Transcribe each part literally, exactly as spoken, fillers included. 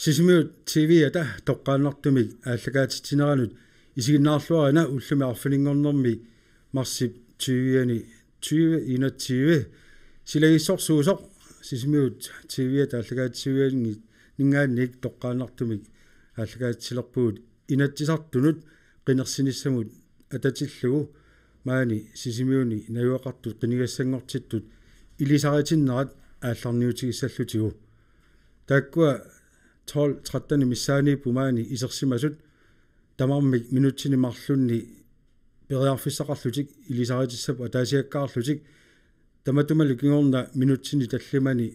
Sisimiut T V-ata toqqaannartumik aallakaatitsineranut isiginnaarluarina ullumi arfininngornermi marsip tyve-ani tyve enogtyve. Silagissorsuusoq Sisimiut T V-ata aallakaatitsivianni ningaannik toqqaannartumik aallakaatitsilerpugut Inatsisartunut qinersinissamut atatillugu maani Sisimiuni najugaqartut qinigassanngortittut ilisaritinnerat aallarniutigissallutigu. Taakkua tolv tretten missaaniipput maani isersimasut tamarmik minutsini marlunni periarfissaqarlutik ilisaritissapput ataasiakkaarlutik tamatumalu kingorna minutsini tallimani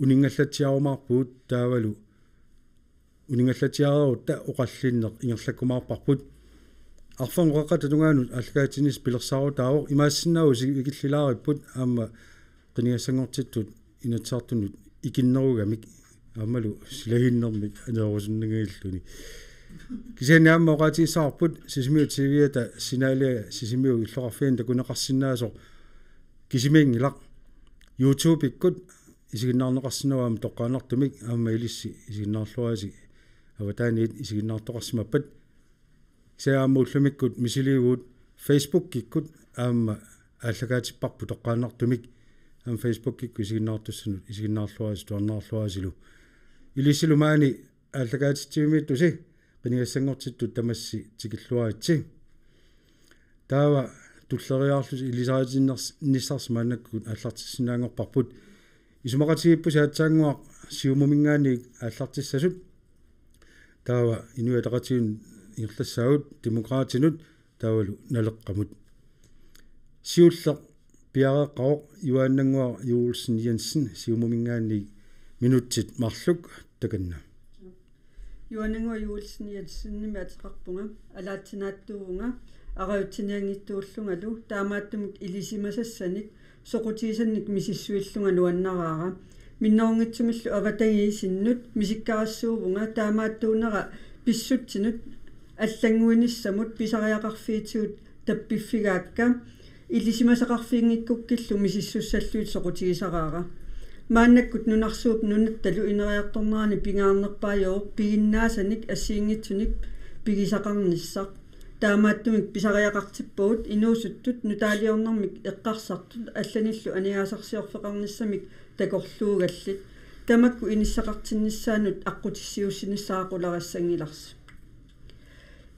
uninngallatsiarumaarpugut taavalu uninngallatsiareerutta oqallinneq ingerlakkumaarparput. Arfernup qeqqata tungaanut aallakaatitsinissaq pilersaarutaavoq imaassinnaavoq sivikillilaaripput aamma qinigassanngortittut Inatsisartunut ikinnerugamik aammalu silaginnermik aneerusunnanngilluinnarluni. Kisianni aamma oqaatigissavarput Sisimiut T V-ata signalia Sisimiut illoqarfiani takuneqarsinnaasoq kisimiinngilaq. YouTube-ikkut isiginnaarneqarsinnaavoq aamma toqqaannartumik aamma ilissi isiginnaarluarisi avataaniit isiginnaartoqarsimappat. Kisianni aamma ullumikkut misiliivugut Facebook-ikkut aamma aallakaatipparput toqqaannartumik aamma Facebook-ikkut isiginnaartussanut isiginnaarluarisi tuarnaarluarisilu. Ilissilu maani aallakaatitsivimmiittusi qinigassanngortittut tamassi tikilluaritsi. Taava tulleriiaarlusi ilisaritinniss-, nissarsi maannakkut aallartissinnaanngorparput. Isumaqatigiippusi aatsaannguaq Siumuminngaanniit aallartissasut. Taava Inuit Ataqatigiinnut ingerlassaagut Demokraatinut taavalu Naleqqamut. Siulleq piareeqqavoq Juaannannguaq Juulsen Jensen Siumuminngaanniit, minutsit marluk takanna. Juaannannguaq Juulsen Jensenimik ateqarpunga, alaatsinaattuuvunga arajutsinianngitsuullungalu, taamaattumik ilisimasassanik soqutigisannik misissuillunga nuannaraara. Minnerunngitsumillu avatangiisinnut misikkarissuuvunga, taamaattuunera pissutsinut allannguinissamut pisariaqarfiitigut tappiffigaakka, ilisimasaqarfiginngikkukkillu misissussallugit soqutigisaraara. Maannakkut nunarsuup nunattalu ineriartornerani pingaarnerpaajuvoq piginnaasanik assigiinngitsunik pigisaqarnissaq. Taamaattumik pisariaqartippagut inuusuttut nutaaliornermik eqqarsartut allanillu aningaasarsiorfeqarnissamik takorluugallit. Tamakku inissaqartinnissaannut aqqutissiuussinissaq aqulariassanngilarsi.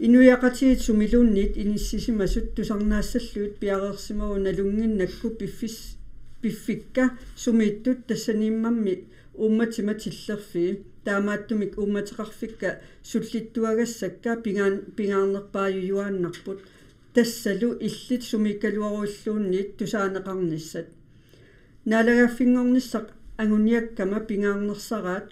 Inuiaqatigiit sumiluunniit inissisimasut tusarnaassallugit piareersimavoq nalunnginnakku piffis-, piffikka sumiittut tassaniimmammi uummatima tillerfii. Taamaattumik uummateqarfikka sullittuagassakka pingaan-, pingaarnerpaajujuaannarput. Tassalu illit sumiikkaluaruilluunniit tusaaneqarnissat. Naalagaaffinngornissaq anguniakkama pingaarnersaraat,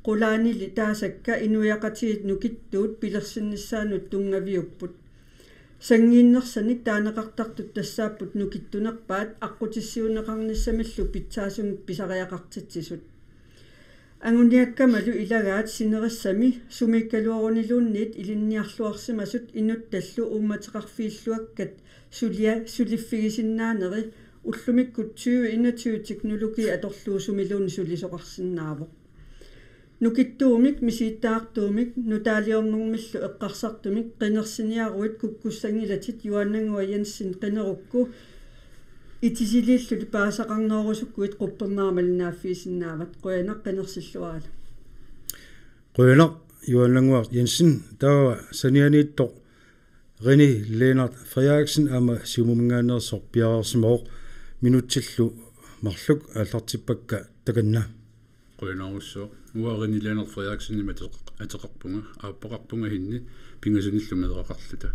qulaanili taasakka inuiaqatigiit nukittuut pilersinnissaannut tunngaviupput. Sanngiinnersanik taaneqartartut tassaapput nukittunerpaat aqqutissiuunneqarnissamillu pitsaasumik pisariaqartitsisut. Anguniakkamalu ilagaat sinerissami sumiikkaluaruniluunniit ilinniarluarsimasut inuttallu uummateqarfiilluakkat sulia-, suliffigisinnaaneri ullumikkut tyve enogtyve teknologi atorlugu sumiluunniit sulisoqarsinnaavoq. Nukittuumik, misigittagartuumik, nutaaliornermillu eqqarsartumik qinersiniaruit kukkussanngilatit Juaannannguaq Jensen qinerukku itisiliilluni paasisaqarnerusukkuit quppernera malinnaaffigisinnaavat. Qujanaq, qinersilluarisi. Qujanaq Juaannannguaq Jensen, taava sanianiittoq René Lennert Frederiksen aamma Siumuminngaanneersoq piareersimavoq, minutsillu marluk aallartippakka takanna. Qujanarsuaq. Uanga René Lennert Frederiksenimik ateqar-, ateqarpunga, aappaqarpunga Henni, pingasunillu meeraqarluta.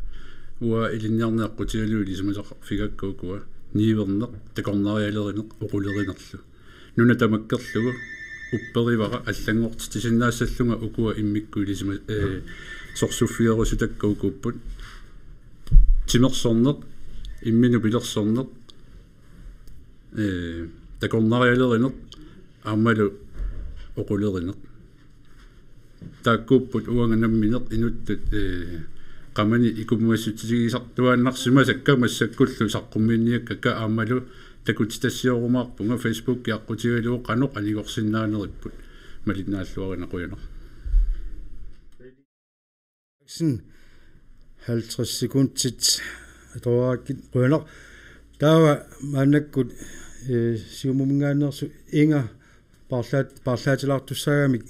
Uanga ilinniarneq aqqutigalugu ilisimasaqarfigakka ukua: niuerneq, takornarialerineq, oqulerinerlu. Nuna tamakkerlugu upperivara allanngortitsisinnaassallunga ukua immikkut ilisima-, ee, sorsuffigerusutakka ukuupput: timersorneq, imminut pilersorneq, ee, takornarialerineq aammalu oqulerineq. Taakkuupput uanga nammineq inuttut, ee, qamani ikummassutigisassartuaannarsimasakka massakkullu saqqummiinniakkakka, aammalu takutitassiormaarpunga Facebooki aqqutigalugu qanoq anigorsinnaaneripput. Malinnaalluarina, qujanaq. Halvtreds sekundit atorakkit, qujanaq. Taava maannakkut, eh, Siumuminngaanneersoq Inga paarlaat-, paarlaatilaartussaagamik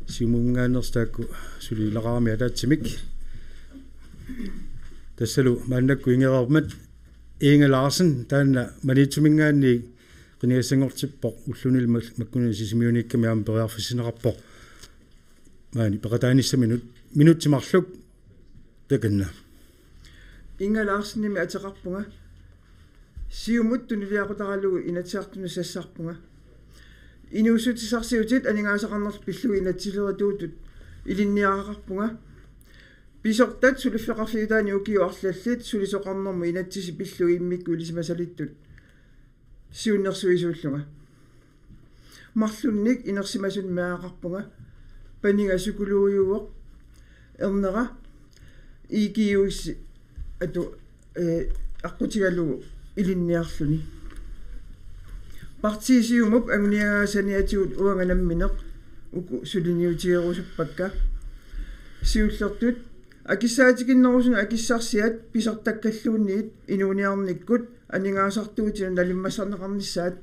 Siumuminngaanneersut taakku sulileqarami ataatsimik. Tassalu maannakkut ingereermat Inga Larsen, taanna Maniitsuminngaanniit qinigassanngortippoq, ullunili mak-, makkunani Sisimiuniikkami aamma periarfissinneqarpoq. Maani peqataanissaminut minutsit marluk takanna. Inga Larsenimik ateqarpunga. Siumut tunuliaqutaralugu Inatsisartunut sassarpunga. Inuussutissarsiutit aningaasaqarnerlu pillugit inatsilerituutut ilinniagaqarpunga. Pisortat suliffeqarfiutaanni ukiut arlallit sulisoqarnermut inatsisit pillugit immikkut ilisimasalittut siunnersuisuullunga. Marlunnik inersimasunnik meeraqarpunga. Paniga psykologiuvoq. Ernera I G U-s atu, eh, aqqutigalugu ilinniarluni. Partii Siumup anguniagaa saniatigut uanga nammineq uku suliniutigerusuppakka. Siullertut akissaatikinnerusunut akissarsiat pisortakkalluunniit inuuniarnikkut aningaasartuutinut nalimmassarneqarnissaat.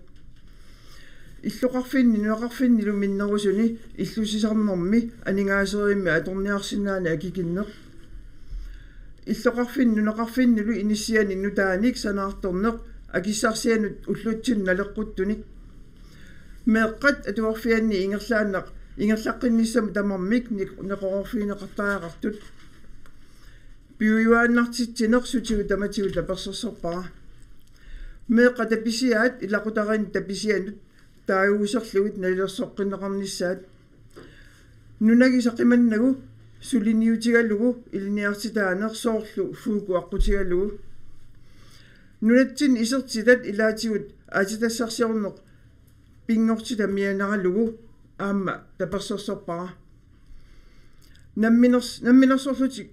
Illoqarfinni nunaqarfinnilu minnerusuni illussisarnermi aningaaserivimmik atorniarsinnaaneq akikinneq. Illoqarfinni nunaqarfinnilu inissianik nutaanik sanaartorneq akissarsianut ullutsinnut naleqquttunik. Meeqqat atuarfianni ingerlaannaq ingerlaqqinnissamut tamarmik nik-, neqeroorfigineqartariaqartut. Piujuaannartitsineq sutigut tamatigut tapersersorpara. Meeqqat tapisiaat ilaqutariinnut tapisianut taaguuserlugit nalilersoqqinneqarnissaat. Nunagi saqimannagu suliniutigalugu ilinniartitaaneq soorlu Fuuku aqqutigalugu. Nunatsinni isertitat ilaatigut aatsitassarsiorneq pinngortitaq mianeralugu aamma tapersersorpara. Namminers-, namminersorlutik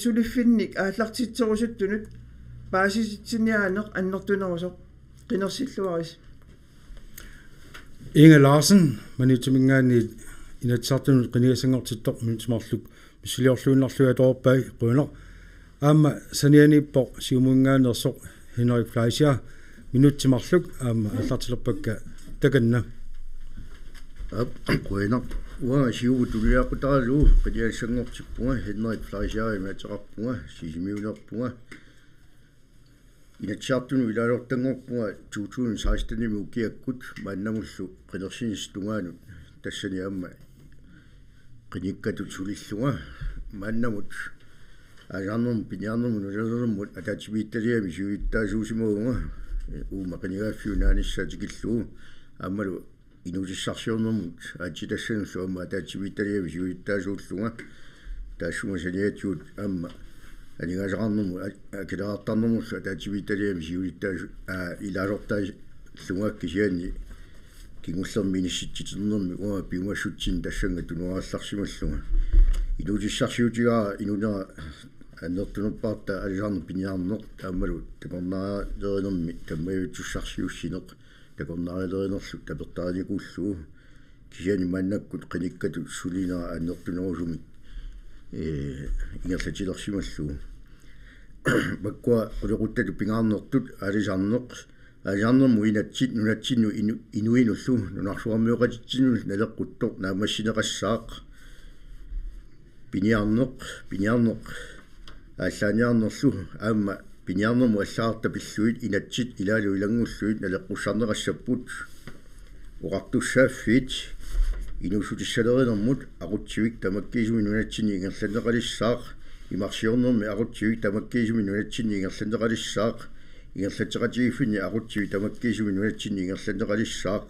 suliffinnik aallartitserusuttunut paasititsiniaaneq annertunerusoq. Qinersilluarisi. Inga Larsen, Maniitsuminngaanniit Inatsisartunut qinigassanngortittoq, minutsit marluk missiliorluinnarlugit atoreerpai, qujanaq. Aamma sanianiippoq Siumuminngaanneersoq Henrik Fleischer, minutsit marluk aamma aallartilerpakka, takanna. Aap, qujanaq. Uanga Siumut tunuliaqutaralugu qinigassanngortippunga, Henrik Fleischerimik ateqarpunga, Sisimiunerpunga. Inatsisartunut ilaalortanngorpunga to tusind sekstenimi ukiakkut maannamullu qinersinissap tungaanut, tassani aamma qinikkatut sulillunga. Maannamut aalisarnermut, piniarnermut, nunalerinermut ataatsimiititaliami siulittaasuusimavunga, uuma qinigaaffiup naanissaa tikillugu, aammalu inuutissarsiornermut aatsitassanullu aamma ataatsimiititaliami siulittaasuullunga. Taassuma saniatigut aamma aningaasaqarnermut, a-, akileraartarnermullu ataatsimiititaliami siulittaasu-, aa, ilaasortaallunga, kisianni kingullermi inissitsiternermi uanga piumassutsinik tassannga tunuarallarsimallunga. Inuutissarsiutigaara inunera annertunerpaartaa aalisarneq, piniarneq aammalu takornarialerinermi tammavitsussarsiussineq, takornarialerinerlu tapertarinikuullugu. Kisianni maannakkut qinikkatut sulinera annertunerusumik, ee, ingerlatilersimallugu. Makkua qulequttatut pingaarnertut aalisarneq, aalisarnermut inatsit nunatsinnut inu-, inuinullu nunarsuarmioqatitsinnullu naleqquttoq naammassineqassaaq. Piniarneq, piniarneq aallaaniarnerlu aamma piniarnermut allagarta pillugit inatsit ilaalu ilanngullugit naleqqussarneqassapput. Oqartussaaffiit: inuussutissalerinermut aqutsivik tamakkiisumik nunatsinni ingerlanneqalissaaq, imarsiornermi aqutsivik tamakkiisumik nunatsinni ingerlanneqalissaaq, ingerlatseqatigiiffinni aqutsivik tamakkiisumik nunatsinni ingerlanneqalissaaq.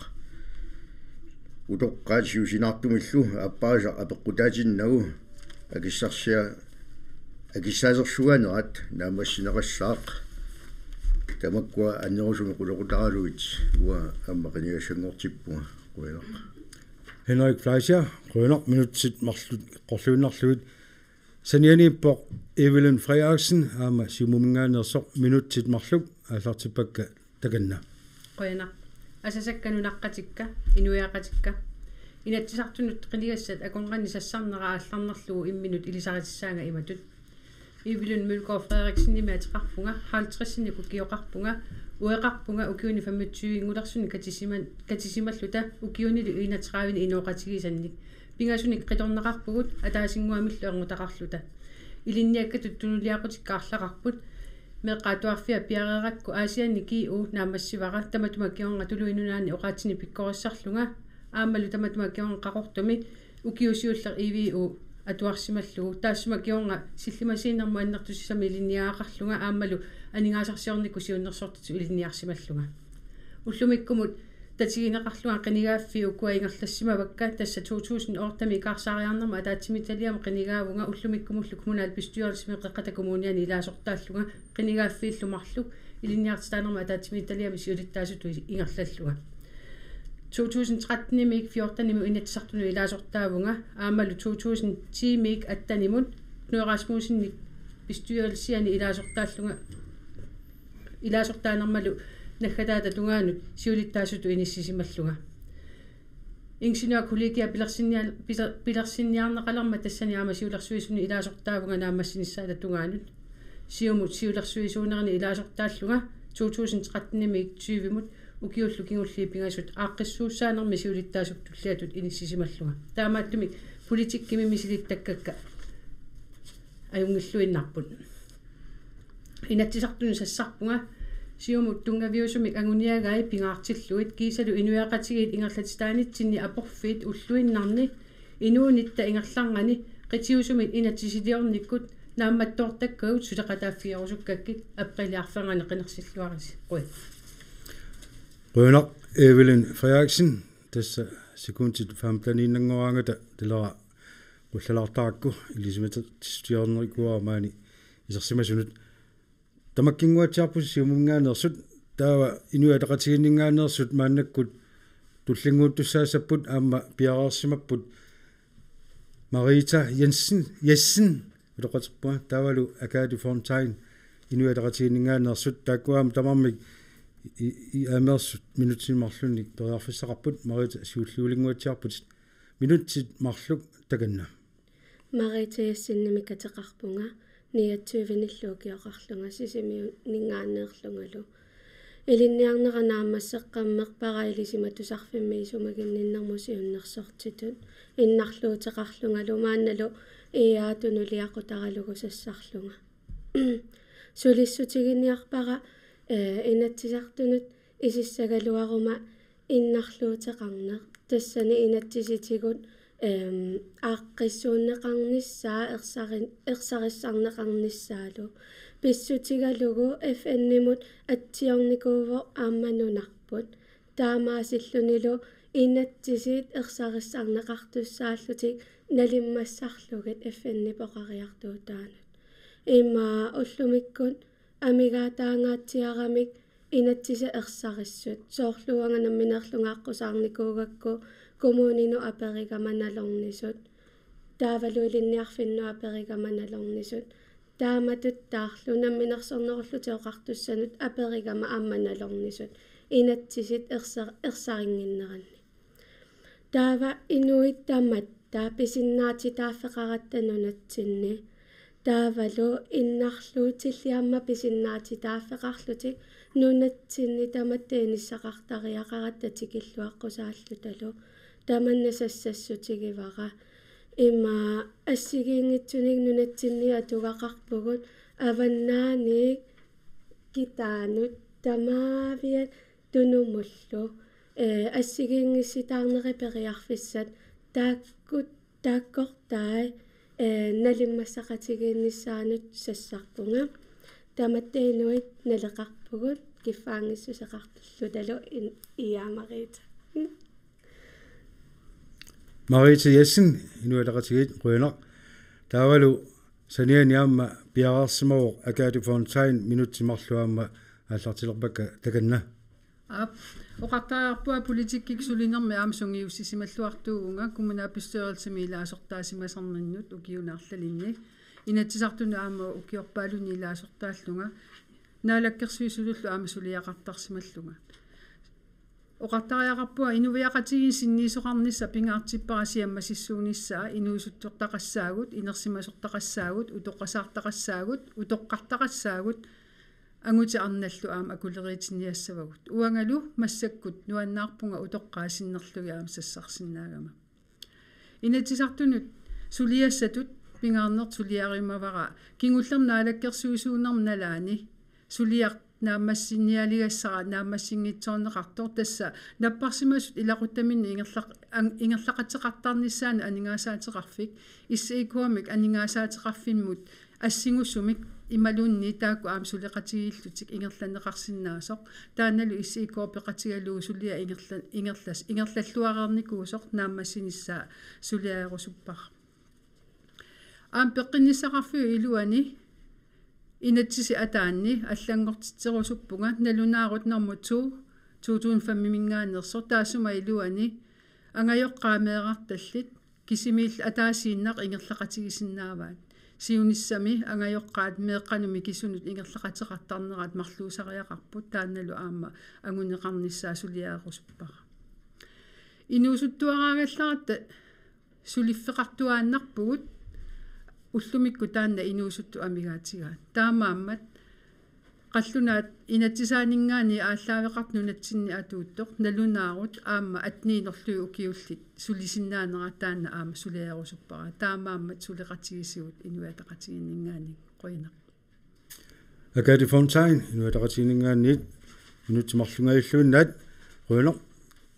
Utoqqaat siusinaartumillu aapparisaq apeqqutaatinnagu akissarsia-, akissaasersugaaneraat naammassineqassaaq. Tamakkua annerusumik qulequtaralugit uanga aamma qinigassanngortippunga. Qujanaq. Henrik Fleischer, qujanaq, minutsit marluk eqqorluinnarlugit. Sanianiippoq Evelyn Frederiksen, aamma Siumuminngaanneersoq, minutsit marluk aallartippakka, takanna. Qujanaq. Asasakka nunaqqatikka, inuiaqatikka. Inatsisartunut qinigassat akornanni sassarnera aallarnerlugu imminut ilisaritissaanga imatut: Evelyn Mølgaard Frederiksenimik ateqarpunga, halvtredsinik ukioqarpunga, ueqarpunga ukiuni femogtyve-ngulersuni katisiman-, katisimalluta ukiunilu enogtredive inooqatigisannik. Pingasunik qitornaqarpugut ataasinnguamillu erngutaqarluta. Ilinniakkatut tunuliaqutikka arlaqarput. Meeqqat atuarfiat piareerakku Aasianni G O naammassivara, tamatuma kingorna Tuluit Nunaanni oqaatsinik pikkorissarlunga aammalu tamatuma kingorna Qaqortumi ukiut siulleq I V O atuarsimallugu. Taassuma kingorna sillimasiinermut annertusisamik ilinniagaqarlunga aammalu aningaasarsiornikkut siunnersortitut ilinniarsimallunga. Ullumikkumut tatigineqarlunga qinigaaffii ukua ingerlassimavakka, tassa to tusind otte-mi ikaarsaariarnermut ataatsimiititaliami qinigaavunga, ullumikkumullu kommunalbestyrelsimi Qeqqata Kommuniani ilaasortaallunga, qinigaaffiillu marluk ilinniartitaanermut ataatsimiititaliami siulittaasutut ingerlallunga. To tusind tretten-imiit fjorten-imut Inatsisartunut ilaasortaavunga, aammalu to tusind ti-imiit atten-imut Knud Rasmussenip bestyrelsiani ilaasortaallunga, ilaasortaanermalu naggataata tungaanut siulittaasutut inissisimallunga. Ingeniørkollegiat pilersinnia-, piler-, pilersinniarneqalermat tassani aamma siulersuisuni ilaasortaavunga naammassinissaata tungaanut. Siumut siulersuisuunerani ilaasortaallunga to tusind tretten-imiit tyve-mut ukiullu kingulliit pingasut aaqqissuussaanermi siulittaasutut tulliatut inissisimallunga. Taamaattumik politikkimi misilittakkakka ajunngilluinnarput. Inatsisartunut sassarpunga siumut tunngaviusumik anguniagai pingaartillugit kiisalu inuiaqatigiit ingerlatitaanitsinni aporfiit ulluinnarni inuunitta ingerlanerani qitiusumit inatsisiliornikkut naammattoortakkagut suleqataaffigerusukkakkit, apriilip arfernganni qinersilluarisi. Qujan. Qujanaq Evelyn Frederiksen, tassa sekundit femten-iinnanngoraangata talera qullalaartarakku, ilisimatitsissutiginerikuuara maani isersimasunut. Tamakkinnguatsiarpusi Siumuminngaanneersut, taava Inuit Ataqatigiinninngaanneersut maannakkut tullinnguuttussaassapput aamma piareersimapput Marita Jensen, Jessen, utoqqatserpunga, taavalu Agathe Fontain, Inuit Ataqatigiinninngaanneersut, taakku aamma tamarmik i-, i-, aamma ersut minutsini marlunni periarfissaqarput. Marita, siulliulinnguatsiarputit. Minutsit marluk takanna. Marita Jessenimik ateqarpunga, niogtyve-nillu ukioqarlunga, Sisimiuninngaanneerlungalu. Ilinniarnera naammasseqqammerpara ilisimatusarfimmi isumaginninnermut siunnersortitut innarluuteqarlungalu, maannalu I A tunuliaqutaralugu sassarlunga. Sulissutiginiarpara, eh, Inatsisartunut isissagaluaruma innarluuteqarneq. Tassani inatsisitigut, ehm, aaqqissuunneqarnissaa ersarin-, ersarissarneqarnissaalu. Pissutigalugu F N-imut atsiornikuuvoq aamma nunarput. Taamaasillunilu inatsisit ersarissarneqartussaallutik nalimmassarlugit F N-ip oqariartuutaanut. Immaqa ullumikkut amigaataangaatsiaramik inatsisit ersarissut. Soorlu uanga nammineerlunga aqqusaarnikuugakku kommuninut aperigama nalornisut, taavalu ilinniarfinnut aperigama nalornisut. Taamatuttaarlu Namminersornerullutik Oqartussanut aperigama aamma nalornisut inatsisit ersa-, ersarinnginneranni. Taava inuit tamatta pisinnaatitaaffeqaratta nunatsinni. Taavalu innarluutillit aamma pisinnaatitaaffeqarlutik nunatsinni tamatta inissaqartariaqaratta tikilluaqqusaallutalu tamanna sassassutigivara. Ima assigiinngitsunik nunatsinni atugaqarpugut, avannaaniit kitaanut tamaaviat tunumullu, eh, assigiinngissitaarneri periarfissat taakkut, taakkortai, eh, nalimmassaqatigiinnissaannut sassarpunga. Tamatta inuit naleqarpugut kiffaanngissuseqarlutalu in-, iamarit. Marita Jessen, Inuit Ataqatigiit, qujanaq. Taavalu saniani aamma piareersimavoq Agathe Fontain, minutsit marluk aamma aallartilerpakka, takanna. Aap, oqartariaqarpunga politikkikkut sulinermi aamma sungiussisimalluartuuvunga kommunalbestyrelsimi ilaasortaasimasarninnut ukiuni arlalinni. Inatsisartunut aamma ukiorpaalunni ilaasortaallunga. Naalakkersuisulullu aamma suliaqartarsimallunga. Oqartariaqarpunga inuiaqatigiinni sinniisoqarnissaq pingaartippara siammasissuunissaa, inuusuttortaqassaagut, inersimasortaqassaagut, utoqqasaartaqassaagut, utoqqartaqassaagut, angutit arnallu aamma akuleriitinniassavagut. Uangalu massakkut nuannaarpunga utoqqaat sinnerlugit aamma sassarsinnaagama. Inatsisartunut suliassatut pingaarnertut suliarimavara kingullermik naalakkersuisuunermi nalaani suliaq naammassinialigassara naammassinngitsoorneqartoq, tassa napparsimasut ilaquttaminnik ingerlaq-, an-, ingerlaqateqartarnissaannut aningaasaateqarfik, S I K-mik aningaasaateqarfimmut assingusumik imaluunniit taakku aamma suleqatigiillutik ingerlanneqarsinnaasoq, taannalu S I K peqatigalugu suliaq ingerla-, ingerlas-, ingerlalluareernikuusoq naammassinissaa suliarerusuppara. Aamma peqqinnissaqarfiup iluani inatsisit ataanni allanngortitserusuppunga, nalunaarut normu to, to tusind fem-iminngaanneersoq, taassuma iluani angajoqqaat meerartallit kisimiillu ataasiinnaq ingerlaqatigisinnaavaat. Siunissami angajoqqaat meeqqanut mikisunut ingerlaqateqartarnerat marluusariaqarput, taannalu aamma anguneqarnissaa suliarerusuppara. Inuusuttuaraagallaratta suliffeqartuaannarpugut, ullumikkut taanna inuusuttut amigaatigaat. Taamaammat qallunaat inatsisaanninngaanniit aallaaveqartoq nunatsinni atuuttoq, nalunaarut aamma atteniinerlugit ukiullit sulisinnaanera taanna aamma suliarerusuppara. Taamaammat suleqatigisigut Inuit Ataqatigiinninngaanniit. Qujanaq. Agathe Fontain, Inuit Ataqatigiinninngaanniit, minutsit marluk ngajalluinnaat, qujanaq.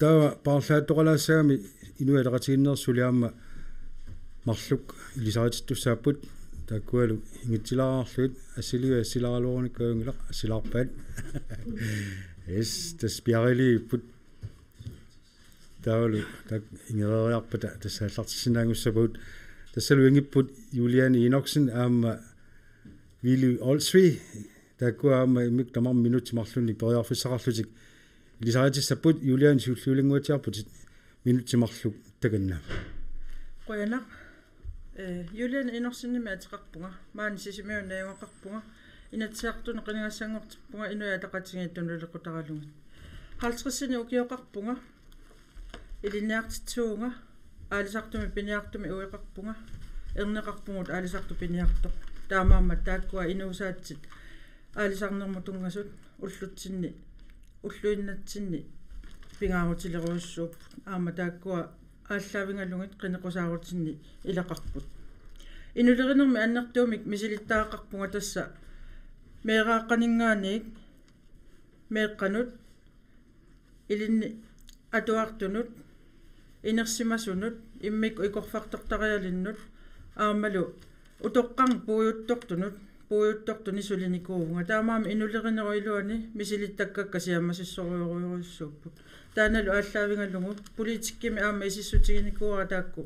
Taava paarlaattoqalaassagami Inuit Ataqatigiinneersut suli aamma marluk ilisaritittussaapput, taakkualu ingitsilaarlugit, assiliga assilaaraluarunikkut ajunngilaq, assilaarpaat. Yes, tassa piareerpugut. Taavalu taakku ingereeriarpata tassa aallartissinnaanngussapagut. Tassalu ingipput Juliane Enoksen aamma Willy Olsvig, taakkua aamma immikkut tamarmik minutsit marlunnik periarfissaqarlutik ilisaritissapput. Juliane, siulliulinnguatsiarputit, minutsit marluk takanna. Qujanaq. Eh, Juliane Enoksenimik ateqarpunga, maani Sisimiunut najugaqarpunga, Inatsisartunut qinigassanngortippunga, Inuit Ataqatigiit tunuliaqutaralugu. Halvtredsinik ukioqarpunga, ilinniartitsivunga, aalisartumik piniartumik ueqarpunga, erneqarpugut aalisartoq piniartoq. Taamaammat taakkua inuusaatsit aalisarnermut tunngasut ullutsinni, ulluinnatsinni pingaarutilerujussuupput. Aamma taakkua aallaavigalugit qineqqusaarutinni ilaqarput. Inulerinermi annertuumik misilittagaqarpunga, tassa meeraaqqaninngaanniit meeqqanut, ilinni atuartunut, inersimasunut, immikkut ikorfartortarialinnut, aammalu utoqqarnut puiguttortunut, puiguttortunik sulinikuuvunga. Taamaammat inulerinerup iluani misilittakkakka siammasissorujorujussuupput. Taannalu aallaavigalugu politikkimi aamma isissutiginikuuara taakku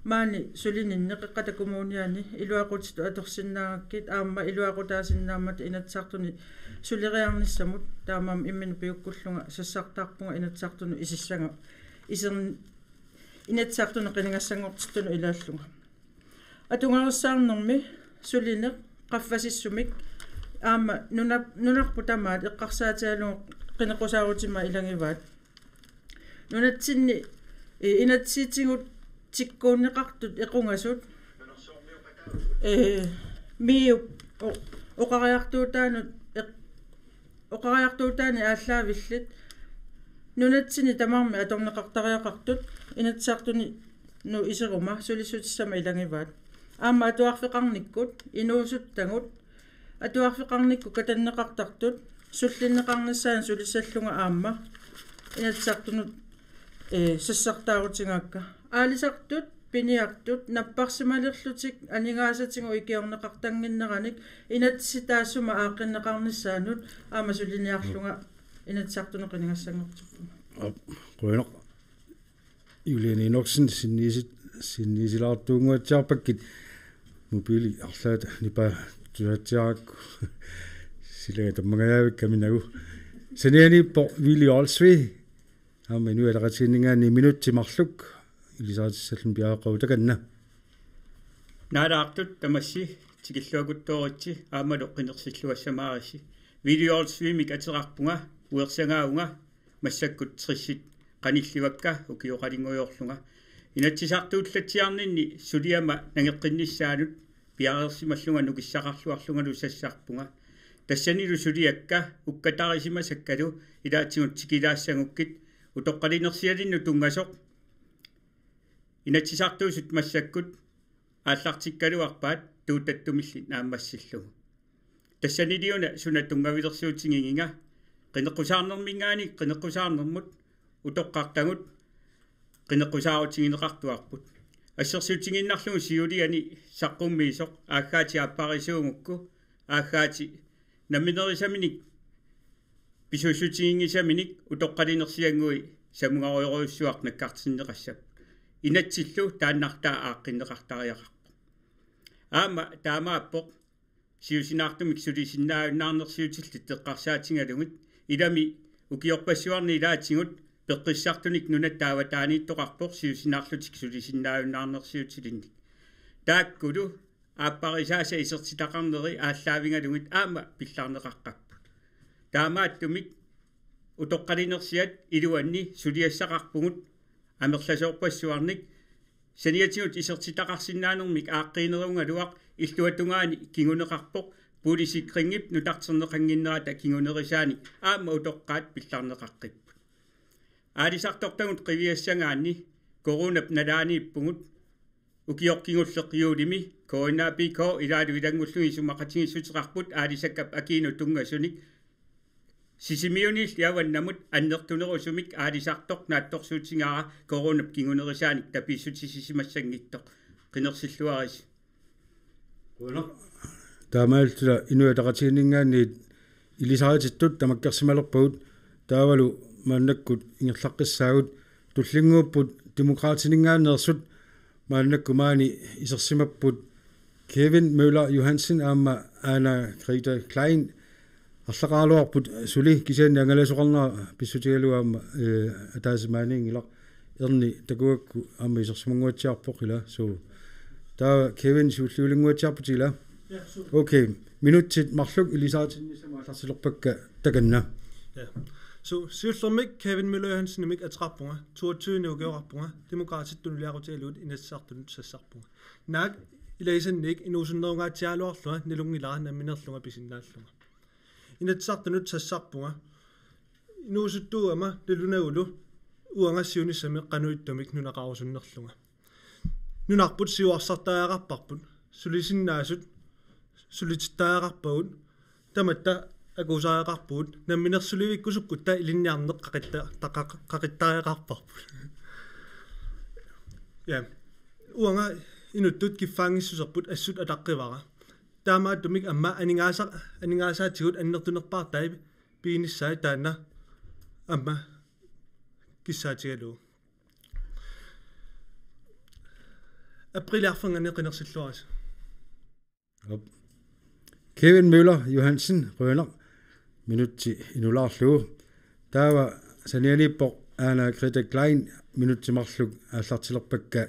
maani sulininni Qeqqata Kommuniani iluaqutitut atorsinnaagakkit aamma iluaqutaasinnaammata Inatsisartuni suleriarnissamut. Taamaammat imminut piukkullunga sassartaarpunga Inatsisartunut isissagama, isern-, Inatsisartunut qinigassanngortittunut ilaallunga. Atugarissaarnermi sulineq qaffasissumik aamma nuna-, nunarput tamaat eqqarsaatigalugu qineqqusaarutimaa ilagivaat. Nunatsinni, eh, inatsisitigut tikkuunneqartut equngasut, eh, MIO-p o-, oqariartuutaanut eq-, oqariartuutaanni aallaavillit nunatsinni tamarmi atorneqartariaqartut Inatsisartunut iseruma sulissutissama ilagivaat. Aamma atuarfeqarnikkut, inuusuttagut atuarfeqarnikkut katanneqartartut sullinneqarnissaannut sulissallunga aamma Inatsisartunut, eh, sassartaarutigaakka. Aalisartut piniartut napparsimalerlutik aningaasatigut ikiorneqartannginneranik inatsisit taassuma aaqqinneqarnissaannut aamma suliniarlunga Inatsisartunut qinigassanngortippunga. Aap, qujanaq. Juliane Enoksen, sinniisit-, sinniisilaartuunnguatsiarpakkit, mobiili arlaata nipaa tusaatsiarakku. Silaga tammangajaavikka minagu. Sanianiippoq Willy Olsvig, aamma Inuit Ataqatigiinninngaanniit, minutsit marluk ilisaritissalluni piareeqqavoq, takanna. Naalaartut tamassi tikilluakuttooritsi aammalu qinersilluassamaarassi. Willy Olsvigimik ateqarpunga, uersagaavunga, massakkut tressit qanillivakka ukioqalinngorlunga. Inatsisartuullatsiarninni suliama nangeqqinnissaanut piareersimallunga nukissaqarluarlungalu sassarpunga. Tassanilu suliakka ukkatarisimasakkalu ilaatigut tikilaassagukkit utoqqalinersialinnut tunngasoq Inatsisartuusut massakkut aallartikkaluarpaat tuutattumilli naammassillugu. Tassaniliuna suna tunngavilersuutigigiga, qineqqusaarnerminngaanniit qineqqusaarnermut utoqqartagut qineqqusaarutigineqartuarput. Assersuutigiinnarlugu siuliani saqqummiisoq aaggaatit aapparisuugukku aaggaatit namminerisaminik pisuussutiginngisaminik utoqqalinersiannguit samungarujorujussuaq nakkartinneqassapput. Inatsillu taannartaa aaqqinneqartariaqarpoq. Aamma taamaappoq siusinaartumik sulisinnaajunnaarnersiutillit eqqarsaatigalugit ilami ukiorpassuarni ilaatigut peqqissartunik nunatta avataaniittoqarpoq siusinaarlutik sulisinnaajunnaarnersiutilinnik. Taakkulu aapparisaasa isertitaqarneri aallaavigalugit aamma pillarneqaqqapput. Taamaattumik utoqqalinersiat iluanni suliassaqarpugut amerlasoorpassuarnik saniatigut isertitaqarsinnaanermik aaqqiinerugaluaq illuatungaani kinguneqarpoq boligsikringip nutarterneqannginnerata kingunerisaanik aamma utoqqaat pillarneqaqqipput. Aalisartortagut qiviassagaanni coronap nalaaniippugut ukioq kingulleq juulimi K N A P K ilaalu ilanngullugu isumaqatigiissuteqarput aalisakkap akiinut tunngasunik Sisimiuniilli avannamut annertunerusumik aalisartoq naatsorsuutigaara coronap kingunerisaanik tapiissutissisimassanngitsoq. Qinersilluarisi. Qujanaq. Taamaalilluta Inuit Ataqatigiinninngaanniit ilisaritittut tamakkersimalerpagut taavalu maannakkut ingerlaqqissaagut tullinnguupput Demokraatininngaanneersut maannakkut maani isersimapput Kevin Møller Johansen aamma Anna Grete Klein arlaqaraluarput suli kisianni angalasoqarnera pissutigalugu aamma eh, ataaseq maaniinngilaq Erni takugakku aamma isersimanguatsiarpoq ila. So taava Kevin siulliulinnguatsiarputit ila. Ja, su. Okay, minutsit marluk ilisaritinnissamut aallartilerpakka takanna. Ja. Su siullermik Kevin Møller Johansenimik ateqarpunga, toogtyvenik ukioqarpunga, Demokraatit tunuliaqutigalugit Inatsisartunut sassarpunga. Naak ilagisannik inuusunnerungaatsiaraluarlunga nalunngilara nammineerlunga pisinnaallunga. Inatsisartunut sassarpunga. Inuusuttuugama nalunagulu uanga siunissami qanoq ittumik nunaqarusunnerlunga. Nunarput siuarsartariaqarparput. Sulisinnaasut sulitittariaqarpagut. Tamatta akuusariaqarpugut. Namminersulivikkusukkutta ilinniarneq qaqitta-, taqaq-, qaqittariaqarparput. Ja. Uanga inuttut kiffaanngissuserput assut ataqqivara. Taamaattumik aamma aningaasa-, aningaasaatigut annertunerpaartai piginissaat taanna aamma kissaatigalugu. Aprilip arfernganni qinersilluarisi. Op. Kevin Møller Johansen, qujanaq, minutsi inulaarlugu. Taava sanianiippoq Anna Grete Klein, minutsi marluk aallartilerpakka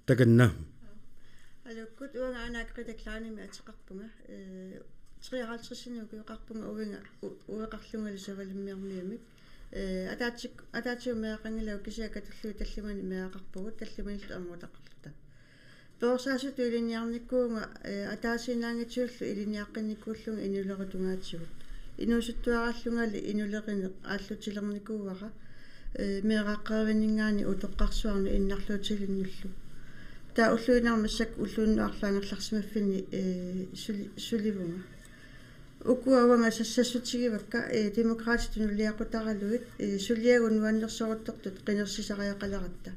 takanna. Aluukkut uanga Anna Grete Kleinimik ateqarpunga. Eh, treoghalvtredsinik ukioqarpunga uiga u-, ueqarlungalu Savalimmiormiumik. Eh, ataatsik-, ataatsikkut meeraqanngilagut kisianni katullugu tallimanik meeraqarpugut, tallimanillu amrutaqarluta. Perorsaasutut ilinniarnikuuvunga, eh, ataasiinnaanngitsullu ilinniaqqinnikkuullunga inulerup tungaatigut. Inuusuttuaraallungali inulerineq aallutilernikuuara, eh, meeraaqqerivinninngaanniit utoqqarsuarnut innarluutilinnullu. Taava ulluinnarni massakkut ulluinnarni arlaangerlarsimaffinni, eh, suli-, sulivunga. Ukua uanga sassassutigivakka, eh, Demokraatit tunuliaqutaralugit, eh, suliagut nuannersoruttortut qinersisariaqaleratta.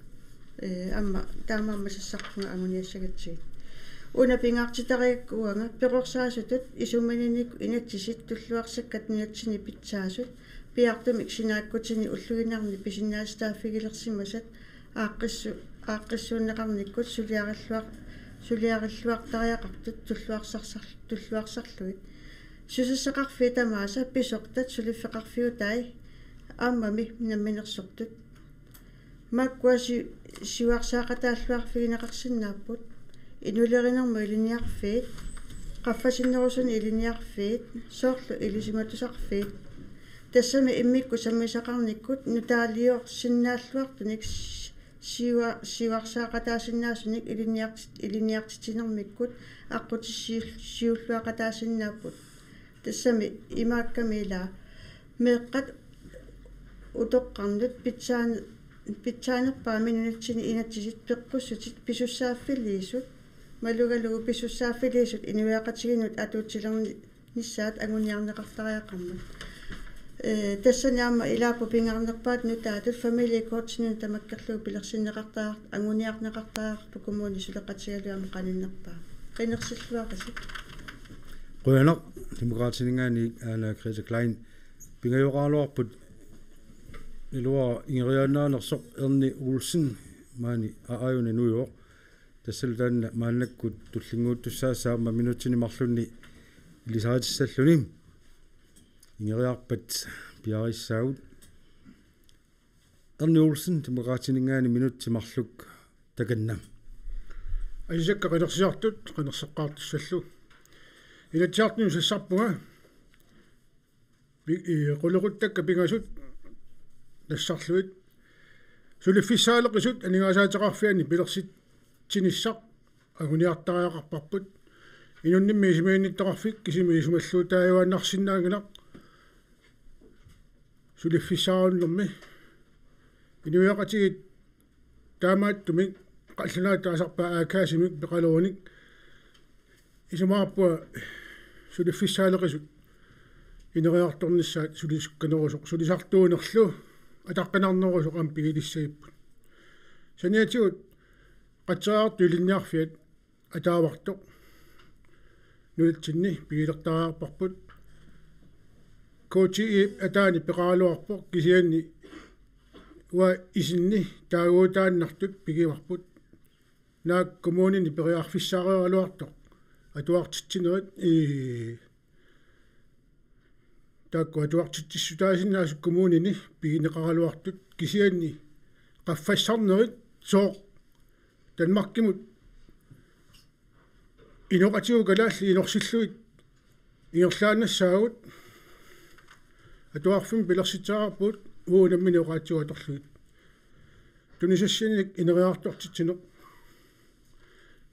Eh, aamma, taamaammat sassarpunga anguniassagatsigit. Una pingaartitarigakku uanga perorsaasutut isumaninnikkut inatsisit tulluarsakkat nunatsinni pitsaasut piaartumik sinaakkutini ulluinnarni pisinnaatitaaffigilersimasat aaqqissu-, aaqqissuunneqarnikkut suliarilluar-, suliarilluartariaqartut tulluarsarsar-, tulluarsarlugit. Susassaqarfiit tamaasa pisortat suliffeqarfiutai aammami namminersortut. Makkua si-, siuarsaaqataalluarfigineqarsinnaapput. Inulerinermut ilinniarfiit, qaffasinnerusunik ilinniarfiit, soorlu ilisimatusarfiit. Tassami immikkut sammisaqarnikkut nutaaliorsinnaalluartunik siua-, siuarsaaqataasinnaasunik ilinniart-, ilinniartitsinermikkut aqqutissiulluaqataasinnaapput. Tassami imaakkami ila meeqqat utoqqarnut pitsaan-, pitsaanerpaami nunatsinni inatsisit peqqussutit pisussaaffiliisut malugalugu pisussaaffiliisut inuiaqatigiinnut atuutilerni-, nissaat anguniarneqartariaqarmat. Ee, tassani aamma ilaapput pingaarnerpaatut nutaatut familiekortinut tamakkerlugu pilersinneqartariaq-, anguniarneqartariaqarpoq kommunip suleqatigalugu aamma qaninnerpaaq. Qinersilluaqisi. Qujanaq, Demokraatininngaanniit Ane Grethe Klein. Pingajoqaraluarput iluara ingeriaannaanersoq Erni Olsen maani Aajuna nuivoq. Tassalu taanna maannakkut tullinnguuttussaassaaq aamma minutsini marlunni ilisaritsissalluni. Ingeriarpat piarissaagut. Erni Olsen, Demokraatininngaanniit, minutsit marluk takanna. Asasakka qinersisartut qinerseqqaartussallu. Inatsisartunut sassarpunga. Pi-, i-, qulequttakka pingasut nassarlugit. Suliffissaaleqisut aningaasaateqarfianni pilersitsinissaq anguniartariaqarparput. Inunnimmi isumaginnittoqarfik kisimi isumalluutaajuaannarsinnaanngilaq suliffissaarunnermi. Inuiaqatigiit taamaattumik qallunaatut taasarpaat A K S-imik peqaluunik isumaqarpunga suliffissaaleqisut ineriartornissaat sulisukkanerusoq, sulisartuunerlu ataqqinarnerusoq aamma pigilissagipput. Saniatigut qatseriartut ilinniarfiat ataavartoq nunatsinni pigilertariaqarparput. K T I-p ataani peqaraluarpoq, kisianni uanga isinni taaguutaannartut pigivarput. Naak kommunini periarfissaareeraluartoq atuartitsinerit, ii, taakku atuartitsissutaasinnaasut kommunini pigineqaraluartut, kisianni qaffassarnerit sooq Danmarkimut inoqatigut kalaallit inorsillugit ingerlaannassaagut. Atuarfimmi pilersitsisarpugut uagut nammineq oqaatsigut atorlugit. Tunisassianik ineriartortitsineq.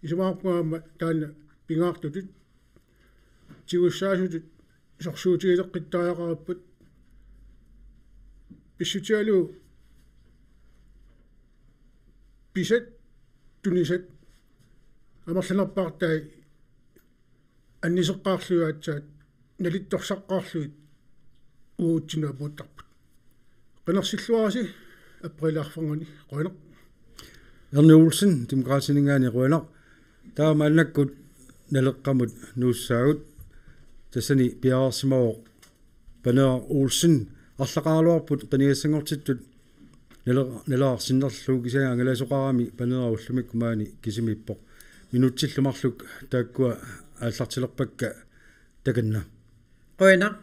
Isumaqarpunga aamma taanna pingaartutut tigussaasutut sorsuutigileqqittariaqaripput. Pissutigalugu pisat tunisat amerlanerpaartai anniseqqaarlugit aatsaat nalittorsaqqaarlugit uatsinnut apuuttarput. Qinersilluarisi aprilip arfernganni. Qujanaq. Erni Olsen, Demokraatininngaanniit, qujanaq. Taava maannakkut Naleqqamut nuussaagut. Tassani piareersimavoq Paneeraq Olsen. Arlaqaraluarput qinigassanngortittut Nale-, Naleqqap sinnerlugu, kisianni angalasoqarami Paneeraq ullumikkut maani kisimiippoq. Minutsillu marluk taakkua aallartilerpakka, takanna. Qujanaq.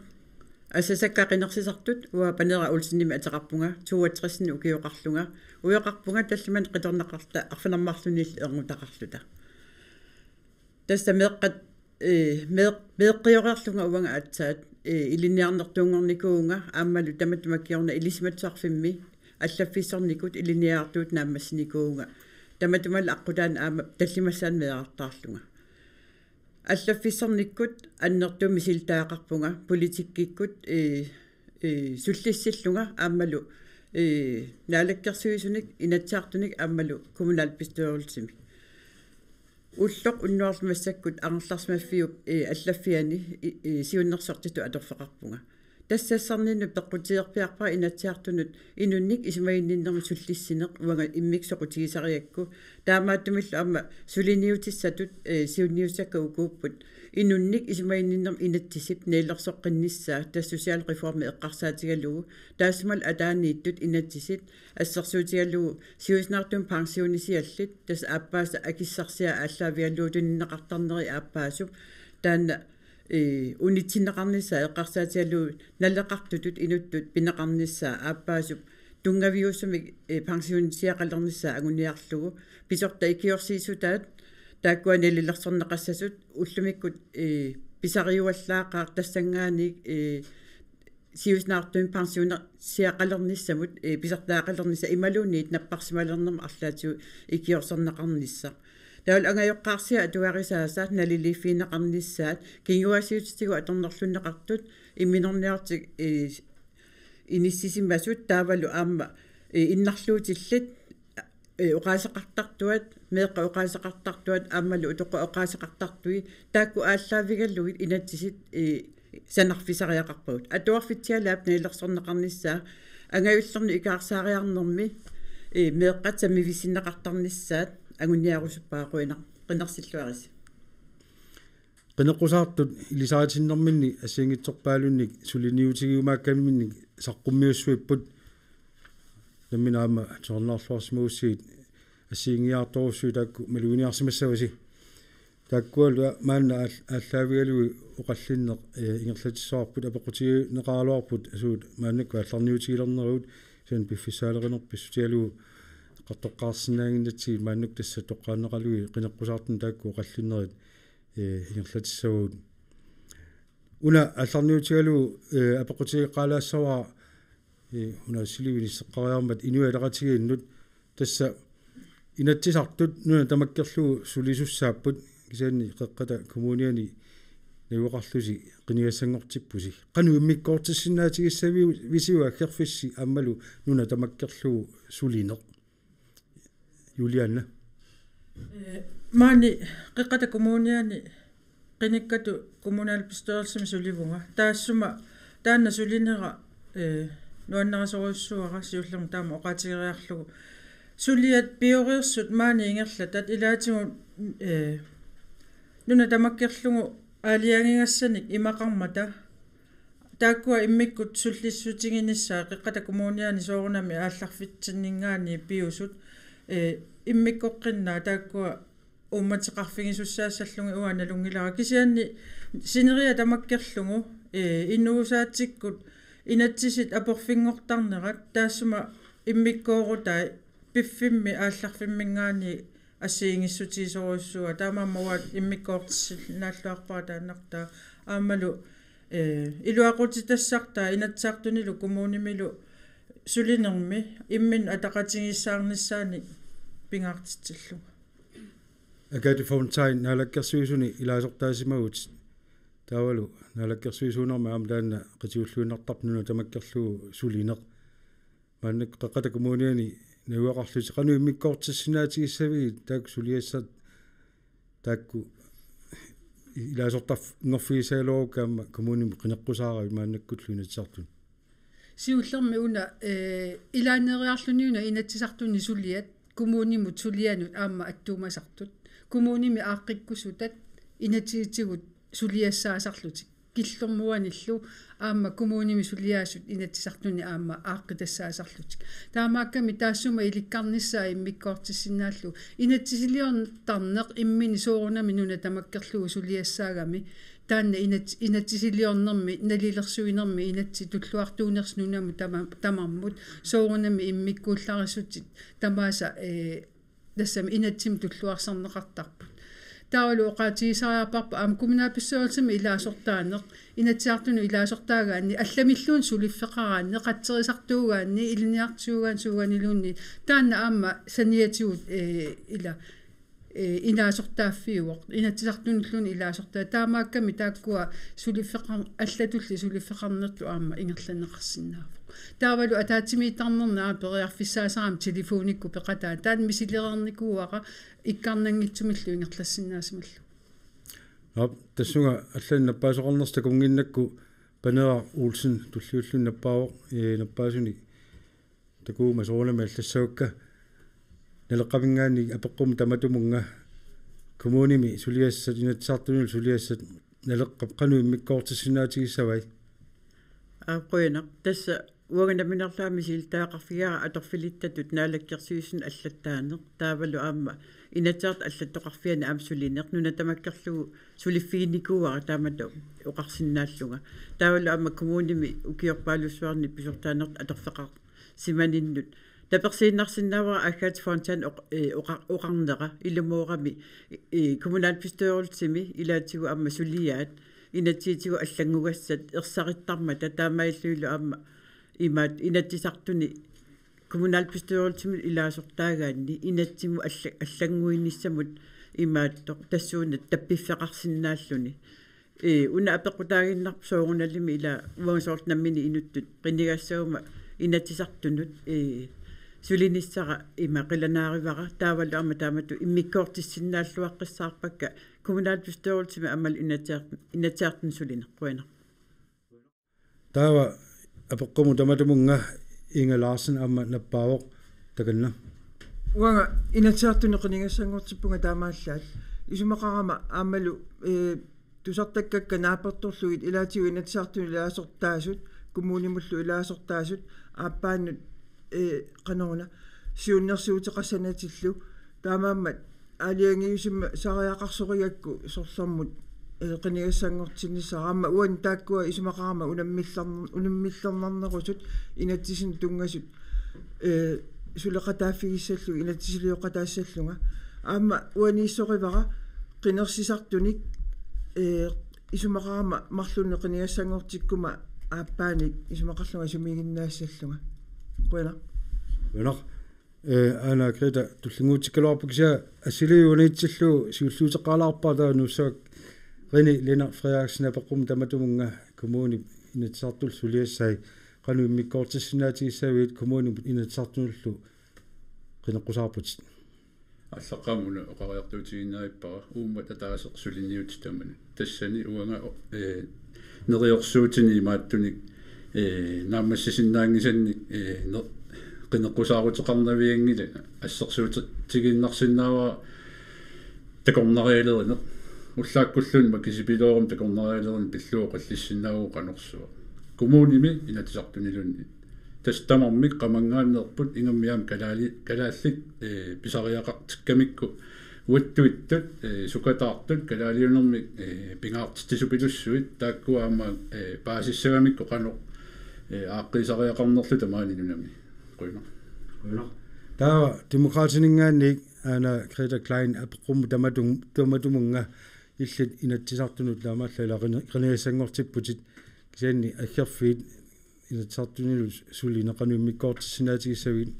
Asasakka qinersisartut, uanga Paneeraq Olsenimik ateqarpunga, toogtresini ukioqarlunga. Ueqarpunga tallimanik qitornaqarluta arfineq-marlunniit erngutaqarluta. Tassa meeqqat, ee, meeq-, meeqqioreerlunga uanga aatsaat, ee, ilinniarnertuunngornikuuvunga aammalu tamatuma kingorna ilisimatusarfimmi allaffissornikkut ilinniartut naammassinikuuvunga. Tamatumalu aqqutaani aamma tallimassaanik meerartaarlunga. Allaffissornikkut annertuumik misilittagaqarpunga, politikkikkut, ee, ee, sullissillunga aammalu, ee, naalakkersuisunik, Inatsisartunik aammalu kommunalbestyrelsimik. Ulloq unnuarlu massakkut angerlarsimaffiup, ee, allaffiani, i-, ee, siunnersortitut atorfeqarpunga. Tassa sassarninnut peqqutigerpiarpara Inatsisartunut inunnik isumaginninnermut sullissineq, uanga immikkut soqutigisarigakku. Taamaattumillu aamma suliniutissatut, ee, siunniussakka ukuupput. Inunnik isumaginninnermut inatsisip nalilersoqqinnissaa, tassa socialreformi eqqarsaatigalugu. Taassumalu ataaniittut inatsisit assersuutigalugu siusinaartumik pensionisiallit, tassa aappaasa akissarsiat aallaavigalugu tunineqartarneri aappaasup. Taanna, ee, unitsinneqarnissaa eqqarsaatigalugu naleqartutut inuttut pineqarnissaa aappaasup tunngaviusumik, ee, pensionisiaqalernissaa anguniarlugu, pisortat ikiorsiissutaat taakkua nalilersorneqassasut ullumikkut, ee, pisariuallaaqaaq tassanngaanniit, ee, siusinaartumik pensioniarsiaqalernissamut, ee, pisartagaqalernissaq imaluunniit napparsimalernermut arlaatigut ikiorserneqarnissaq. Taavalu angajoqqaarsiaq atugarisaasa naliliiffigineqarnissaat kinguaassiuutitigut atornerlunneqartut imminorniartik, ee, inissisimasut taavalu aamma, ee, innarluutillit, ee, oqaaseqartartuat, meeqqat oqaaseqartartuat aammalu utoqqaat oqaaseqartartui taakku aallaavigalugit inatsisit, ee, sanarfisariaqarpagut. Atuarfitsialaap nalilersorneqarnissaa angajullerni ikaarsaariarnermi, ee, meeqqat sammivissinneqartarnissaat anguniarusuppara. Qujanaq, qinersilluarisi. Qineqqusaartut ilisaritinnerminni assigiinngitsorpaalunnik suliniutigiumaakkaminnik saqqummiussuipput. Nammineq aamma tusarnaarluarsimagussigit assigiinngiiaartorujussuit taakku maluginiarsimassavasi. Taakkualu maanna aal-, aallaavigalugu oqallinneq, ee, ingerlatissavarput, apeqqutigineqaraluarput asuut maannakkut aallarniutigilernerugut, kisianni piffissaaleqinerput pissutigalugu eqqartoqqaarsinnaannginnatsigit maannakkut tassa toqqaannaqalugit qineqqusaartunut taakku oqallinnerit, ee, ingerlatissavagut. Una aallarniutigalugu, ee, apeqqutigeqqaalaassavara, ee, una assilivinisseqqariarmat Inuit Ataqatigiinnut tassa Inatsisartut nuna tamakkerlugu sulisussaapput, kisianni Qeqqata Kommuniani najugaqarlusi qinigassanngortippusi. Qanoq immikkoortissinnaatigissavi-, visiuk aggerfissi aammalu nuna tamakkerlugu sulineq? Julianna. Ee, maani Qeqqata Kommuniani qinikkatut kommunalbestyrelsimi sulivunga. Taassuma taanna sulinera, ee, nuannarisorujussuuara, siullermik taama oqaatigeriarlugu. Suliat pioreersut maani ingerlatat ilaatigut, ee, nuna tamakkerlugu aalajangigassanik imaqarmata. Taakkua immikkut sullissutiginissaat Qeqqata Kommuniani soorunami aallarfitsinninngaanniit piusut, ee, immikkoqqinnaat taakkua uummateqarfigisussaassallugit uanga nalunngilara. Kisianni sineriak tamakkerlugu, ee, inuusaatsikkut inatsisit aporfinngortarnerat taassuma immikkoorutai piffimmi aallarfimminngaanniit assigiinngissutigisorujussuuara, taamaammat uanga immikkoortissinnaalluarpara taannartaa. Aammalu, ee, iluaqutitassartaa Inatsisartunilu kommunimilu sulinermi imminnut ataqatigiissaarnissaanik pingaartitsillunga. Agathe Fontain, Naalakkersuisuni ilaasortaasimavutit. Taavalu Naalakkersuisuunermi aamma taanna qitiulluinnartarpoq nuna tamakkerlugu sulineq. Maannakkut Qeqqata Kommuniani najugaqarlusi, qanoq immikkoortissinnaatigissaviuk taakku suliassat, taakku ilaasortarf-, -nngorfigissagaluarukku aamma kommunimi qineqqusaaravit maannakkullu Inatsisartuni? Siullermik una, ee, ilaanneeriarluni una Inatsisartuni suliat kommunimut sulianut aamma attuumasartut. Kommunimi aaqqikkusutat inatsisitigut suliassaasarlutik. Killormuanillu aamma kommunimi suliaasut Inatsisartuni aamma aaqqitassaasarlutik. Taamaakkami taassuma ilikkarnissaa immikkoortissinnaallugu. Inatsisiliortarneq imminut soorunami nuna tamakkerlugu suliassaagami. Taanna inat-, inatsisiliornermi, nalilersuinermi inatsit tulluartuunersut nunamut tama-, tamarmut soorunami immikkuullarissutsit tamaasa, ee, tassami inatsimmi tulluarsarneqartarput. Taavalu oqaatigisariaqarparput aamma kommunalbestyrelsimi ilaasortaaneq, Inatsisartuni ilaasortaagaanni, allamilluunniit suliffeqaraanni, qatserisartuugaanni, ilinniartitsisuugaanni suugaluunniit, taanna aamma saniatigut, ee, ila, ee, ilaasortaaffiuvoq, Inatsisartunilluunniit ilaasortaa. Taamaakkami taakkua suliffeqar-, allatulli suliffeqarnertut aamma ingerlanneqarsinnaavoq. Taavalu ataatsimiittarnerni aamma periarfissaasarami telefonikkut peqataa. Taanna misilereernikuuara ikkarnanngitsumillu ingerlassinnaasimallugu. Aap, tassunga allanik nappaasoqarnersi takunnginnakku Paneeraq Olsen tulliulluni nappaavoq, ee, nappaasuni takuuma soorunami allassavakka. Naleqqaminngaanniit apeqqummut tamatumunnga: Kommunimi suliassat, Inatsisartunilu suliassat, Naleqqap qanoq immikkoortissinnaatigissaviuk? Aap, qujanaq. Tassa uanga nammineerlunga misilittagaqarfigaara atorfilittatut Naalakkersuisuni allattaaneq. Taavalu aamma Inatsisartut allattoqarfianni aamma sulineq, nuna tamakkerlugu suliffiginikuuara taamatut oqarsinnaallunga. Taavalu aamma kommunimi ukiorpaalussuarni pisortaanertut atorfeqarsimaninnut tapersiinnarsinnaavara Agathe Fontain oq-, ee, oqa-, oqarnera, ilumoorami, ee, kommunalbestyrelsimi ilaatigut aamma suliaat inatsisitigut allanngugassat ersarittarmata taamaalillutillu aamma imaattoq Inatsisartuni kommunalbestyrelsimi ilaasortaagaanni inatsimmut alla-, allannguinissamut imaattoq tassuuna tappiffeqarsinnaalluni. Ee, una apeqqutaaginnarpoq soorunalimi ila uanga soorlu nammineq inuttut qinigassaguma Inatsisartunut, ee, sulinissara ima qilanaarivara taavalu aamma taamatut immikkoortissinnaalluaqqissaarpakka kommunalbestyrelsimi aammalu Inatsisart-, Inatsisartuni sulineq. Qujanaq. Taava apeqqummut tamatumunnga Inga Larsen aamma nappaavoq, takanna. Uanga Inatsisartuni qinigassanngortippunga taamaallaat. Isumaqarama aammalu, ee, tusartakkakka naapertorlugit ilaatigut Inatsisartuni ilaasortaasut, kommunimullu ilaasortaasut, aappaannut, ee, qanoruna, siunnersuuteqassanatillu, taamaammat aalajangiusimasariaqarsorigakku sorlermut, ee, qinigassanngortinnissara. Aamma uani taakkua isumaqarama unammillerner-, unammillernarnerusut inatsisinik tunngasut, ee, suleqataaffigissallugit inatsisilioqataassallunga. Aamma uaniissorivara qinersisartunik, ee, isumaqarama marlunnik qinigassanngortikkuma aappaanik isumaqarlunga sumiginnaassallunga. Qujanaq. Qujanaq. Ee, Ane Grete, tullinnguutsikkaluarpoq kisianni assiliiviup uaniitsillugu siulliuteqqaalaarpara, taava nuussavakka René Lennert Frederiksen apeqqummut tamatumunnga kommunip Inatsisartullu suliassai. Qanoq immikkoortissinnaatigissaviit kommunimut Inatsisartunullu qineqqusaarputit? Aallaqqaammut una oqariartuutiginnarippara uummat ataaseq suliniutit tamanut. Tassani uanga, ee, neriorsuutini imaattunik, ee, naammassisinnaanngisannik, ee, ne-, qineqqusaaruteqarnavianngilanga, assersuutigiinnarsinnaavara takornarialerineq. Ullaakkulluunniit makisipiloorami takornarialerineq pillugu oqallissinnaavagut qanorsuaq. Kommunimi Inatsisartuniluunniit. Tassa tamarmik qamanngaanneerput, ingammik aamma kalaali-, kalaallit, ee, pisariaqartikkamikku uattuittut, ee, sukataartut, kalaaliunermik, ee, pingaartitsisupilussuit, taakkua aamma, ee, paasissagamikku qanoq, ee, aaqqiisariaqarnerluta maani nunami. Qujanaq. Qujanaq. Taava Demokraatininngaanniit Ane Grete Klein apeqqummut tamatum-, tamatumunnga illit Inatsisartunut taamaallaat ila qini-, qinigassanngortipputit, kisianni aggerfiit Inatsisartunilu sulineq qanoq immikkoortissinnaatigissaviit?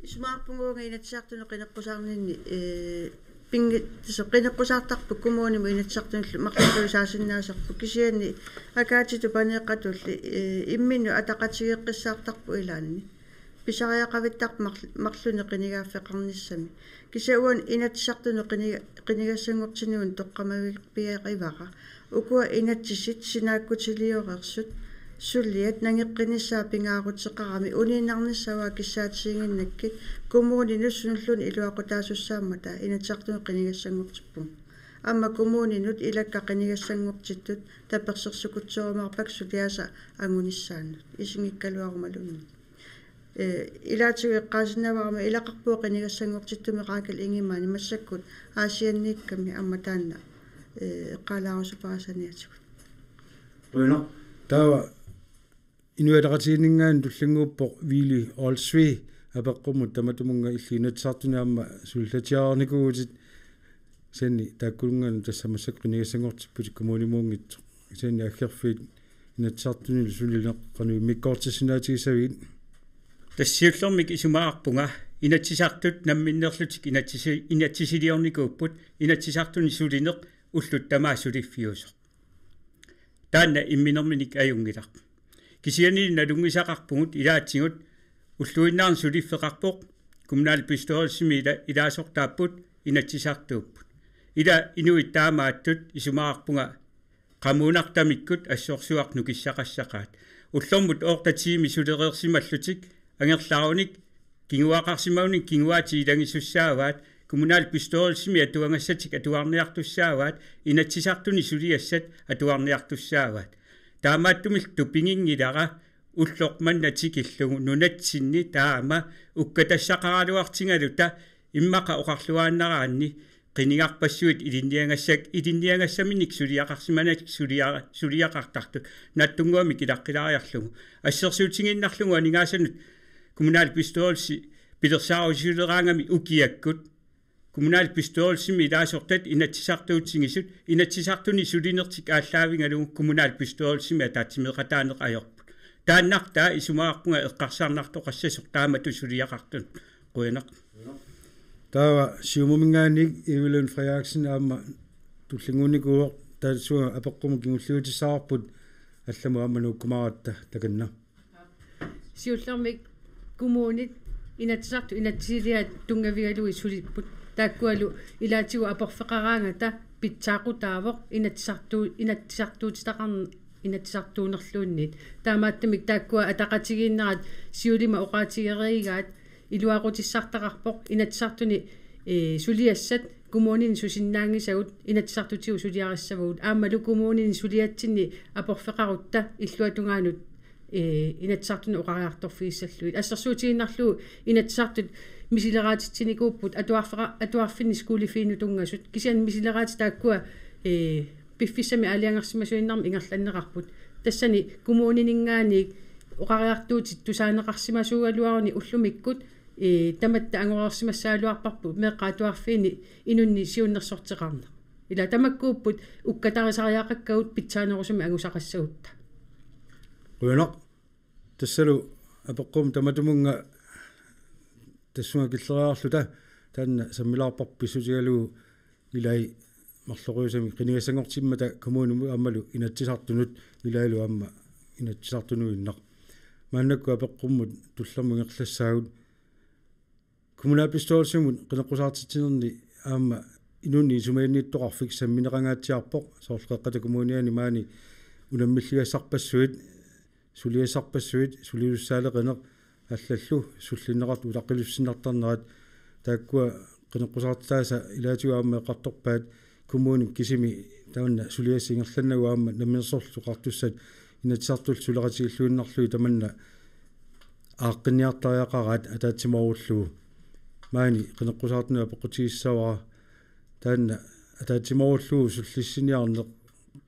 Isumaqarpunga uanga Inatsisartuni qineqqusaarninni, ee, pingi-, tassa qineqqusaartarput kommunimut Inatsisartunillu marlulluinnaq saasinnaasarput, kisianni akaatitut paneeqqatulli, ee, imminnut ataqatigeeqqissaartarput ilaanni. Pisariaqavittarput marl-, marlunnik qinigaaffeqarnissami. Kisianni uani Inatsisartuni qini-, qinigassanngortitsinni toqqammavigipiarivara ukua inatsisit sinaakkutiliureersut suliat nangeqqinissaat pingaaruteqarami uninngarnissaat kissaatiginnginnakkit kommuninut sunulluunniit iluaqutaasussaammata Inatsisartuni qinigassanngortippunga. Aamma kommuninut ilakka qinigassanngortittut tapersersukutsoorumaarpakka suliassat angunissaannut isigikkaluarumaluunniit. Ee, ilaatigut eqqaasinnaavara aamma ilaqarpunga qinigassanngortittumi Rakel Ingemann massakkut Aasianniikkami aamma taanna, ee, eqqaalaarusupara saniatigut. Qujanaq. Taava Inuit Ataqatigiinninngaanniit tullinnguuppoq Willy Olsvig apeqqummut tamatumunnga illit Inatsisartuni aamma sulillatiareernikuuvutit, kisianni taakkununngaanniit tassa massakkut qinigassanngortipputit kommunimuunngitsoq. Kisianni aggerfiit Inatsisartunilu sulineq qanoq immikkoortissinnaatigissaviit? Tassa siullermik isumaqarpunga Inatsisartut namminneerlutik inatsisi-, inatsisiliornikuupput, Inatsisartuni sulineq ullut tamaasa suliffiusoq. Taanna imminerminik ajunngilaq. Kisianni nalunngisaqarpugut ilaatigut ulluinnarni suliffeqarpoq, kommunalbestyrelsimi ila-, ilaasortaapput, Inatsisartuupput. Ila inuit taamaattut isumaqarpunga qamuunartamikkut assorsuaq nukissaqassaqaat. Ullormut otte tiimit sulereersimallutik angerlarunik kinguaqarsimagunik kinguaatit ilagisussaavaat, kommunalbestyrelsimi atuagassatik atuarniartussaavaat, Inatsisartuni suliassat atuarniartussaavaat. Taamaattumillu tupiginngilara ulloq manna tikillugu nunatsinni taama ukkatassaqaraluartigaluta immaqa oqarluaannaraanni qinigarpassuit ilinniagassak-, ilinniagassaminik suliaqarsimanak sulia-, suliaqartartut naatsunnguamik ilaqqilaariarlugu. Assersuutigiinnarlugu aningaasanut kommunalbestyrelsi pilersaarusiuleraangami ukiakkut kommunalbestyrelsimi ilaasortat Inatsisartutigisut Inatsisartuni sulinertik aallaavigalugu kommunalbestyrelsimi ataatsimeeqataaneq ajorput. Taannartaa isumaqarpunga eqqarsarnartoqassasoq taamatut suliaqartunut. Qujanaq. Taava Siumuminngaanniit Evelyn Frederiksen aamma tullinnguunnikuuvoq, tassunga apeqqumut kingulliutissaqarput, allamut aamma nuukkumaaratta, takanna. Siullermik kommunit Inatsisartut inatsisiliaat tunngavigalugit sulipput. Taakkualu ilaatigut aporfeqaraangata pitsaaqutaavoq Inatsisartu-, Inatsisartuutitaqarn-, Inatsisartuunerluunniit. Taamaattumik taakkua ataqatigiinnerat siulima oqaatigereegaat iluaqutissartaqarpoq Inatsisartuni, ee, suliassat kommunini susinnaanngisagut Inatsisartutigut suliarissavagut. Aammalu kommunini suliatsinni aporfeqarutta illuatungaanut, ee, Inatsisartuni oqariartorfigissallugit. Assersuutigiinnarlugu Inatsisartut misileraatitsinikuupput atuarfera-, atuarfinni skolefrinutunngasut. Kisianni misileraatit taakkua, ee, piffissami aalajangersimasuinnarmi ingerlanneqarput. Tassani kommunininngaanniit oqariartuutit tusaaneqarsimasuugaluaruni ullumikkut, ee, tamatta angoreersimassagaluarparput meeqqat atuarfiini inunnik siunnersorteqarneq. Ila tamakkuupput ukkatarisariaqakkagut pitsaanerusumik angusaqassagutta. Qujanaq. Tassalu apeqqummi tamatumunnga tassunga killeriarluta taanna sammilaarparput pissutigalugu ilai marloqiusamik qinigassanngortimmata kommunimut aammalu Inatsisartunut, ilaalu aamma Inatsisartunuinnaq. Maannakkut apeqqummut tullermut ingerlassaagut. Kommunalbestyrelsimut qineqqusaartitsinerni aamma inunnik isumaginnittoqarfik sammineqangaatsiarpoq, soorlu Qeqqata Kommuniani maani unammilligassarpassuit, suliassarpassuit, sulisussaaleqineq allallu sullinneqartut utaqqilussinnartarnerat, taakkua qineqqusaartitaasa ilaatigut aamma eqqartorpaat, kommunip kisimi tamanna suliassaq ingerlannagu aamma Namminersorlutik Oqartussat Inatsisartullu suleqatigiilluinnarlugit tamanna aaqqinniartariaqaraat ataatsimoorullugu. Maani qineqqusaartunut apeqqutigissavara taanna ataatsimoorullugu sullissiniarneq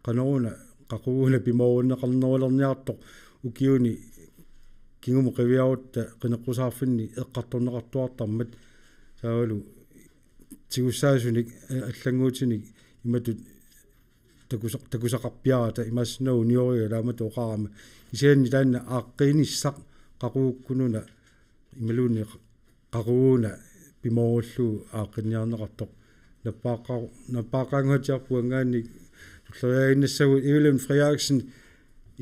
qanoruna, qaqugu una pimoorunneqarnerulerniartoq ukiuni kingumut qiviarutta qineqqusaarfinni eqqartorneqartuartarmat, taavalu tigussaasunik, eh, allannguutinik imatut takusa-, takusaqarpiarata, imaassinnaavoq nioriga ilaamatut oqarama. Kisianni taanna aaqqiinissaq qaqugukkununa imaluunniit qaqugu una pimoorullugu aaqqinniarneqartoq. Nappaaqqaa-, nappaaqqaannguatsiarput, uanngaanniit tulleriiaannassagut. Evelyn Frederiksen,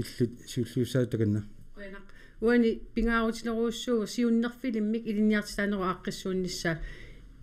illit siulliussaat, takanna. Qujanaq. Uani pingaarutilerujussuuvoq siunnerfilimmik ilinniartitaanerup aaqqissuunnissaa.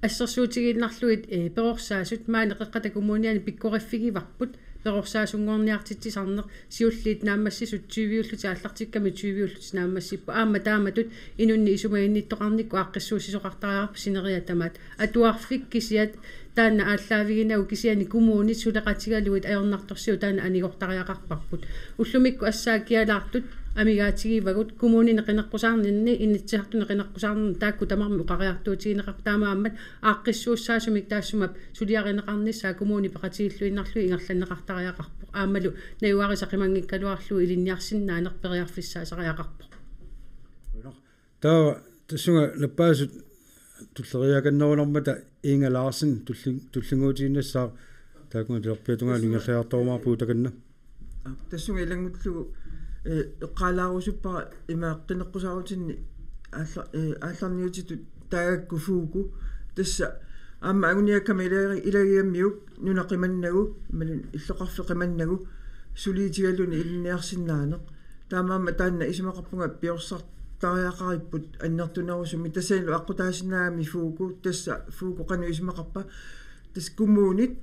Assersuutigiinnarlugit, eh, perorsaasut maani Qeqqata Kommuniani pikkoriffigivarput, perorsaasunngorniartitsisarneq, siulliit naammassisut tyviullutik aallartikkamik tyviullutik naammassipput. Aamma taamatut inunnik isumaginnittoqarnikkut aaqqissuussisoqartariaqarpoq sineriak tamaat. Atuarfik kisiat taanna aallaaviginagu, kisianni kommunit suleqatigalugit ajornartorsiut taanna anigortariaqarparput. Ullumikkut assaat kialaartut amigaatigivavut, kommunini qineqqusaarninni, Inatsisartuni qineqqusaarninni taakku tamarmik oqariartuutigineqarput, taamaammat aaqqissuussaasumik taassuma suliarineqarnissaa kommuni peqatigiilluinnarlugit ingerlanneqartariaqarpoq. Aammalu najugaqartoq qimanngikkaluarlugu ilinniarsinnaaneq periarfissaasariaqarpoq. Taava tassunga nappaasut tulleriiaakannerunarmata Inga Larsen tulli-, tullinnguutiinnassaaq, taakkununnga talerpiata tungaanut ingerlariartorumaarpugut, takanna. Tassunga ilanngullugu, eh, eqqaalaarusuppara ima qineqqusaarutinni aalla-, eh, aallarniutitut taagakku FUKO. Tassa aamma anguniakkama ilagi-, ilagigamiuk nuna qimannagu, imaluunniit illoqarfik qimannagu, suliitigaluni ilinniarsinnaaneq. Taamaammat taanna isumaqarpunga piorsartariaqaripput annertunerusumik. Tassanilu aqqutaasinnaagami FUKO, tassa FUKO qanoq isumaqarpa? Tassa kommunit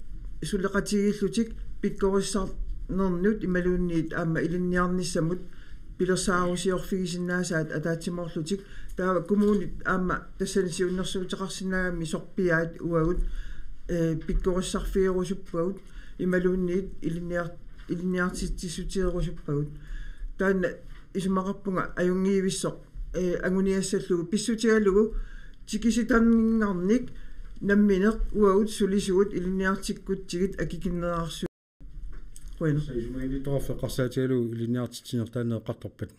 suleqatigiillutik pikkorissarnernut imaluunniit aamma ilinniarnissamut pilersaarusiorfigisinnaasaat ataatsimoorlutik. Taava kommunit aamma tassani siunnersuuteqarsinnaagami sorpiaat uagut, eh, pikkorissarfigerusuppagut imaluunniit ilinniar-, ilinniartitsissutigerusuppagut. Taanna isumaqarpunga ajunngivissoq, eh, anguniassallugu pissutigalugu tikisitanninngarnik nammineq uagut sulisugut ilinniartikkutsigit akikinnerarsuit. Qujanaq. Tassa isumaginnittoqarfik eqqarsaatigalugu ilinniartitsineq taanna eqqartorpat?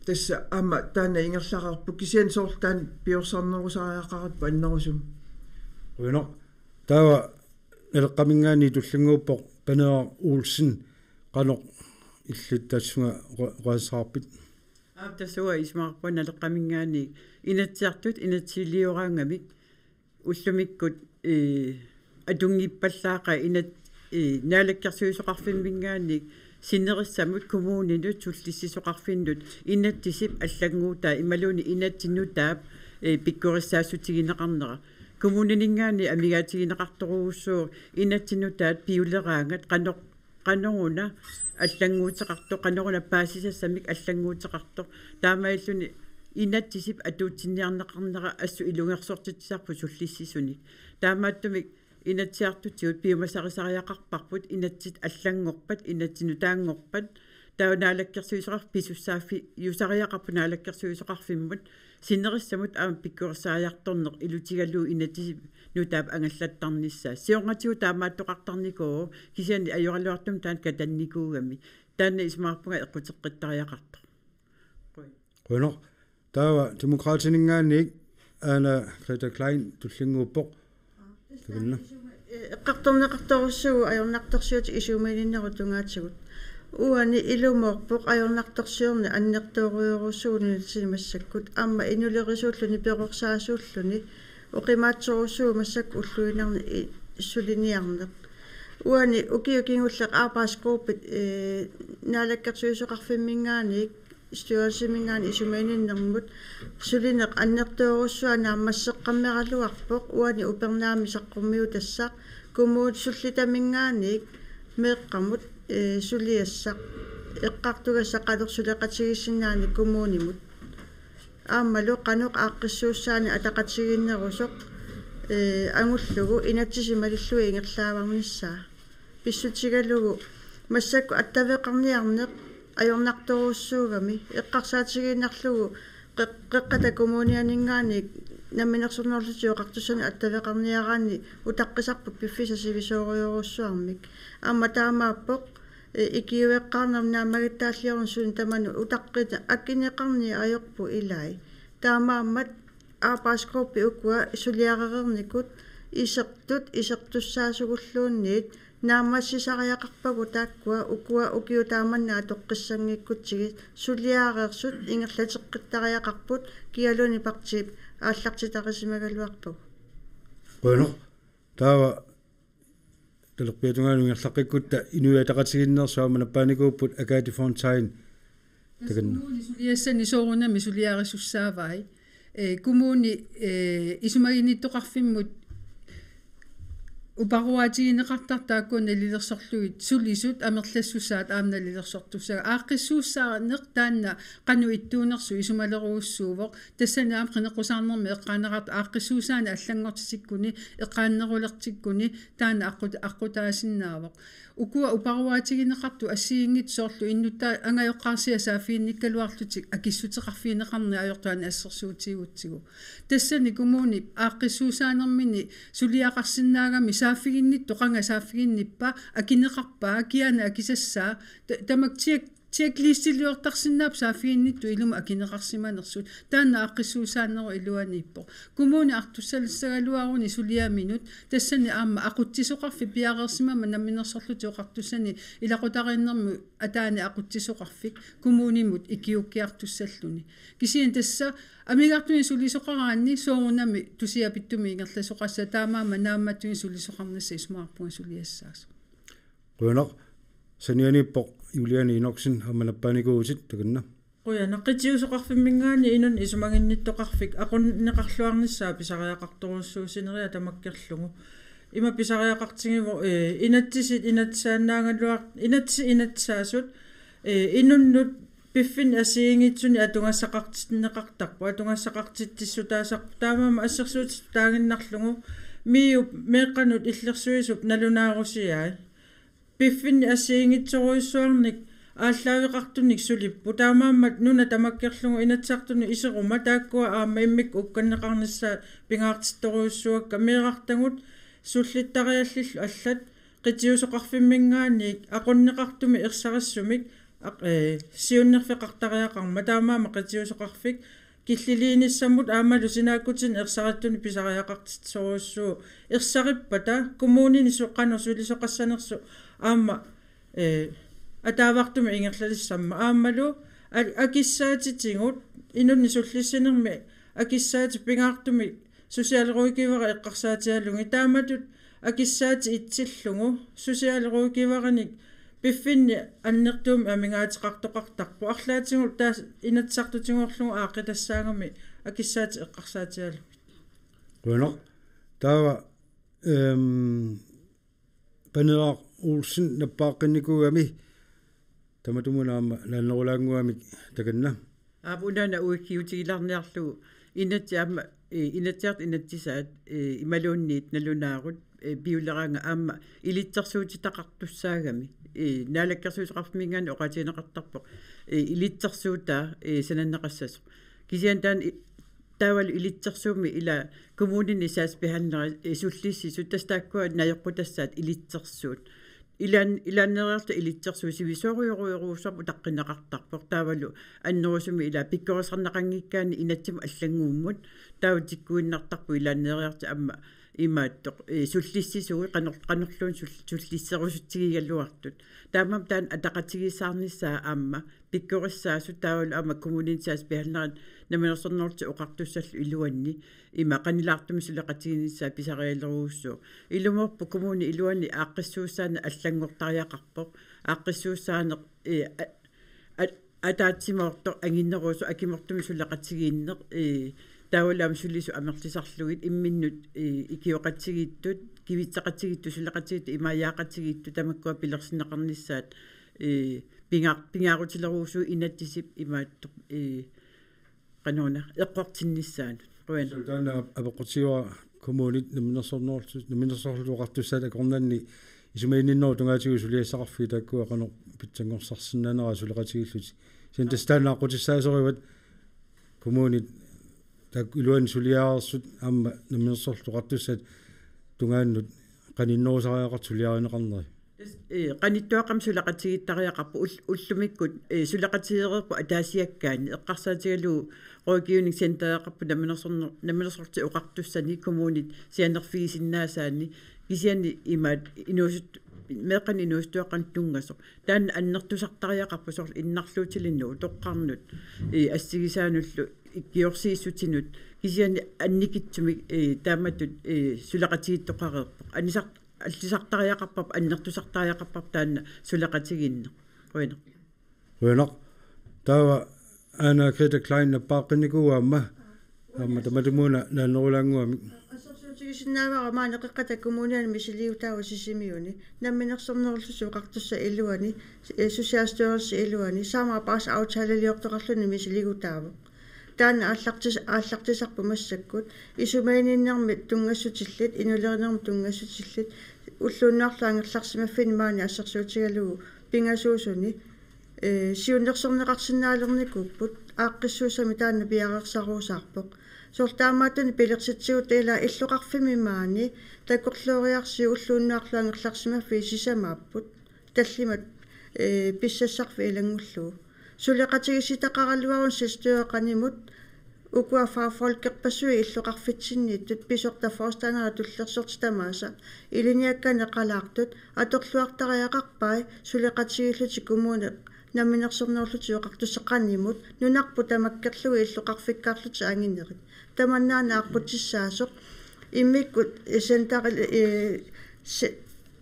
Tassa aamma taanna ingerlareerpoq, kisianni soorlu taanna piorsarnerusariaqaripput annerusumik. Qujanaq. Taava Naleqqaminngaanniit tullinnguuppoq Paneeraq Olsen, qanoq illit tassunga oqa-, oqaaseqarpit? Aap, tassa uanga isumaqarpunga Naleqqaminngaanniit Inatsisartut inatsisilioraangamik ullumikkut, ee, atunngippallaaqaat inat-, ee, Naalakkersuisoqarfimminngaanniit sinerissamut kommuninut sullissisoqarfinnut inatsisip allannguutaa imaluunniit inatsit nutaap, ee, pikkorissaassutigineqarnera. Kommunininngaanniit amigaatigineqartorujussuuvoq inatsit nutaat piuleraangat qanoq, qanoruna allannguuteqartoq, qanoruna paasisassamik allannguuteqartoq. Taamaalilluni inatsisip atuutsinniarneqarnera assut ilungersortitsisarput sullissisunik. Taamaattumik Inatsisartutigut piumasarisariaqarparput inatsit allanngorpat, inatsit nutaanngorpat, taava Naalakkersuisoqarfik pisussaaffiusariaqarpoq Naalakkersuisoqarfimmut sinerissamut aamma pikkorissariartorneq ilutigalugu inatsisip nutaap angallattarnissaa. Siornatigut taamaattoqartarnikuuvoq, kisianni ajoraluartumik taanna katannikuugami. Taanna isumaqarpunga eqquteqqittariaqartoq. Qujanaq. Taava Demokraatininngaanniit Anna Greta Klein tullinnguuppoq. Takanna. Eqqartorneqartorujussuuvoq ajornartorsiutit isumaginninnerup tungaatigut. Uani ilumoorpoq ajornartorsiorneq annertoorujorujussuuvoq nunatsinni massakkut. Aamma inulerisuulluni perorsaasuulluni oqimaatsorujussuuvoq massakkut ulluinnarni i-, suliniarneq. Uani ukiut kingulliit arbejdsgruppit, ee, Naalakkersuisoqarfimminngaanniit styrelsiminngaanniit isumaginninnermut sulineq annertoorujussuaq naammasseqqammeraluarpoq, uani upernaami saqqummiutassaq kommunit sullitaminngaanniit meeqqamut, ee, suliassaq eqqartugassaq qanoq suleqatigiissinnaaneq kommunimut. Aammalu qanoq aaqqissuussaaneq ataqatigiinnerusoq, ee, angullugu inatsisit malillugit ingerlaavarnissaa. Pissutigalugu massakkut attaveqarniarneq ajornartorujussuugami, eqqarsaatigiinnarlugu qeq-, Qeqqata Kommunianinngaanniit Namminersornerullutik Oqartussanit attaveqarniaraanni utaqqisarput piffissaq sivisoorujorujussuarmik. Aamma taamaappoq, ee, ikiueqqaarnermut naammagittaalliorneq suna tamanut utaqqinaq akineqarneq ajorput ilai. Taamaammat arbejdsgruppit ukua suliarereernikut isertut isertussaasugulluunniit naammassisariaqarpagut taakkua ukua ukiut tamanna atoqqissanngikkutsigit suliareersut ingerlateqqittariaqarput kialuunniit partiip aallartitarisimagaluarpagut. Qujanaq. Taava talerpiatungaanut ingerlaqqikkutta Inuit Ataqatigiinneersut aamma nappaanikuupput, Agathe Fontain. Tassa takanna. Kommuni suliassani soorunami suliarisussaavai. Ee, kommuni, ee, isumaginnittoqarfimmut uparuaatigineqartartut taakkua nalilersorlugit sulisut amerlassussaat aamma nalilersortussaapput. Aaqqissuussaaneq taanna qanoq ittuunersoq isumalerujussuuvoq. Tassani aamma qineqqusaarnermi eqqaaneqartoq aaqqissuussaaneq allanngortitikkuni, eqqaanerulertikkuni taanna aqqut-, aqqutaasinnaavoq. Ukua uparuaatigineqartut assigiinngitsut soorlu innuttaasut angajoqqaarsiat saaffiginnikkaluarlutik akissuteqarfigineqarneq ajortut aamma assersuutigigutsigu. Tassani kommuni aaqqissuussaanermini suliaqarsinnaagami saaffiginnittoq qanga saaffiginnippa, akineqarpa, kisianni akisassaa, ta-, tamakku tjek-, tjeklistiliortarsinnaapput saaffiginnittut ilumut akineqarsimanersut. Taanna aaqqissuussaanerup iluaniippoq. Kommuni artussaalissagaluaruni suliaminut, tassani aamma aqutsisoqarfik piareersimammat Namminersorlutik Oqartussanit ilaqutariinnermut ataani aqutsisoqarfik kommunimut ikiuukkiartussalluni. Kisianni tassa amigartunik sulisoqaraanni soorunami tusiapittumik ingerlasoqassaaq, taamaammat naammattunik sulisoqarnissaq isumaqarpunga suliassaasoq. Qujanaq. Sanianiippoq Juliane Enoksen, aamma nappaanikuuvutit, takanna. Qujanaq. Qitiusoqarfimminngaanniit inunnut isumaginnittoqarfik aqunneqarluarnissaa pisariaqartorujussuussineria tamakkerlugu. Ima pisariaqartigivoq, ee, inatsisit inatsisaannaagaluar-, inatsit inatsisaasut, ee, inunnut piffinnik assigiinngitsunik atugassaqartinneqartarput, atugassaqartitsissutaasarput, taamaammat assersuutitut taaginnarlugu MIO-p meeqqanut illersuisup nalunaarusiai. Piffinnik assigiinngitsorujussuarnik aallaaveqartunik sulipput. Taamaammat nuna tamakkerlugu Inatsisartunut iseruma taakkua aamma immikkut ukkanneqarnissaat pingaartittorujussuakka. Meerartagut sullittariallillu allat qitiusoqarfimminngaanniit aqunneqartumik ersarissumik aq-, ee, siunnerfeqartariaqarmat, taamaammat qitiusoqarfik killiliinissamut aammalu sinaakkutini ersarittunik pisariaqartitsisorujussuuvoq ersarippata kommunini soqqanut sulisoqassanersoq aamma, eh, ataavartumik ingerlalissammat aammalu a-, akissaatitigut inunnik sullissinermi akissaatit pingaartumik socialrådgiveri eqqarsaatigalugit taamatut akissaatit itsillugu socialrådgiverinik piffinni annertuumik amigaateqartoqartarpoq. Arlaatigut taava Inatsisartutigoorlugu aaqqitassaagami akissaatit eqqarsaatigalugit. Qujanaq. Taava, ehm, Paneeraq Olsen nappaaqqinikuugami tamatumuuna aamma naannerulaannguamik takanna. Aap, unaana uikkiutigilaarniarlugu inatsit aamma, eh, Inatsisartut inatsisaat, eh, imaluunniit nalunaarut, eh, piuleraangat aamma ilitsersuutitaqartussaagami. Eh, Naalakkersuisoqarfimminngaanniit oqaatigineqartarpoq, eh, ilitsersuutaa, eh, sananneqassasoq. Kisianni taanna i-, taavalu ilitsersuummi ila kommunini sagsbehandleri, eh, sullissisut tassa taakkua najoqqutassaat ilitsersuut. Ilaan-, ilaanneeriarluta ilitsersuut sivisoorujorujorujussuarmik utaqqinneqartarpoq. Taavalu annerusumik ila pikkorissarneqanngikkaanni inatsimut allannguummut taava tikkuinnartarpoq ilaanneeriarluta aamma imaattoq, eh, sullissisugut qanor-, qanorluunniit sul-, sullisserusutsigigaluartut. Taamaammat taanna ataqatigiissaarnissaa aamma pikkorissaasut taavalu aamma kommunini sagsbehandlerit Namminersornerullutik Oqartussallu iluanni ima qanilaartumik suleqatigiinnissaa pisarialerujussuuvoq. Ilumoorpoq kommuni iluanni aaqqissuussaaneq allanngortariaqarpoq. Aaqqissuussaaneq, eh, a-, a-, ataatsimoortoq anginerusoq akimortumik suleqatigiinneq, eh, taavalu aamma sulisut amerlisarlugit imminnut, eh, ikioqatigiittut, kivitseqatigiittut, suleqatigiittut, imaajaaqatigiittut, tamakkua pilersinneqarnissaat, eh, pinga-, pingaarutilerujussuuvoq inatsisip imaattoq, eh, qanoruna eqqortinnissaanut. Qujan. Taanna ap-, apeqqutigaara kommunit namminersornerullutik, Namminersornerullutik Oqartussat akornanni isumaginninnerup tungaatigut suliassaqarfiit taakkua qanoq pitsanngorsarsinnaanerat suleqatigiillutik. Kisianni tassa taanna aqqutissaasorivat kommunit taakku iluanni suliareersut aamma Namminersornerullutik Oqartussat tungaannut qaninnerusariaqartut suliarineqarneri. Tassa, eh, qanittuaqqamik suleqatigiittariaqarpoq ul-, ullumikkut, eh, suleqatigeereerpoq ataasiakkaanni eqqarsaatigalugu rådgivningscenteriaqarpoq Namminersorner-, Namminersornerullutik Oqartussani kommunit sianerfigisinnaasaanni kisianni imaat inuusut-, meeqqanut inuusuttuaqqanut tunngasoq. Taanna annertusartariaqarpoq soorlu innarluutilinnut, utoqqarnut, eh, assigisaanullu, ikiorsiissutinut, kisianni annikitsumik, eh, taamatut, eh, suleqatigiittoqareerpoq. Anisart-, allisartariaqarparput, annertusartariaqarparput taanna suleqatigiinneq. Qujanaq. Qujanaq. Taava Anna Greta Klein nappaaqqinikuuara aamma. Aamma tamatumuuna naannerulaannguamik. Assersuutigisinnaavara maani Qeqqata Kommuniani misiliigutaavoq Sisimiuni. Namminersornerullutik Oqartussat iluani, eh, Socialstyrelsip iluani, samarbejdsaftaleliortoqarluni misiliigutaavoq. Taanna aallartis-, aallartisarpoq massakkut. Isumaginninnermik tunngassutillit, inulerinermik tunngassutillit, ulluunnuarlu angerlarsimaffinni maani assersuutigalugu pingasuusuni, eh, siunnersorneqarsinnaalernikuupput, aaqqissuussamik taanna piareersarusaarpoq. Soorlu taamaattunik pilersitsigutta ilaa illoqarfimmi maani takorlooriarsiuk ulluunnuarlu angerlarsimaffiit sisamaapput. Tallimat, eh, pissassarfik ilanngullugu. Suleqatigiissitaqaraluaruni selvstyret qanimut ukua fagfolkerpassuit illoqarfitsinniittut pisortat forstanderit tullersortit tamaasa ilinniakkanik eqalaartut atorluartariaqarpai suleqatigiillutik Kommune Namminersornerullutik Oqartussat qanimut nunarput tamakkerlugu illoqarfikkaarlutik anginerit. Tamannaana aqqutissaasoq immikkut, eh, centeril-, eh, se-,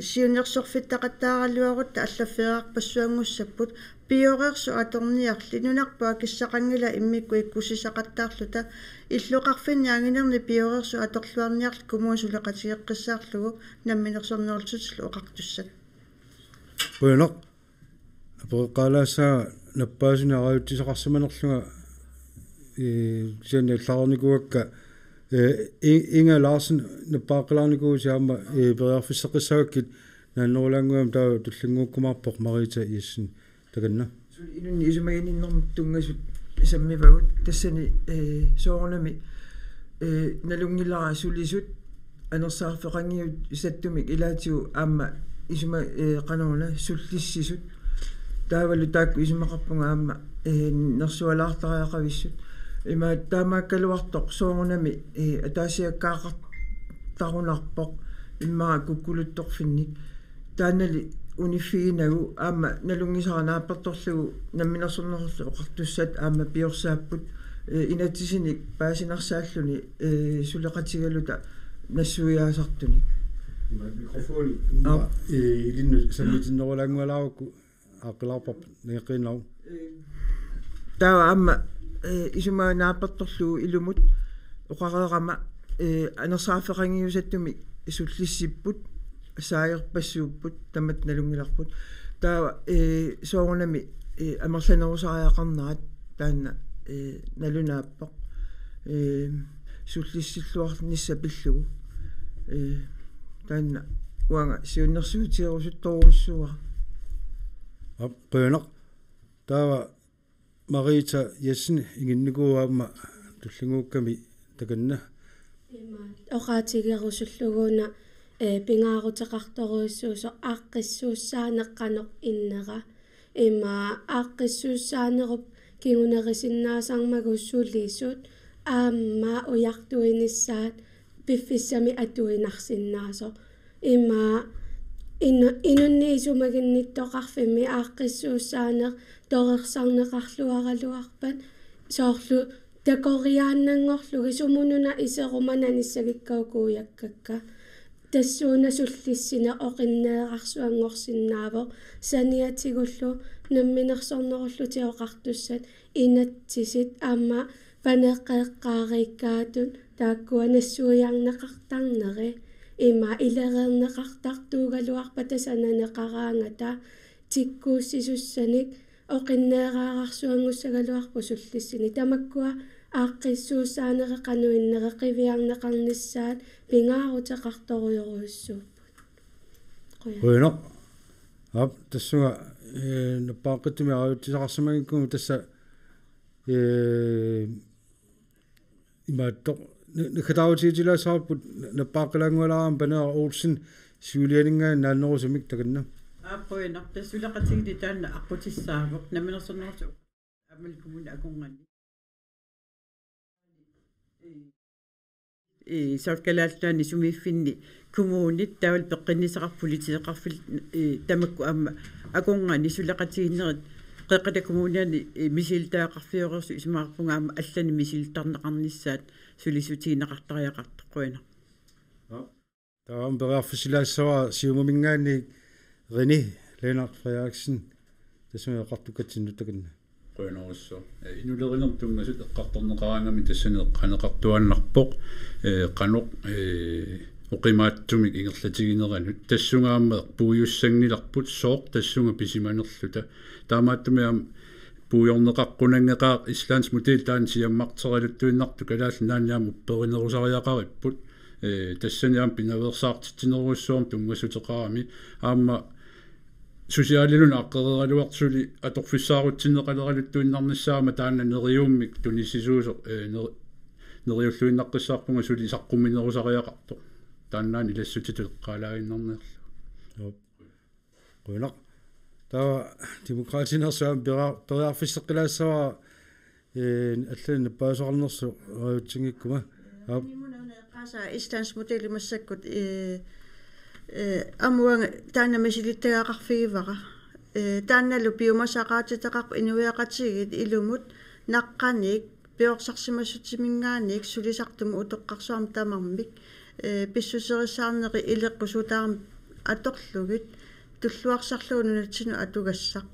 siunnersorfittaqattaaraluarutta allaffeerarpassuanngussapput pioreersut atorniarli nunarput akissaqanngilaq immikkut ikkussisaqattaarluta illoqarfinni anginerni pioreersut atorluarniarli kommuni suleqatigeqqissaarlugu Namminersornerullutillu Oqartussat. Qujanaq. Apereqqaalaassaanga nappaasuni arajutsisaqarsimanerlunga, eh, kisianni allareernikuuakka, eh, I-, Inga Larsen nappaaqqilaarnikuuvusi aamma, eh, periarfisseqqissavakkit naannerulaannguamik taava tullinnguukkumaarpoq Marita Jessen takanna. Suli inunnik isumaginninnermut tunngasut sammivagut tassani, eh, soorunami, eh, nalunngilara sulisut anersaarfeqanngiusattumik ilaatigut aamma isuma-, eh, qanoruna sullissisut. Taavalu taakku isumaqarpunga aamma, eh, nersualaartariaqavissut. Ima taamaakkaluartoq soorunami, eh, ataasiakkaaqartarunarpoq immaqa kukkuluttorfinnik. Taannali uniffiginagu aamma nalunngisara naapertorlugu Namminersornerullutik Oqartussat aamma piorsaapput, eh, inatsisinik paasinarsaalluni, eh, suleqatigaluta nassuiaasartunik. Ima mikrofoni. Aap. Ima, eh, ilinnut sammitinnerulaanngualaarukku aaqqilaarparput nangeqqiinnaruk. Taava aamma, eh, isumaga naapertorlugu ilumut oqareerama, eh, anersaaffeqanngiusattumik sullissipput, saagerpassuupput, tamatta nalunngilarput. Taava, eh, soorunami, eh, amerlanerusariaqarnerat taanna, eh, nalunaappoq. Eh, sullissilluarnissaq pillugu. Eh, taanna uanga siunnersuutigerusuttorujussuuara. Aap, qujanaq. Taava Marita Jessen, inginnikuuvoq aamma tullinnguukkami takanna. Ima oqaatigerusullugu una, eh, pingaaruteqartorujussuusoq aaqqissuussaaneq qanoq innera. Ima aaqqissuussaanerup kingunerisinnaasarmagu sulisut aamma ujartuinissaat piffissami atuinarsinnaasoq. Ima inu-, inunnik isumaginnittoqarfimmi aaqqissuussaaneq torersarneqarluaraluarpat soorlu takoriaannanngorlugit sumut una iseruma nanissagikka ukuujakkakka. Tassuuna sullissineq oqinneerarsuanngorsinnaavoq saniatigullu Namminersornerullutik Oqartussat inatsisit aamma paneqqeqqaariikkaatut taakkua nassuiarneqartarneri ima ilereerneqartartuugaluarpata sananeqaraangata tikkuussisussanik oqinneeraararsuanngussagaluarpoq sullissineq. Tamakkua aaqqissuussaaneri qanoq inneri qiviarneqarnissaat pingaaruteqartorujorujussuupput. Qujanaq. Qujanaq. Aap, tassunga, eh, nappaaqqittumik aajutsisaqarsimanngikkukkit tassa, eh, imaattoq. N-, naggataarutigilaassavarput n-, nappaaqqilaanngualaarama Paneeraq Olsen siulianinngaanniit naannerusumik takanna. Aap, qujanaq, tassa suleqatigiinneq taanna aqqutissaavoq, Namminersornerullutik aammalu kommuni akornanni. Ee, South Kalaallit Nunaanni sumiiffinni kommunit taavalu peqqinnissaqarfik politeeqarfik, ee, tamakku aamma akornanni suleqatigiinnerit Qeqqata Kommuniani, ee, misilittagaqarfioreersut isumaqarpunga aamma allanik misilittarneqarnissaat sulisutigineqartariaqartoq. Qujanaq. Taava periarfissilaassavara Siumuminngaanniit René Lennert Frederiksen, tassami oqartukkatsinnut takanna. Qujanarsuaq. Ee, inulerinermut tunngasut eqqartorneqaraangamik tassani eqqaaneqartuaannarpoq. Ee, qanoq, ee, oqimaatsumik ingerlatigineranut. Tassunga aamma puigussanngilarput sooq tassunga pisimanerluta. Taamaattumik aamma puigorneqaqqunanngeqaaq Islands model taanna siammarteraluttuinnartoq Kalaallit Nunaanni aamma upperinerusariaqaripput. Ee, tassani aamma pinaveersaartitsinerujussuarmik tunngassuteqarami. Aamma socialiluni aqqereeraluartut suli atorfissaarutsinneqaleraluttuinnarnissaat aamma taanna neriuummik tunissisuusoq, ee, neri-, neriulluinnaqqissaarpunga suli saqqumminerusariaqartoq. Taannaana ilassutitut eqqaalaaginnarniarlugu. Joo. Qujanaq. Taava Demokraatineersup aamma peria-, periarfisseqqilaassavara, ee, allanik nappaasoqarnersoq oqaatiginngikkuma. Aap. Imuna una eqqaasaa Islands modeli massakkut, ee, ee, aamma uanga taanna misilittagaqarfigivara. Ee, taannalu piumasaqaatitaqarpoq inuiaqatigiit ilumut naqqaniik piorsarsimassutiminngaanniit sulisartumut utoqqarsuarmik tamarmik, ee, pissuserissaarnerit ileqqut sutaamik atorlugit tulluarsarlugu nunatsinnut atugassaq.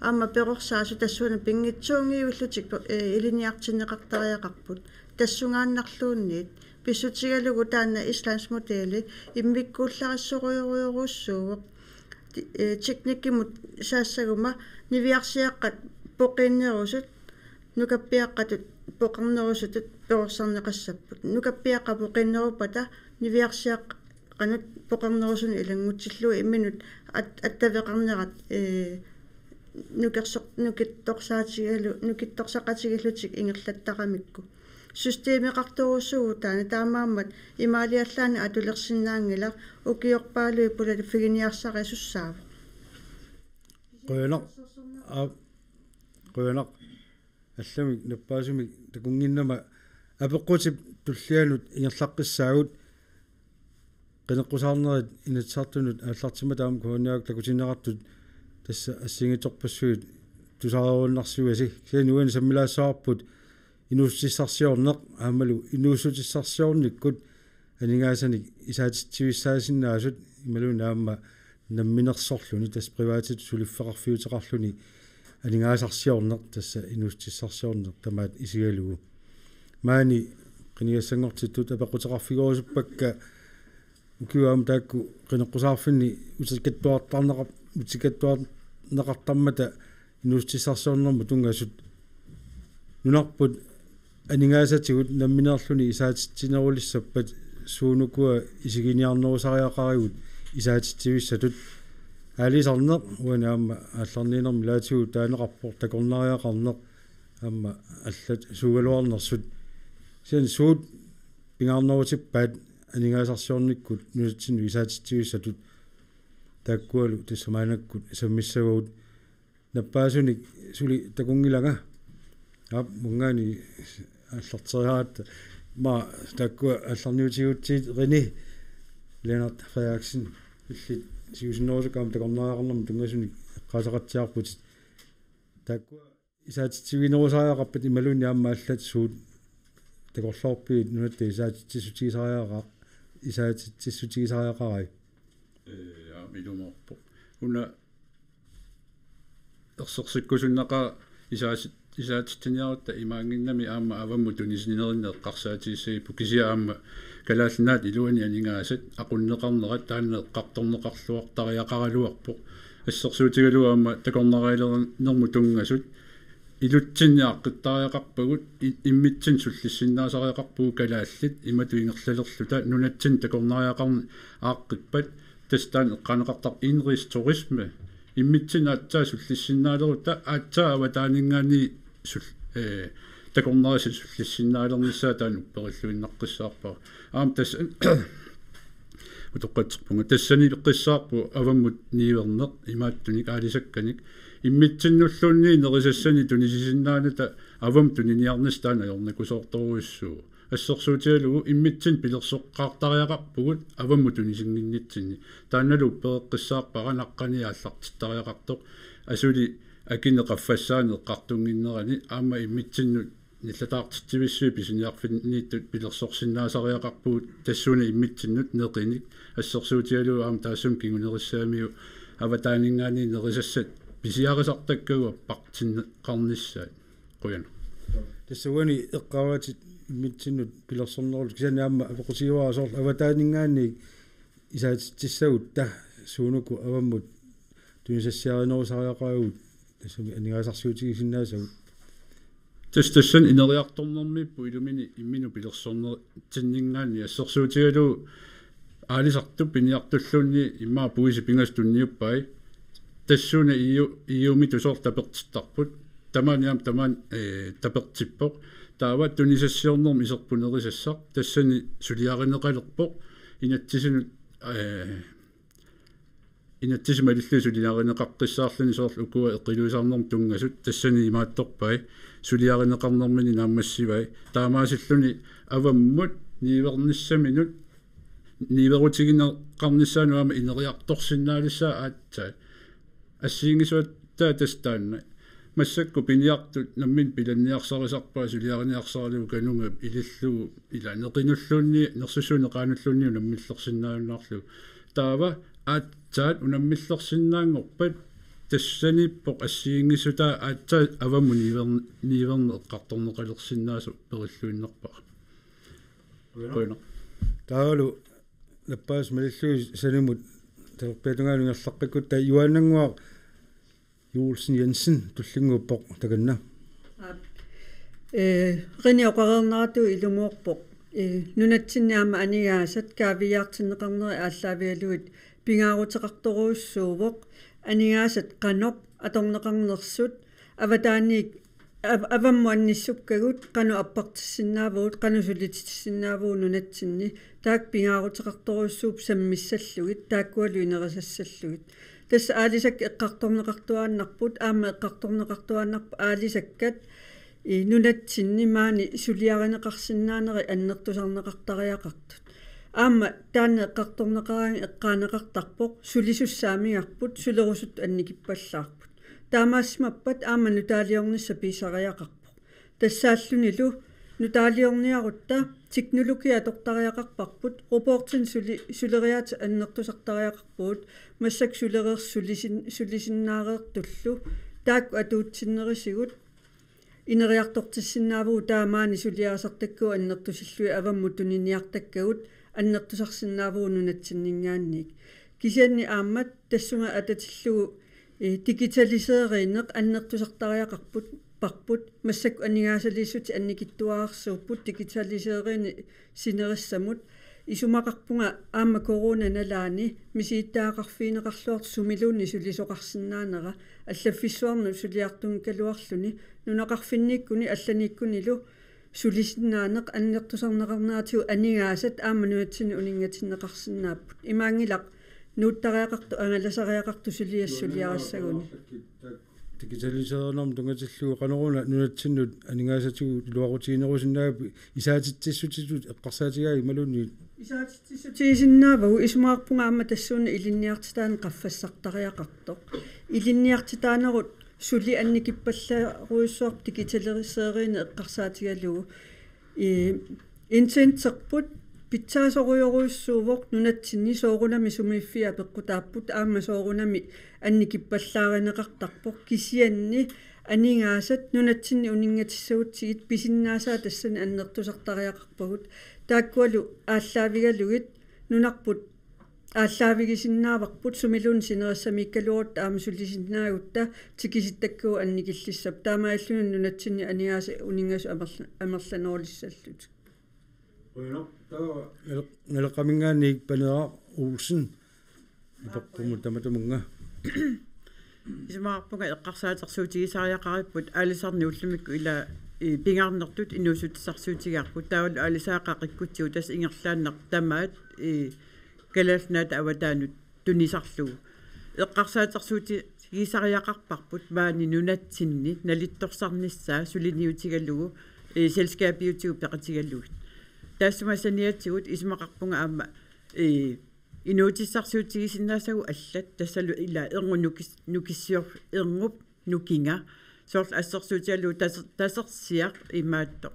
Aamma perorsaasut tassuuna pinngitsuunngivillutik, ee, ilinniartinneqartariaqarput. Tassungaannarluunniit pissutigalugu taanna Islands modeli immikkuullarissorujorujorujussuuvoq. Ti-, ee, teknikkimut saassaguma niviarsiaqqat poqiinnerusut nukappiaqqatut poqarnerusutut perorsarneqassapput. Nukappiaqqat poqiinneruppata niviarsiaqqanut poqarnerusunut ilanngutsillugu imminut at-, attaveqarnerat, ee, nukersoq-, nukittorsaatigalu-, nukittorsaqatigiillutik ingerlattaramikku. Systemeqartorujussuuvoq taanna, taamaammat imaaliallaannaq atulersinnaanngilaq, ukiorpaaluit pulaffiginiarsarisussaavoq. Qujanaq. Aap. Qujanaq. allamik nappaasumik takunnginnama apeqqutip tullianut ingerlaqqissaagut. Qineqqusaarnerit Inatsisartunut aallartimmata aamma kuanniaak takutinneqartut tassa assigiinngitsorpassuit tusaarunnarsiuasi. Kisianni uani sammilaassavarput inuussutissarsiorneq aammalu inuussutissarsiornikkut aningaasanik isaatitsivissaassinnaasut imaluunniit aamma namminersorluni tassa privatit suliffeqarfiuteqarluni aningaasarsiorneq tassa inuussutissarsiorneq tamaat isigalugu. Maani qinigassanngortittut apeqquteqarfigerusuppakka ukiup aamma taakku qineqqusaarfinni utikattuartarneqar-, utikattuarneqartarmata inuussutissarsiornermut tunngasut nunarput aningaasatigut nammineerluni isaatitsinerulissappat suunukua isiginiarnerusariaqarigut isaatitsivissatut. Aalisarneq uani aamma aallarniinermi ilaatigut taaneqarpoq, takornariaqarneq aamma allat suugaluarnersut. Kisianni suut pingaarnerutippaat aningaasarsiornikkut nunatsinnut isaatitsivissatut? Taakkualu tassa maannakkut sammissavagut. Nappaasunik suli takunngilanga. Aap, maanngaanniit aallarteriaratta. Maa taakkua aallarniutigigutsigit, René, Lennert Frederiksen, illit siusinnerusukkaam takornariaqarnermut tunngasunik eqqaasaqatsiarputit. Taakkua isaatitsiviginerusariaqarpat imaluunniit aamma allat suut takorloorpigit nunatta isaatitsissutigisariaqara-, isaatitsissutigisariaqarai? Ee, aamma ilumoorpoq. Una ersersikkusunnaqaaq isaatit-, isaatitsiniarutta imaanngimmat aamma avammut tunisinerinni eqqarsaatigissagipput, kisianni aamma Kalaallit Nunaat iluani aningaasat aqunneqarnerat taanna eqqartorneqarluartariaqaraluarpoq. Assersuutigalugu aamma takornarialerinermut tunngasut ilutsinni aaqqittariaqarpagut, i-, immitsinnut sullissinnaasariaqarpugut kalaallit imatut ingerlalerluta nunatsinni takornariaqarneq aaqqippat, tassa taanna eqqaaneqartarpoq indenrigsturisme. Immitsinnut aatsaat sullissinnaalerutta aatsaat avataaninngaanniit sul-, ee, takornarissat sullissinnaalernissaat taanna upperilluinnaqqissaarpara. Aamma tassa utoqqatserpunga, tassaniiqqissaarpoq avammut niuerneq imaattunik aalisakkanik. Immitsinnulluunniit nerisassanik tunisisinnaanata avammut tuniniarnissaq taanna ajornakusoortorujussuuvoq. Assersuutigalugu immitsinnut pilersoqqaartariaqarpugut avammut tunisinnginnitsinni. Taannalu uppereqqissaarpara naqqaniit aallartittariaqartoq, asuli akini qaffassaani eqqartunnginnerani aamma immitsinnut nillataartitsivissuit pisiniarfinniittut pilersorsinnaasariaqarpugut tassuuna immitsinnut neqinik, assersuutigalugu aamma taassuma kingunerissagamiuk avataaninngaanniit nerisassat pisiarisartakkagut appartinneqarnissaat. Qujanaq. Tassa uani eqqaavatit immitsinnut pilersornerullugit, kisianni aamma apeqqutigiuara soorlu avataaninngaanniit isaatitsissagutta suunuku avammut tunisassiarinerusariaqaragut tassami aningaasarsiutigisinnaasagut. Tassa tassani ineriartornermiippoq ilumini imminut pilersornertinninngaanniit, assersuutigalugu aalisartut piniartulluunniit immaqa puisit pingasut tunniuppai. Tassuuna E U, E U-mitut soorlu tapertittarput. Tamaani aamma tamaani, ee, tapertippoq. Taava tunisassiornermut iserpoq nerisassaq. Tassani suliarineqalerpoq. Inatsisinut, ee, inatsisit malillugit suliarineqaqqissaarluni soorlu ukua eqiluisarnermut tunngasut tassani imaattorpai, suliarineqarnermini naammassivai. Taamaasilluni avammut niuernissaminut niuerutigineqarnissaanut aamma ineriartorsinnaalissaaq aatsaat. Assigiinngissutaa tassa taanna. Massakkut piniartut namminneq pilanniarsarisarpaat suliariniarsaralugu kanungap ilillugu, ila neqinulluunniit, nersussuup neqaanulluunniit unammillersinnaajunnaarlugu. Taava aatsaat unammillersinnaanngorpat tassaniippoq assigiinngissutaa aatsaat avammut niuern-, niuerneq eqqartorneqalersinnaasaq upperilluinnarpara. Qujanaq. Qujanaq. Taavalu nappaasut malillugit sanimut talerpiata tungaanut ingerlaqqikkutta Juaannannguaq Juulsen Jensen tullinnguuppoq, takanna. Aap. Ee, René oqareerneratigut ilumoorpoq. Ee, nunatsinni aamma aningaasat kaaviiaartinneqarnerat aallaavigalugit pingaaruteqartorujussuuvoq. Aningaasat qanoq atorneqarnersut, avataaniit av-, avammut annissukkagut, qanoq appartissinnaavagut, qanoq sulititsisinnaavugut nunatsinni, taakku pingaaruteqartorujussuupput sammissallugit, taakkualu inerisassallugit. Tassa aalisakkat eqqartorneqartuaannarput, aamma eqqartorneqartuaannarpoq aalisakkat I nunatsinni maani suliarineqarsinnaanerit annertusarneqartariaqartut. Aamma taanna eqqartorneqaraangat eqqaaneqartarpoq sulisussaamigarput, sulerusuttut annikippallaarput. Taamaassimappat aamma nutaaliornissaq piisariaqarpoq. Tassaallunilu nutaaliorniarutta teknologi atortariaqarparput, robotinik suli-, suleriaaseq annertusartariaqarpugut, massakkut sulereersut sulisin-, sulisinnaareersullu, taakku atuutsinnerisigut, ineriartortissinnaavugut taava maani suliarisartakkagut annertusillugit avammut tuniniartakkagut annertusarsinnaavugut nunatsinninngaanniit. Kisianni aamma tassunga atatillugu, eh, digitaliseerineq annertusartariaqarput, -parput, massakkut aningaasaliissutit annikitsuararsuupput digitaliseerineq sinerissamut. Isumaqarpunga aamma coronanalaani misilittagaqarfigineqarluartoq sumiluunniit sulisoqarsinnaanera, allaffissuarnut suliartunngikkaluarluni, nunaqarfinniikkuni allaniikkunilu sulisinnaaneq annertusarneqarneratigut aningaasat aamma nunatsinni uninngatinneqarsinnaapput. Imaanngilaq nuuttariaqartoq angalasariaqartoq suliassaq suliarissaguni. Digitaliseerinermut tunngatillugu qanoruna nunatsinnut aningaasatigut iluaqutiginerusinnaagavit isaatitsissutitut eqqarsaatigaat imaluunniit? Isaatitsissutigisinnaavagut, isumaqarpunga aamma tassuuna ilinniartitaaneq qaffassartariaqartoq. Ilinniartitaanerut suli annikippallarujussuarpoq digitaliseerineq eqqarsaatigalugu. Ii, intenderput pitsaasorujorujussuuvoq nunatsinni soorunami sumiiffiit apeqqutaapput aamma soorunami annikippallaarineqartarpoq, kisianni aningaasat nunatsinni uninngatissagutsigit pisinnaasaat tassani annertusartariaqarpagut. Taakkualu aallaavigalugit nunarput aallaavigisinnaavarput sumiluunniit sinerissamiikkaluarutta aamma sulisinnaagutta tikisittakkagut annikillissapput. Taamaalilluni nunatsinni aningaasat uninngasut amerla-, amerlanerulissallutik. Qujanaq, taava Nale-, Naleqqaminngaanniit Paneeraq Olsen. Iperpumut tamatumunnga. Isumaqarpunga eqqarsaatersuutigisariaqaripput aalisarneq ullumikkut ila, eh, pingaarnertut inuussutissarsiutigaarput. Taavalu aalisagaq qaqikkutsigu tassa ingerlaannaq tamaat, eh, Kalaallit Nunaata avataanut tunisarlugu. Eqqarsaatersuutigisariaqarparput maani nunatsinni nalittorsarnissaa suliniutigalugu, eh, selskabiutigut peqatigalugit. Taassuma saniatigut isumaqarpunga aamma, eh, inuutissarsiutigisinnaassagut allat, tassalu ila erngup nukis-, nukissior-, erngup nukinga. Soorlu assersuutigalugu tas-, tasersiaq imaattoq,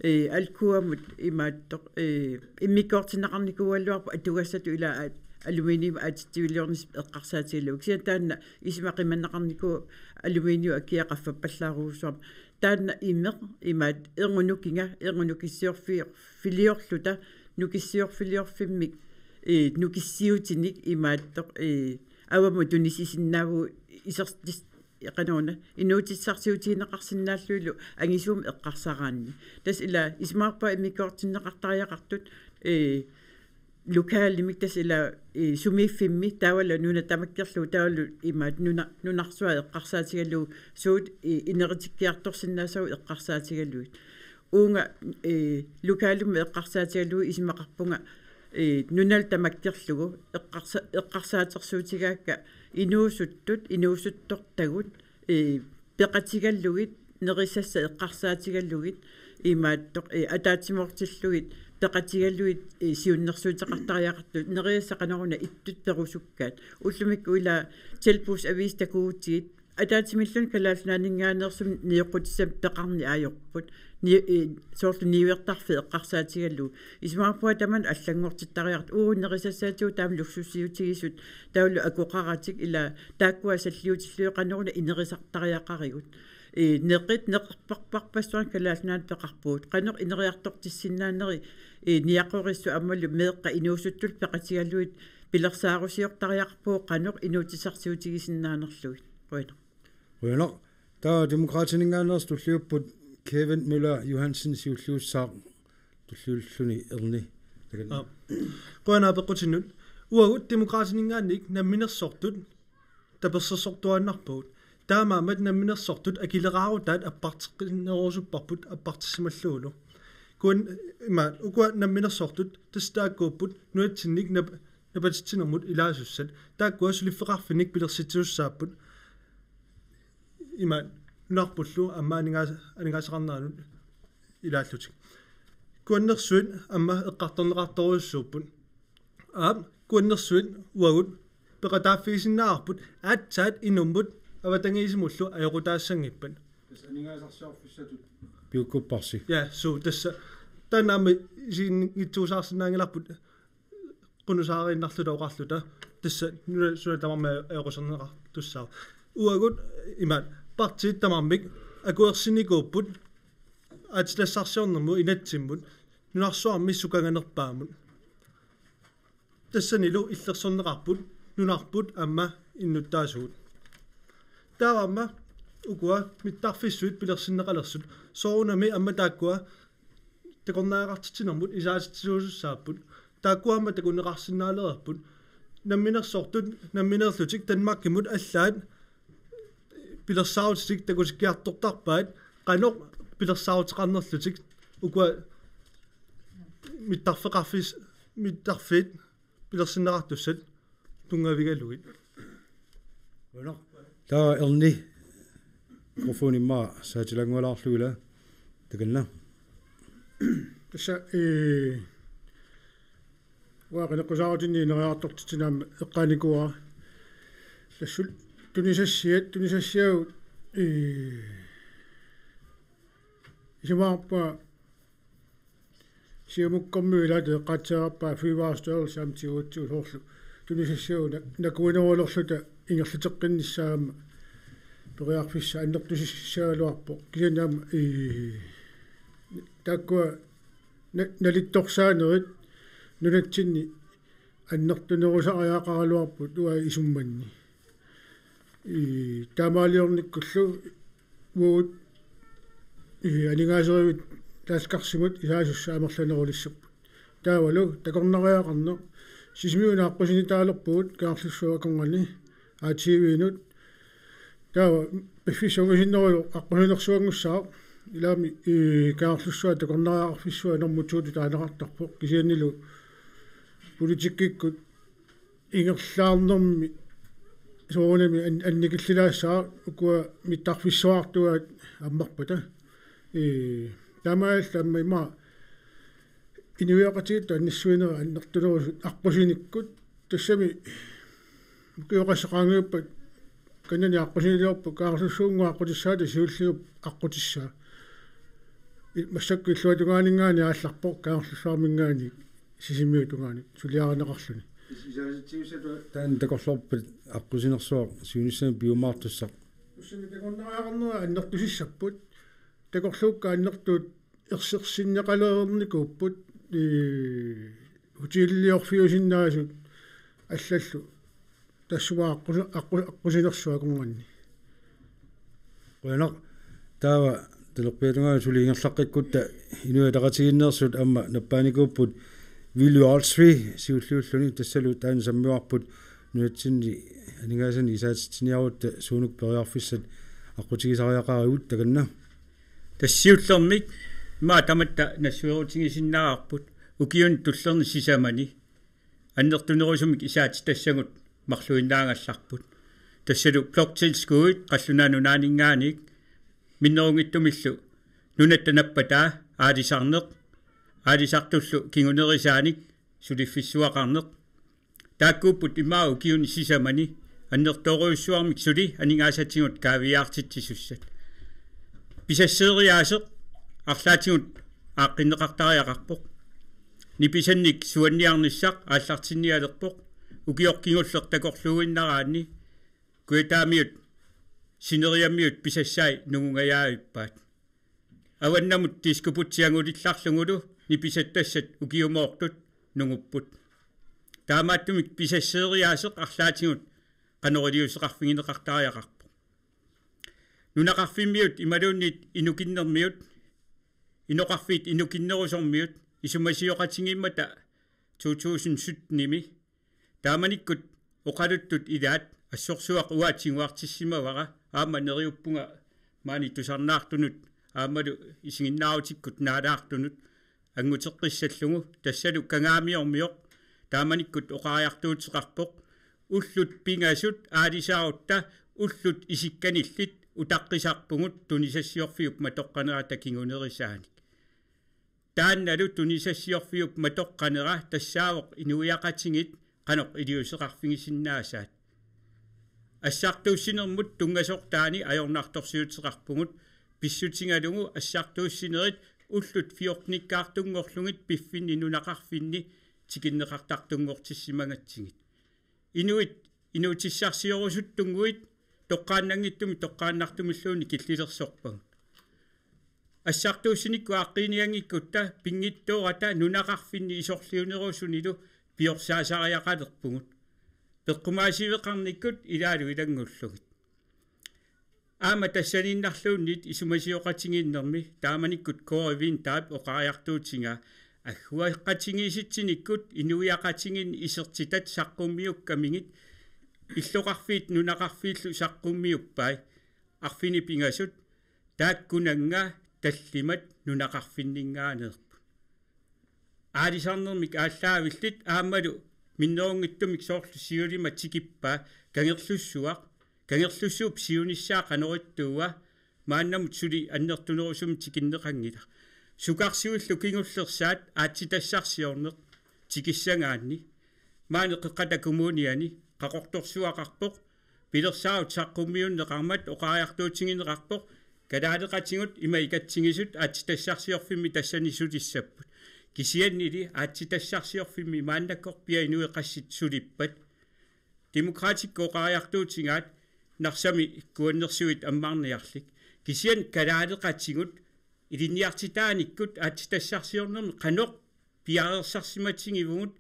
eh, Alcoamut imaattoq, eh, immikkoortinneqarnikuugaluarpoq atugassatut ila a-, aluminium aatsitsiviliornissaq eqqarsaatigalugu. Kisianni taanna isuma qimanneqarnikuuvoq aluminium akia qaffappallaarujussuarmik. Taanna imeq imaat erngup nukinga, erngup nukissiorfi-, -filiorluta, nukissiorfiliorfimmik, eh, nukissiutinik imaattoq, eh, avammut tunisisinnaavagut isers-, tis-, qanoruna, inuutissarsiutigineqarsinnaallugillu angisuumik eqqarsaraanni. Tassa ila isumaqarpunga immikkoortinneqartariaqartut, eh, lokalimik tassa ila, eh, sumiiffimmi taavalu nuna tamakkerlugu taavalu imaat nuna-, nunarsuaq eqqarsaatigalugu suut, eh, ineritikkiartorsinnaassagut eqqarsaatigalugit. Uunga, eh, lokalimut eqqarsaatigalugu isumaqarpunga, eh, nunalu tamakkerlugu eqqarsa-, eqqarsaatersuutigaakka inuusuttut, inuusuttortagut, eh, peqatigalugit, nerisassat eqqarsaatigalugit, imaattoq, eh, ataatsimoortillugit, peqatigalugit, eh, siunnersuuteqartariaqartut, nerisassat qanoruna ittut perusukkaat. Ullumikkut ila Tilbudsavisit takugutsigit, ataatsimilluunniit Kalaallit Nunaanninngaanneersumik nioqqutissamik peqarneq ajorput. Ni-, eh, soorlu niuertarfik eqqarsaatigalugu. Isumaqarpunga tamanna allanngortittariaqartoq, uagut nerisassaatigut taama luksusiutigisut, taavalu akoqaratik ila taakkua salliutillugit qanoruna inerisartariaqarigut. Eh, neqit-, neqerparparpassuarnik Kalaallit Nunaannut peqarpugut. Qanoq ineriartortissinnaanerit, eh, niaqorissut aammalu meeqqat inuusuttullu peqatigalugit pilersaarusiortariaqarpugut qanoq inuutissarsiutigisinnaanerlugit. Qujanaq. Qujanaq. Taava Demokraatininngaanneersut tulliupput Kevin Møller Johansen siulliussaaq tulliulluni Erni. Takanna. Aa. Qujanaq apeqqutinnut. Uagut Demokraatininngaanniit namminersortut tapersersortuaannarpagut. Taamaammat namminersortut akileraarutaat apparteqqinnerusupparput appartissimallugulu. Kuan-, ima, ukua namminersortut tassa taakkuupput nunatsinnik nap-, napatitsinermut ilaasussat. Taakkua suliffeqarfinnik pilersitsisussaapput. Ima, nunarpullu aamma aningaas-, aningaasaqarneranut ilaallutik. Kuannersuit aamma eqqartorneqartorujussuupput. Aap, kuannersuit uagut peqataaffigisinnaavarput aatsaat inummut avatangiisimullu ajoqutaassanngippat. Tassa aningaasarsiorfissatut. Piukkupparsi. Ja, suu, tassa taanna aamma isiginngitsuusaarsinnaanngilarput qunusaariinnarluta oqarluta. Tassa nuna suna tamarmi ajoquserneqartussaavoq. Uagut imaat partiit tamarmik akuersinikuupput aatsitassarsiornermut inatsimmut nunarsuarmi sukanganerpaamut. Tassanilu illersorneqarput nunarput aamma innuttaasugut. Taava aamma ukua mittarfissuit pilersinneqalersut. Soorunami aamma taakkua takornariaqartitsinermut isaatitsisuusussaapput. Taakkua aamma takuneqarsinnaalereerput. Namminersortut, nammineerlutik Danmarkimut allaat pilersaarutitik takutikkiartortarpaat qanoq pilersaaruteqarnerlutik ukua mittarfeqarfis-, mittarfiit pilersinneqartussat tunngavigalugit. Taava Erni, mikrofoni immaqa saatilaanngualaarlugu ila, takanna. Tassa, ee, uanga qineqqusaarutinni ineriartortitsineq aamma eqqaanikuuara. Tassa tunisassiat, tunisassiagut, ee, isumaqarpunga Siumukkormiut ilaat eqqaatsiarpaa fødevarestyrelsi aamma tigutsigu soorlu tunisassiagut na-, nakuinerulerluta ingerlateqqinnissaat aamma periarfissaq annertusissagaluarpoq. Kisianni aamma, ee, taakkua na-, nalittorsaanerit nunatsinni annertunerusariaqaraluarput uanga isummanni. Ee, taamaaliornikkullu uagut, ee, aningaaserivit taaskarsimut isaasussat amerlanerulissapput. Taavalu takornariaqarneq Sisimiuni aqqusinitaalerpugut Kangerlussuup akornanni A T V-nut. Taava piffissaq ungasinnerusoq aqqusinersuanngussaaq, ilaami, ee, Kangerlussuaq takornariaqarfissuaq normu to-tut taaneqartarpoq, kisiannili politikkikkut ingerlaarnermi soorunami an-, annikillilaassaaq, ukua mittarfissuartugaat ammarpata. Ee, taamaalilluta aamma ima inuiaqatigiittut annissuinerit annertunerusut aqqusinikkut, tassami ukioqassaq qaangiuppat Kanani aqqusiniliorpoq, Kangerlussuunnguaq aqqutissaata siulliup aqqutissaa. I-, massakkut illuatungaaninngaanniit aallarpoq, Kangerlussuarminngaanniit Sisimiut tungaanut suliarineqarluni. Is-, isaasitsivissatut taanna takorloorpat aqqusinersuaq siunissami piumaartussaq. Tassami takornariaqarnerat annertusissapput. Takorluukkat annertuut ersersinneqalereernikuupput, ee, hoteliliorfiusinnaasut allallu. Tassunga aqqus-, aqqu-, aqqusinersuaq akornanni. Qujanaq, taava talerpiata tungaanut suli ingerlaqqikkutta Inuit Ataqatigiinneersut aamma nappaanikuupput Willy Olsvig siulliulluni, tassalu taanna sammivarput nunatsinni aningaasanik isaatitsiniarutta suunuku periarfissat aqqutigisariaqarigut, takanna. Tassa siullermik ima tamatta nassuerutigisinnaavarput ukiuni tullerni sisamani annertunerusumik isaatitassagut marluinnaagallarput. Tassalu bloktilskuddit qallunaat nunaanninngaanniit minnerunngitsumillu nunatta nappataa aalisarneq, aalisartullu kingunerisaanik suliffissuaqarneq. Taakkuupput ima ukiuni sisamani annertoorujussuarmik suli aningaasatigut kaaviiaartitsisussat. Pisasseeriaaseq arlaatigut aaqqinneqartariaqarpoq. Nipisannik suanniarnissaq aallartinnialerpoq. Ukioq kingulleq takorluuinnaraanni kujataamiut sineriammiut pisassai nungungajaavippaat. Avannamut diskobugti angulillarlugulu nipisattassat ukiumoortut nungupput. Taamaattumik pisasseeriaaseq arlaatigut qanoq iliuuseqarfigineqartariaqarpoq. Nunaqarfimmiut imaluunniit inukinnermiut, inoqarfiit inukinnerusormiut isumasioqatigiimmata to tusind sytten-imi. Taamanikkut oqaluttut ilaat assorsuaq uanga tiguartissimavara, aamma neriuppunga maani tusarnaartunut aammalu isiginnaarutikkut naalaartunut anguteqqissallugu, tassalu Kangaamiormioq taamanikkut oqariartuuteqarpoq: ullut pingasut aalisaarutta, ullut isikkanillit utaqqisarpugut tunisassiorfiup matoqqanerata kingunerisaanik. Taannalu tunisassiorfiup matoqqanera tassaavoq inuiaqatigiit qanoq iliuuseqarfigisinnaasaat. Assartuussinermut tunngasortaani ajornartorsiuteqarpugut pissutigalugu assartuussinerit ullut fjortenikkaartunngorlugit piffinni nunaqarfinni tikinneqartartunngortissimagatsigit. Inuit inuutissarsiorusuttunnguit toqqaannanngitsumik toqqaannartumilluunniit killilersorpagut. Assartuussinikkut aaqqiinianngikkutta pinngitsoorata nunaqarfinni isorliunerusunilu piorsaasariaqalerpugut. Peqqumaasiveqarnikkut ilaalu ilanngullugit. Aamma tassaniinnarluunniit isumasioqatigiinnermi taamanikkut Kåre Winther oqariartuutigaa agguaqatigiissitsinikkut inuiaqatigiinni isertitat saqqummiukkamigit illoqarfiit nunaqarfiillu saqqummiuppai arfineq-pingasut taakkunannga tallimat nunaqarfinninngaanneerput. Aalisarnermik aallaavillit aammalu minnerunngitsumik soorlu siulima tikippaa Kangerlussuaq, Kangerlussuup siunissaa qanoq ittuua maannamut suli annertunerusumik tikinneqanngilaq. Sukarsuillu kingullersaat aatsitassarsiorneq tikissagaanni maani Qeqqata Kommuniani Qaqortorsuaqarpoq pilersaarut saqqummiunneqarmat oqariartuutigineqarpoq kalaaleqatigut ima ikatsigisut aatsitassarsiorfimmi tassani sulissapput. Kisiannili aatsitassarsiorfimmi maannakkorpiaq inuit qassit sulippat. Demokraatikku oqariartuutigaat Narsami kuannersuit ammarniarlik. Kisianni kalaaleqatigut ilinniartitaanikkut aatsitassarsiornermi qanoq piareersarsimatigivugut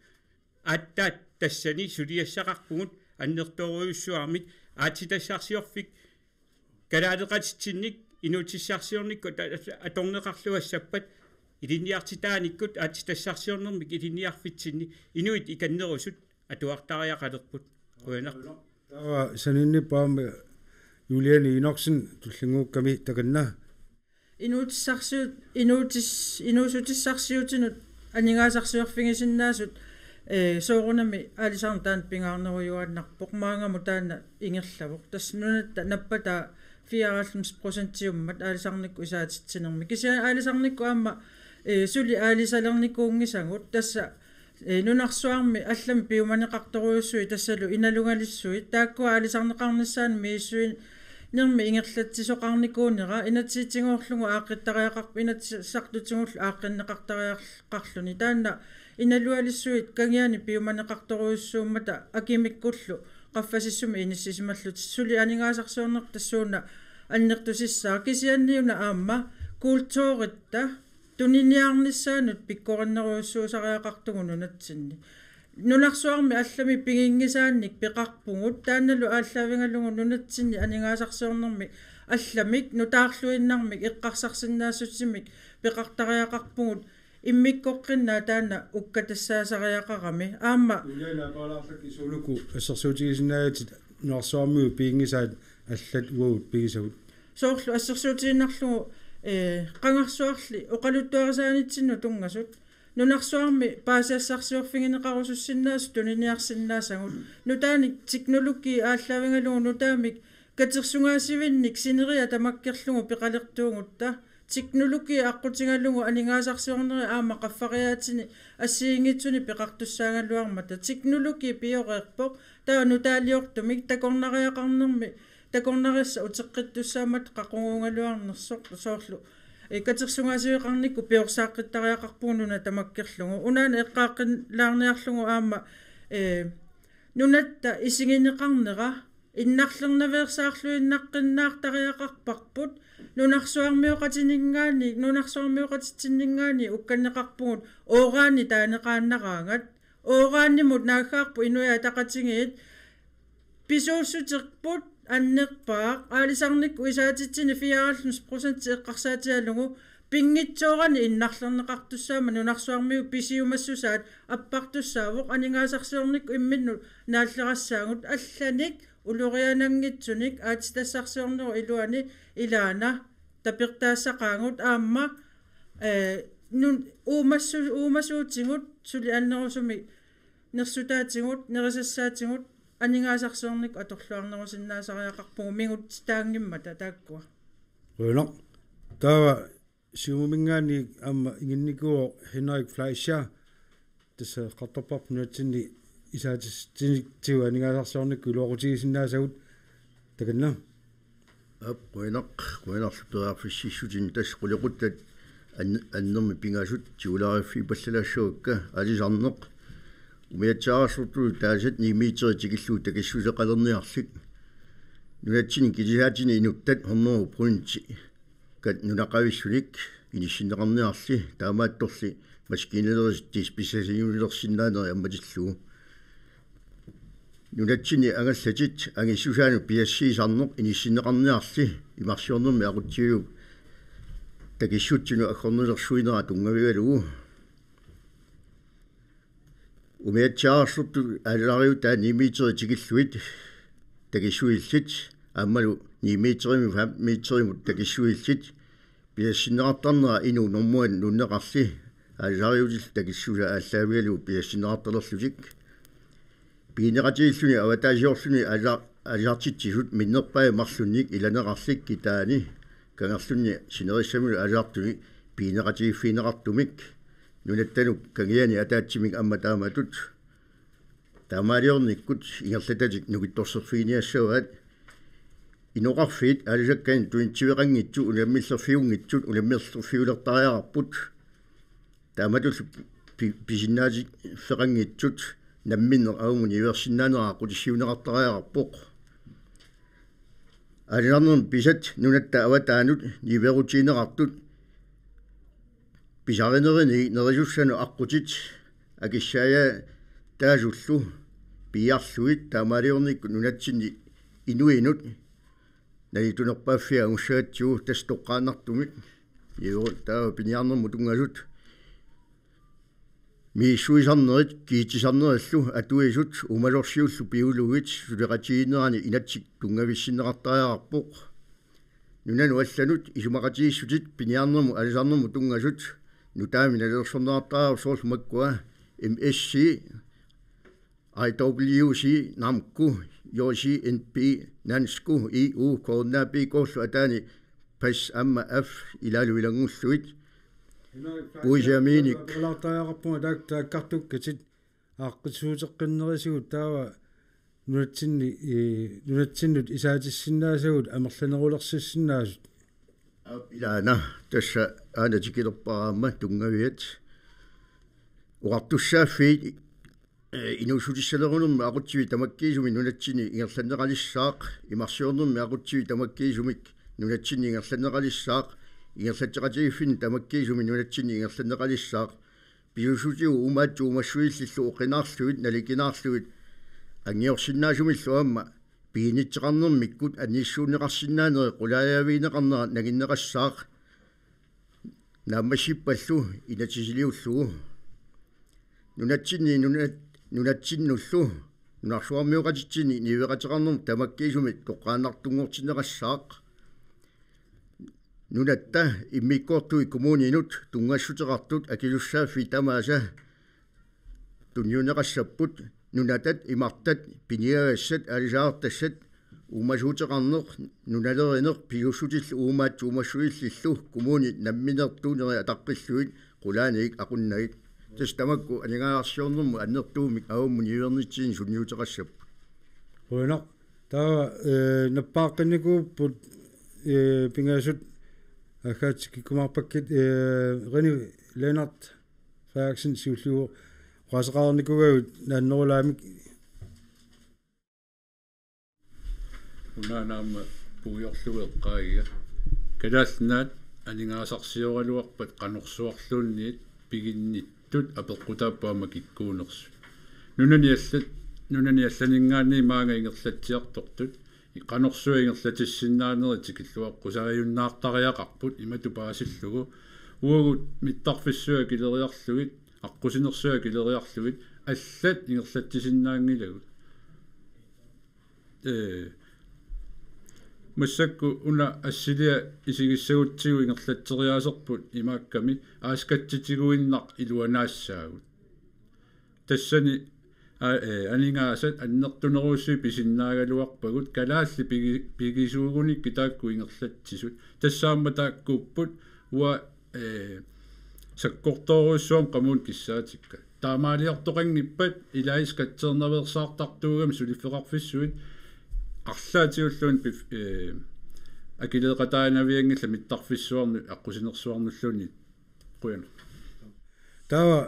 aatsaat tassani suliassaqarpugut annertoorujussuarmik aatsitassarsiorfik kalaaleqatitsinnik inuutissarsiornikkut ata-, atorneqarluassappat ilinniartitaanikkut aatsitassarsiornermik ilinniarfitsinni inuit ikannerusut atuartariaqalerput. Qujanaq. Taava saninnippoq aamma Juliane Enoksen tullinnguukkami takanna. Inuutissarsiut, inuutis-, inuussutissarsiutinut aningaasarsiorfigisinnaasut, ee, soorunami aalisarneq taanna pingaarnerujuaannarpoq, maannamut taanna ingerlavoq. Tassa nunatta nappataa fireoghalvfems procentiummat aalisarnikkut isaatitsinermi. Kisianni aalisarnikkut aamma, ee, suli aalisalernikuunngisagut. Tassa ee, nunarsuarmi allamik piumaneqartorujussuit tassalu inalugalissuit taakkua aalisarneqarnissaannik misissuinermi ingerlatsisoqarnikuunera inatsisitigoorlugu aaqqittariaqarp-, inatsisartutigullu aaqqinneqartariaqarluni. Taanna inalugalissuit kangiani piumaneqartorujussuummata akimikkullu qaffasissumik inissisimallutik suli aningaasarsiornerput tassuuna annertusissaaq kisianniuna aamma kulturitta tuniniarnissaanut pikkorinnerujussuusariaqartugut nunatsinni. Nunarsuarmi allamik piginngisaannik peqarpugut, taannalu aallaavigalugu nunatsinni aningaasarsiornermi allamik nutaarluinnarmik eqqarsarsinnaassutimik peqartariaqarpugut immikkoqqinnaa taanna ukkatassaasariaqarami. Aamma Juliane, aappaalaarlakki suunuku assersuutigisinnaagatit nunarsuarmiut piginngisaat allat uagut pigisagut? Soorlu assersuutigiinnarlugu, ee, qangarsuarli oqaluttuarisaanitsinnut tunngasut. Nunarsuarmi paasisassarsiorfigineqarusussinnaasut tuniniarsinnaasagut. Nutaanik teknologi aallaavigalugu nutaamik katersugaasivinnik sineriak tamakkerlugu peqalertuugutta. Teknologi aqqutigalugu aningaasarsiorneri aamma qaffariaatini assigiinngitsuni peqartussaagaluarmata. Teknologi pioreerpoq. Taava nutaaliortumik takornariaqarnermi takornariassaq uteqqittussaammat qaquguugaluarnersoq soorlu. Ee, katersugaasiveqarnikkut piorsaaqqittariaqarpugut nuna tamakkerlugu. Unaana eqqaaqqilaarniarlugu aamma, ee, nunatta isigineqarnera innarlernaveersaarluinnaqqinnaartariaqarparput nunarsuarmioqatininngaanniit, nunarsuarmioqatitsinninngaanniit ukkanneqarpugut uurani taaneqaannaraangat. Uranimut naaggaarput Inuit Ataqatigiit pisuussuterput annerpaaq aalisarnikkut isaatitsini fireoghalvfems procent eqqarsaatigalugu pinngitsoorani innarlerneqartussaammat nunarsuarmiut pisiumassusaat appartussaavoq aningaasarsiornikkut imminnut naallerassaagut allanik uloriananngitsunik aatsitassarsiornerup iluani ilaana tapertaassaqaagut aamma, ee, nun-, uumassu-, uumasuutigut suli annerusumik nersutaatigut, nerisassaatigut, aningaasarsiornikkut atorluarnerusinnaasariaqarpugut mingutsitaanngimmata taakkua. Qujanaq. Taava Siumuminngaanniit aamma inginnikuuvoq Henrik Fleischer, tassa eqqartorparput nunatsinni isaatitsinitsigut aningaasarsiornikkut iluaqutigisinnaasagut, takanna. Aap, qujanaq, qujanarlu periarfissiissutinik. Tassa qulequttat an-, annermik pingasut tigulaariffigipallalassuakka: aalisarneq umiatsiaararsortutut taasat ni meterit tikillugu takissuseqalerniarlik, nunatsinni kilisaatini inuttat hundrede procent kat nunaqavissunik inissinneqarniarli, taamaattorli maskiinalerisut tispissasiunersinnaanerit ammatillugu. Nunatsinni angallatit angissusaanut pisassiisarneq inissinneqarniarli, imarsiornermi aqutsiviup takissutsinut aggornilersuinera tunngavigalugu. Umiatsiaararsortut aalisariutaa ni meterit tikillugit takissusillit aammalu ni meterimik fem meterimut takissusillit pisassinneqartarnera inuk normuanut nunneqarli, aalisariutillu takissusaa aallaavigalugu pisassinneqartalerlutik. Pigineqatigiilluni avataasiorluni aala-, aalisartitsisut minnerpaamik marlunnik ilaneqarlik kitaani kangerlunni sinerissamilu aalisartuni pigineqatigiiffigineqartumik, nunattanut kangiani ataatsimik aamma taamatut. Taamaaliornikkut ingerlatatik nukittorserfiginiassavaat. Inoqarfiit aalisakkanik tunitsiveqanngitsut unammillerfiunngitsut unammillerfiulertariaqarput. Taamatullu pi-, pisinnaatitsiffigeqanngitsut namminneq avamut niuersinnaanera aqqutissiuunneqartariaqarpoq. Aalisarnermi pisat nunatta avataanut niuerutigineqartut pisarinerini nerisussanut aqqutit akissaajaataasullu piiarlugit, taamaaliornikkut nunatsinni inuinut nalitunerpaaffia angussagatsigu, tassa toqqaannartumik. Iu, taava piniarnermut tunngasut misissuisarnerit kiitsisarnerillu atuisut uumasorsiullu piulugit suleqatigiinnerani inatsit tunngavissinneqartariaqarpoq. Nunanut allanut isumaqatigiissutit piniarnermut aalisarnermut tunngasut nutaamik nalilersorneqartariaqarput, soorlu makkua M S C, I W C, NAMMCO, J C N P, NANSCO, E U, K N A P K-llu ataani pas aamma af ilaalu ilanngullugit. Puisiamiinik. Ulaartariaqarpunga taak-, taakkartukkatit aaqqissuuteqqinnerisigut, taava nunatsinni, ii, nunatsinnut isaatissinnaasagut amerlanerulersissinnaasut. Aap, ilaana, tassa aana tikilerpara aamma tunngaviat. Oqartussaaffiit, ee, inuussutissalerunermi aqutsivik tamakkiisumik nunatsinni ingerlanneqalissaaq, imarsiornermi aqutsivik tamakkiisumik nunatsinni ingerlanneqalissaaq, ingerlatseqatigiiffinni tamakkiisumik nunatsinni ingerlanneqalissaaq, pisuussutigut uumaatsut uumassuillillu oqinaarlugit, nalikinaarlugit, anngiorsinnaasumillu aamma piginnittoqarnermikkut annissuunneqarsinnaanerit qulaajavigineqarnera nanginneqassaaq naammassippallu inatsisiliullugu. Nunatsinni nunat-, nunatsinnullu nunarsuarmioqatitsinnit niueqateqarnermut tamakkiisumik toqqaannartunngortinneqassaaq. Nunatta immikkoortui kommuninut tunngassuteqartut akisussaaffiit tamaasa tunniunneqassapput, nunatat imartat piniagassat aalisaartassat uumasuuteqarneq, nunalerineq pisuussutillu uumaatsut uumassuillillu kommunit nammineertuunerit ataqqillugit qulaanagit aqunnagit. Tassa tamakku aningaasarsiornermut annertuumik avammut niuernitsinnut sunniuteqassapput. Qujanaq. Taava, ee, nappaaqqinikuupput, ee, pingasut aggaatsikkikkumaarpakkit, ee, René Lennert Frederiksen siulliuvoq, oqaaseqarnikuugavit naannerulaamik. Una aamma puiorlugu eqqaagiga. Kalaallit Nunaat aningaasarsioraluarpat qanorsuarluunniit piginnittut apeqqutaapput aamma kikkuunersut. Nunani allat, nunani allaninngaanniit maanga ingerlatsiartortut qanorsuaq ingerlatissinnaanerit tikilluaqqusaagiunnaartariaqarput imatut paasillugu: uagut mittarfissuit akileriarlugit, aqqusinersuit akileriarlugit, allat ingerlatsisinnaanngilagut. Ee, massakkut una assilia isigissagutsigu ingerlatseriaaserput imaakkami aaskatsitiguinnaq iluanaassaagut. Tassani A-, ee, aningaasat annertunerusui pisinnaagaluarpagut kalaallit pigi-, pigisuugunikkit taakku ingerlatsisut. Tassaammata taakkuupput uanga, ee, sakkortoorujussuarmik qamuuna kissaatikka. Taamaaliortoqanngippat ilai skatsernaveersaartartuugami suliffeqarfissuit arlaatigulluunniit pif-, ee, akileeqataanavianngillat mittarfissuarnut aqqusinersuarnulluunniit. Qujanaq. Taava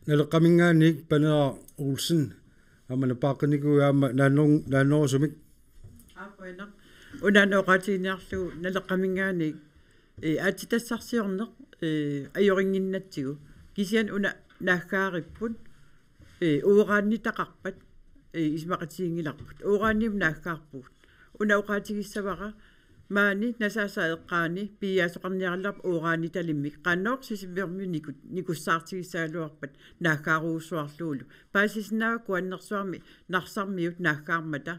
Naleqqaminngaanniit Paneeraq Olsen aamma nappaaqqinikuuit aamma naannor-, naannerusumik. Aa, qujanaq. Una oqaatiginiarlugu Naleqqaminngaanniit, ee, aatsitassarsiorneq, ee, ajorinnginnatsigu. Kisianni una naaggaaripput, ee, uranitaqarpat, ee, isumaqatiginngilarput. Uranium naaggaarpugut. Una oqaatigissavara maani Nasaasa eqqaani piiaasoqarniaraluarpat uranitalimmik qanoq Sisimiormiut niku-, nikussaartigissagaluarpat naaggaarujussuarlugulu. Paasisinnaavara Kuannersuarmi Narsarmiut naaggaarmata.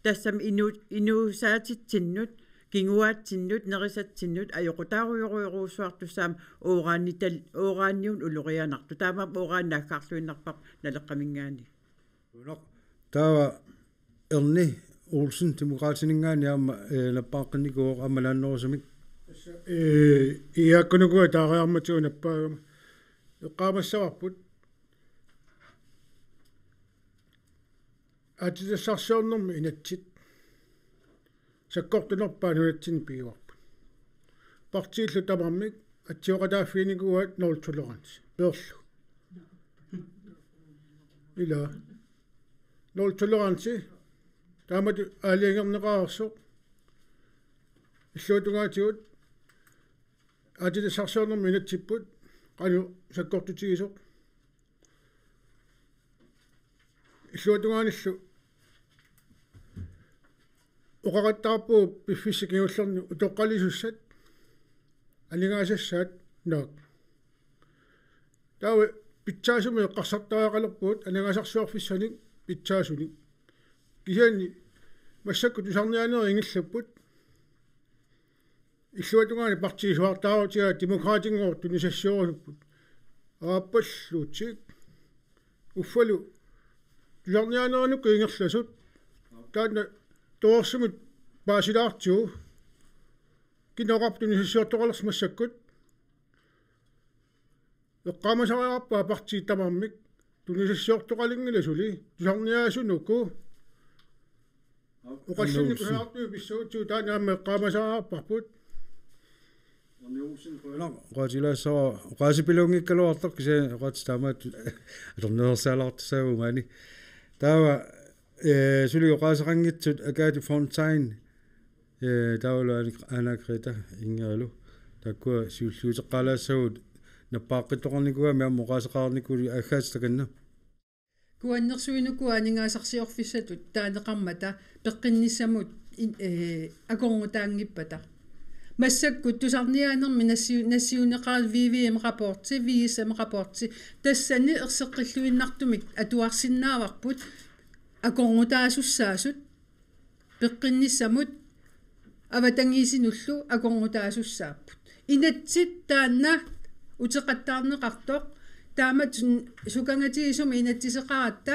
Tassami inu-, inuusaatitsinnut, kinguaatsinnut, nerisatsinnut ajoqutaarujorujorujussuartussaammat uranital-, uranium ulorianartoq. Taamaammat urani naaggaarluinnarparput Naleqqaminngaanniit. Taava Erni Olsen Demokraatininngaanniit aamma, ee, nappaaqqinikuuvoq aamma naannerusumik. Tassa, ee, Iiaakkunukua taariarmatigut nappaagama. Eqqaamassavarput aatsitassarsiornermi inatsit sakkortunerpaat nunatsinni pigivarput. Partiillu tamarmik atsioqataaffiginikuuaat nul tolerance. Peerlu. Ila. Nul tolerance. Taamatut aalajangerneqareersoq. Illuatungaatigut aatsitassarsiornermi inatsipput qanoq sakkortutigisoq. Illuatungaanillu oqaqattaarpugut piffissap kingullerni utoqqalisussat aningaasassaat naak. Taava pitsaasumik eqqarsartariaqalerpugut aningaasarsiorfissanik pitsaasunik. Kisianni massakkut tusarniaanerit ingerlapput. Illuatungaani partiit suaartaarutigaat Demokraatinngooq tunisassiorusupput. Aappalluutsit. Uffalu tusarniaanerinukkut ingerlasut. Taanna torersumik paasilaartigu. Kina oqarpa tunisassiortoqalersoq massakkut? Eqqaamasariaqarpara partiit tamarmik tunisassiortoqalinngilaq suli tusarniaasunukku. Oqallinnik Olsen. Kusanartuit pissagutsigu taanna aamma eqqaamasariaqarparput. Erni Olsen, qujanaq. Oqaatigilaassavara, oqaasipiluunngikkaluartoq kisianni oqaatsit taamaattut atornersaalaartussaavugut maani. Taava, ee, suli oqaaseqanngitsut Agathe Fontain, ee, taavalu Anna-, Anna Greta Ingerilu. Taakkua siulliuteqqaalaassavagut nappaaqqittoqarnikuugami aamma oqaaseqarnikuugamik aggaatit takanna. Kuannersuinuku aningaasarsiorfissatut taaneqarmata peqqinnissamut in-, ee, akornutaanngippata. Massakkut tusarniaanermi nassi-, nassiunneqareersoq V V M-rapporti, V S M-rapporti, tassani erseqqilluinnartumik atuarsinnaavarput akornutaasussaasut, peqqinnissamut avatangiisinullu akornutaasussaapput. Inatsit taanna uteqattaarneqartoq, taamatut sukangatigisumik inatsiseqaratta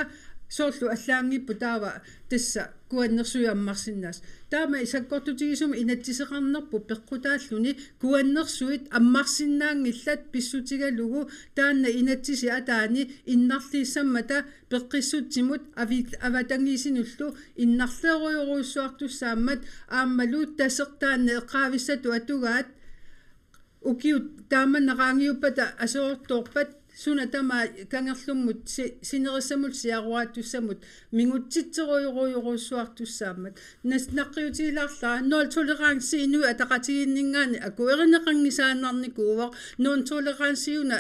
soorlu allaanngippoq taava tassa Kuannersuit ammarsinnaasoq. Taama sakkortutigisumik inatsiseqarnerput peqqutaalluni Kuannersuit ammarsinnaanngillat pissutigalugu taanna inatsisit ataani innarliissammata peqqissutsimut avi-, avatangiisinullu innarleerujorujussuartussaammat aammalu Taseq taanna eqqaavissatut atugaat ukiut taamani qaangiuppata aserortoorpat suna tamaat kangerlummut si-, sinerissamut siaruaattussamut mingutsitserujorujorujussuartussaammat. Nas-, naqqiutigilaarlara nul tolerance Inuit Ataqatigiinninngaanniit akuerineqanngisaannarnikuuvoq, nul tolerance una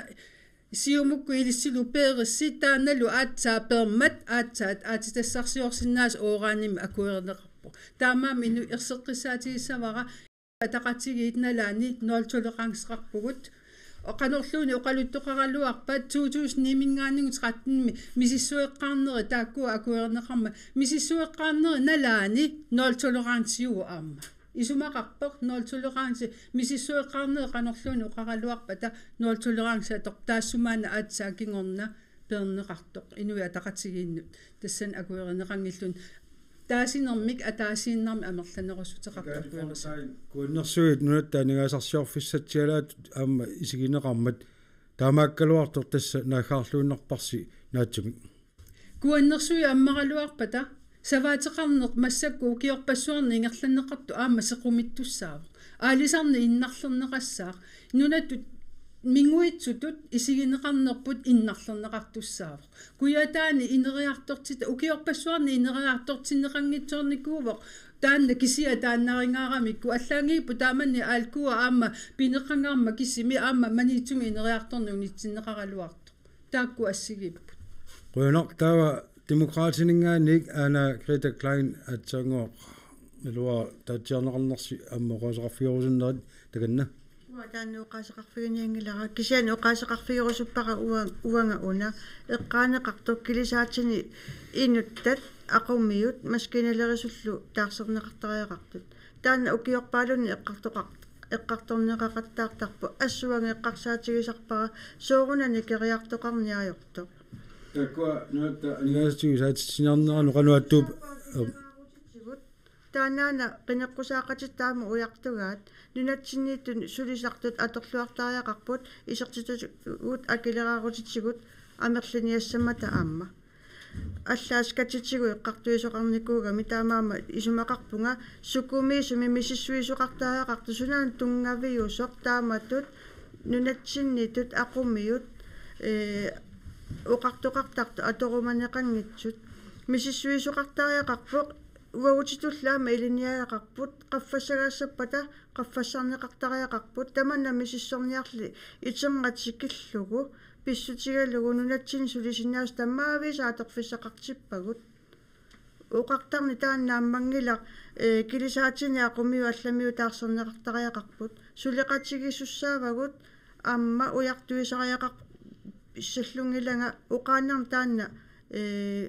Siumukkut ilissilu peerissi taannalu aatsaat peermat aatsaat aatsitassarsiorsinnaasoq uranimik akuerineqarpoq. Taamaammat Inuit erseqqissaatigissavara Ataqatigiit nalaani nul toleranceqarpugut. Qanorluunniit oqaluttoqaraluarpat to tusind ni-minngaanniit tretten-imi misissueqqaarneri taakkua akuerineqarmata. Misissueqqaarneri nalaani nul toleranceqarpoq aamma. Isumaqarpoq nul tolerance, misissueqqaarneri qanorluunniit oqaraluarpata nul tolerance atoq, taassumaana aatsaat kingorna peerneqartoq Inuit Ataqatigiinnut tassani akuerineqanngilluinnarlugu, taasinermik ataasiinnarmik amerlanerussuteqartoq akuerisoq. Kuannersuit nunatta aningaasarsiorfissatsialaattut aamma isigineqarmat taamaakkaluartoq tassa naaggaarluinnarparsi naatsumik. Kuannersuit ammaraluarpata savaateqarneq massakkut ukiorpassuarni ingerlanneqartoq aamma sequmittussaavoq. Aalisarneq innarlerneqassaaq. Nunattut minguitsutut isigineqarnerput innarlerneqartussaavoq. Kujataani ineriartortitaq, ukiorpassuarni ineriartortinneqanngitsoornikuuvoq. Taanna kisiat taannarigaaramikku allaanngippoq taamani alkua aamma pineqangaarmat kisimi aamma Maniitsumi ineriartorneq unitsinneqaraluartoq. Taakku assigiipput. Qujanaq. Taava Demokraatininngaanniit Anna Grete Klein aatsaannguaq, iluaa taatsiarneqarnersi aamma oqaaseqarfigerusunnerit, takanna. Uanga taanna oqaaseqarfiginianngilara, kisianni oqaaseqarfigerusuppara ua-, uanga una eqqaaneqartoq kilisaatini inuttat aqummiut maskiinalerisullu taarserneqartariaqartut. Taanna ukiorpaalunni eqqartoqar-, eqqartorneqaqattaartarpoq, assut uanga eqqarsaatigisarpara soorunami keriartoqarneq ajortoq. Taakkua nunatta aningaasatigut saatitsiniarneranut qanoq attuup-, Taannaana qineqqusaaqatitta aamma ujartugaat, nunatsinniittut sulisartut atorluartariaqarput, isertitagut akileraarutitigut amerliniassammata aamma. Allaat skatitigut eqqartuisoqarnikuugami, taamaammat isumaqarpunga sukumiisumik misissuisoqartariaqartoq, sunaana tunngaviusoq taamatut nunatsinniittut aqummiut, ee, oqartoqartartut atorumaneqanngitsut. Misissuisoqartariaqarpoq, uagutitulli aamma ilinniagaqarput, qaffassagaassappata qaffassarneqartariaqarput, tamanna misissorniarli iternatikillugu pissutigalugu nunatsinni sulisinnaasut tamaviisa atorfissaqartippagut. Oqartarneq taanna naammanngilaq, ee, kilisaatini aqummiut allamiut taarserneqartariaqarput, suleqatigiissussaavagut aamma ujartuisariaqar-, -ssallunngilanga, oqaannarneq taanna, ee,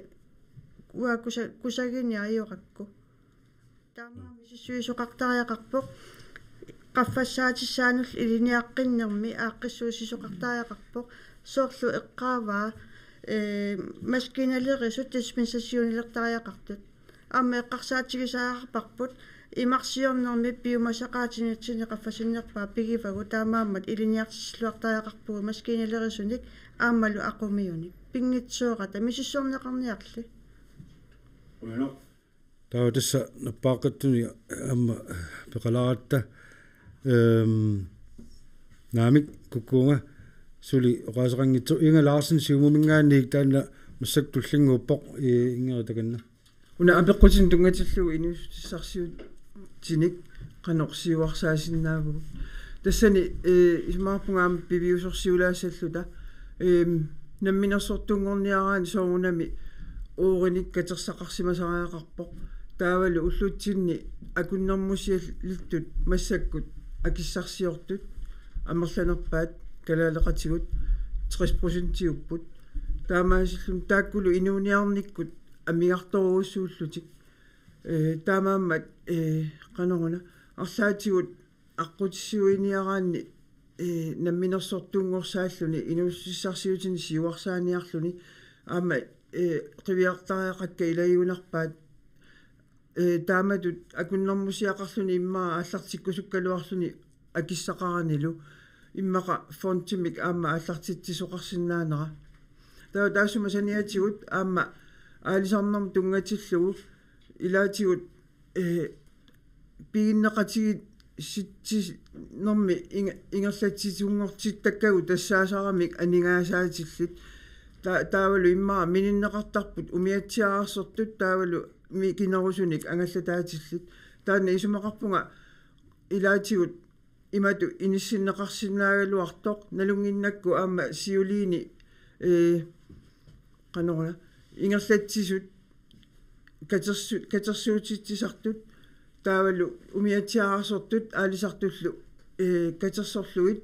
uanga kusa-, kusagineq ajorakku. Taamaammat misissuisoqartariaqarpoq, qaffassaatissaanullu ilinniaqqinnermi aaqqissuussisoqartariaqarpoq, soorlu eqqaavaa, ee, maskiinalerisut dispensationilertariaqartut. Aamma eqqarsaatigisariaqarparput imarsiornermi piumasaqaatitsinni qaffasinnerpaat pigivagut, taamaammat ilinniartitsiluartariaqarpugut maskiinalerisunik aammalu aqummiunik. Pinngitsoorata misissorneqarniarli. Qujanaq. Taava tassa nappaaqqittunik aamma peqalaaratta, ehm, naamik, kukkuunga suli oqaaseqanngitsoq. Inga Larsen Siumuminngaanniit taanna massakkut tullinnguuppoq, i-, Inger, takanna. Una apeqqutinik tunngatillugu inuussutissarsiutinik qanoq siuarsaasinnaavugut. Tassani, ee, isumaqarpunga aamma piviusorsiulaassalluta, eem, namminersortunngorniaraanni soorunami uurinik katersaqarsimasariaqarpoq. Taavalu ullutsinni akunnermusialittut massakkut akissarsiortut amerlanerpaat kalaaleqatigut tres procentiupput. Taamaasilluni taakkulu inuuniarnikkut amigartorujussuullutik. Ee, taamaammat, ee, qanoruna, arlaatigut aqqutissiuiniaraanni, ee, namminersortunngorsaalluni inuussutissarsiutini siuarsaaniarluni aamma, ee, qiviartariaqakka ilagigunarpaat, ee, taamatut akunnermusiaqarluni immaqa aallartikkusukkaluarluni akissaqaranilu immaqa fondimik aamma aallartitsisoqarsinnaanera. Taava taassuma saniatigut aamma aalisarnermut tunngatillugu ilaatigut, ee, piginneqatigiissitsinermi inge-, ingerlatsisunngortittakkagut tassaasaramik aningaasaatillit. Ta-, taavalu immaqa mininneqartarput umiatsiaararsortut taavalu mikinerusunik angallataatillit. Taanna isumaqarpunga ilaatigut imatut inissinneqarsinnaagaluartoq, nalunnginnakku aamma siuliini, ee, qanoruna, ingerlatsisut katersu-, katersuutitsisartut taavalu umiatsiaararsortut aalisartullu, ee, katersorlugit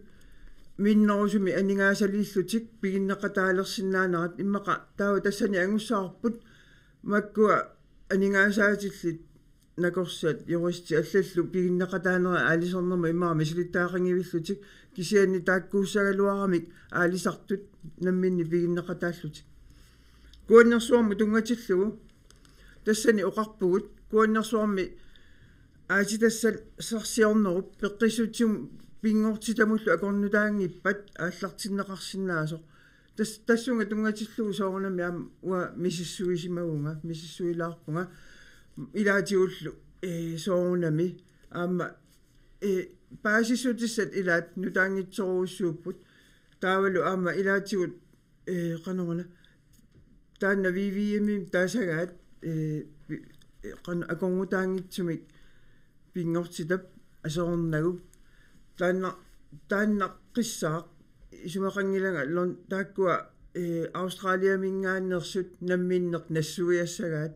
minnerusumik aningaasaliillutik piginneqataalersinnaanerat. Immaqa taava tassani angussavarput makkua aningaasaatillit nakorsat juristit allallu piginneqataanerat aalisarnermut immaqa misilittagaqanngivillutik, kisianni taakkuussagaluaramik aalisartut namminneq piginneqataallutik. Kuannersuarmut tunngatillugu tassani oqarpugut, Kuannersuarmi aatsitassarsiornerup peqqissutsimut pinngortitamullu akornutaanngippat aallartinneqarsinnaasoq. Tas-, tassunga tunngatillugu soorunami aamma uanga misissuisimavunga, misissuilaarpunga ilaatigullu, ee, soorunami aamma, ee, paasissutissat ilaat nutaanngitsorujussuupput. Taavalu aamma ilaatigut, ee, qanoruna, taanna V V M-imi taasagaat, ee, pi-, ee, qan-, akornutaanngitsumik pinngortitap aserornagu. Taanna, taannaqqissaaq isumaqanngilanga Lon-, taakkua, ee, Australiaminngaanneersut namminneq nassuiassagaat.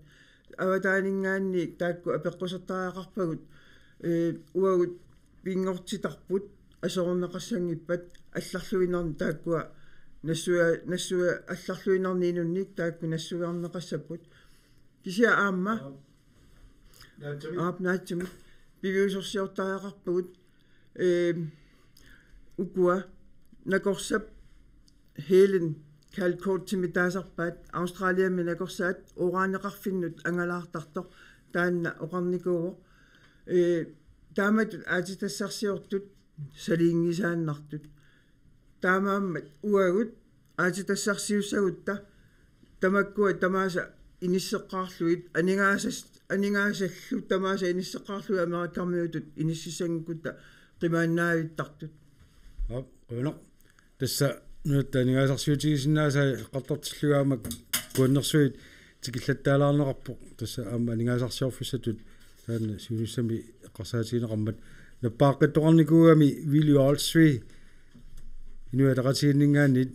Avataaninngaanniit taakku apeqqusertariaqarpagut, ee, uagut pinngortitarput aserorneqassanngippat allarluinnarni taakkua nassua-, nassua-, allarluinnarni inunnik taakku nassuiarneqassapput. Kisianni aamma Naatsamik. Aap, naatsamik. Piviusorsiortariaqarpagut, ee, ukua nakorsap Helen Calcottimi taasarpaat, Australiami nakorsaat uraneqarfinnut angalaartartoq, taanna oqarnikuuvoq. Ee, taamatut aatsitassarsiortut saliinngisaannartut. Taamaammat uagut aatsitassarsiussagutta tamakkua tamaasa inisseqqaarlugit, aningaasas-, aningaasallu tamaasa inisseqqaarlugit Amerikamiutut inississanngikkutta qimaannaavittartut. Aap, qujanaq. Tassa nunatta aningaasarsiutigisinnaasaa eqqartortillugu aamma Kuannersuit tikillattaalaarneqarpoq. Tassa aamma aningaasarsiorfissatut taanna siunissami eqqarsaatigineqarmat. Nappaaqqittoqarnikuugami Willy Olsvig Inuit Ataqatigiinninngaanniit,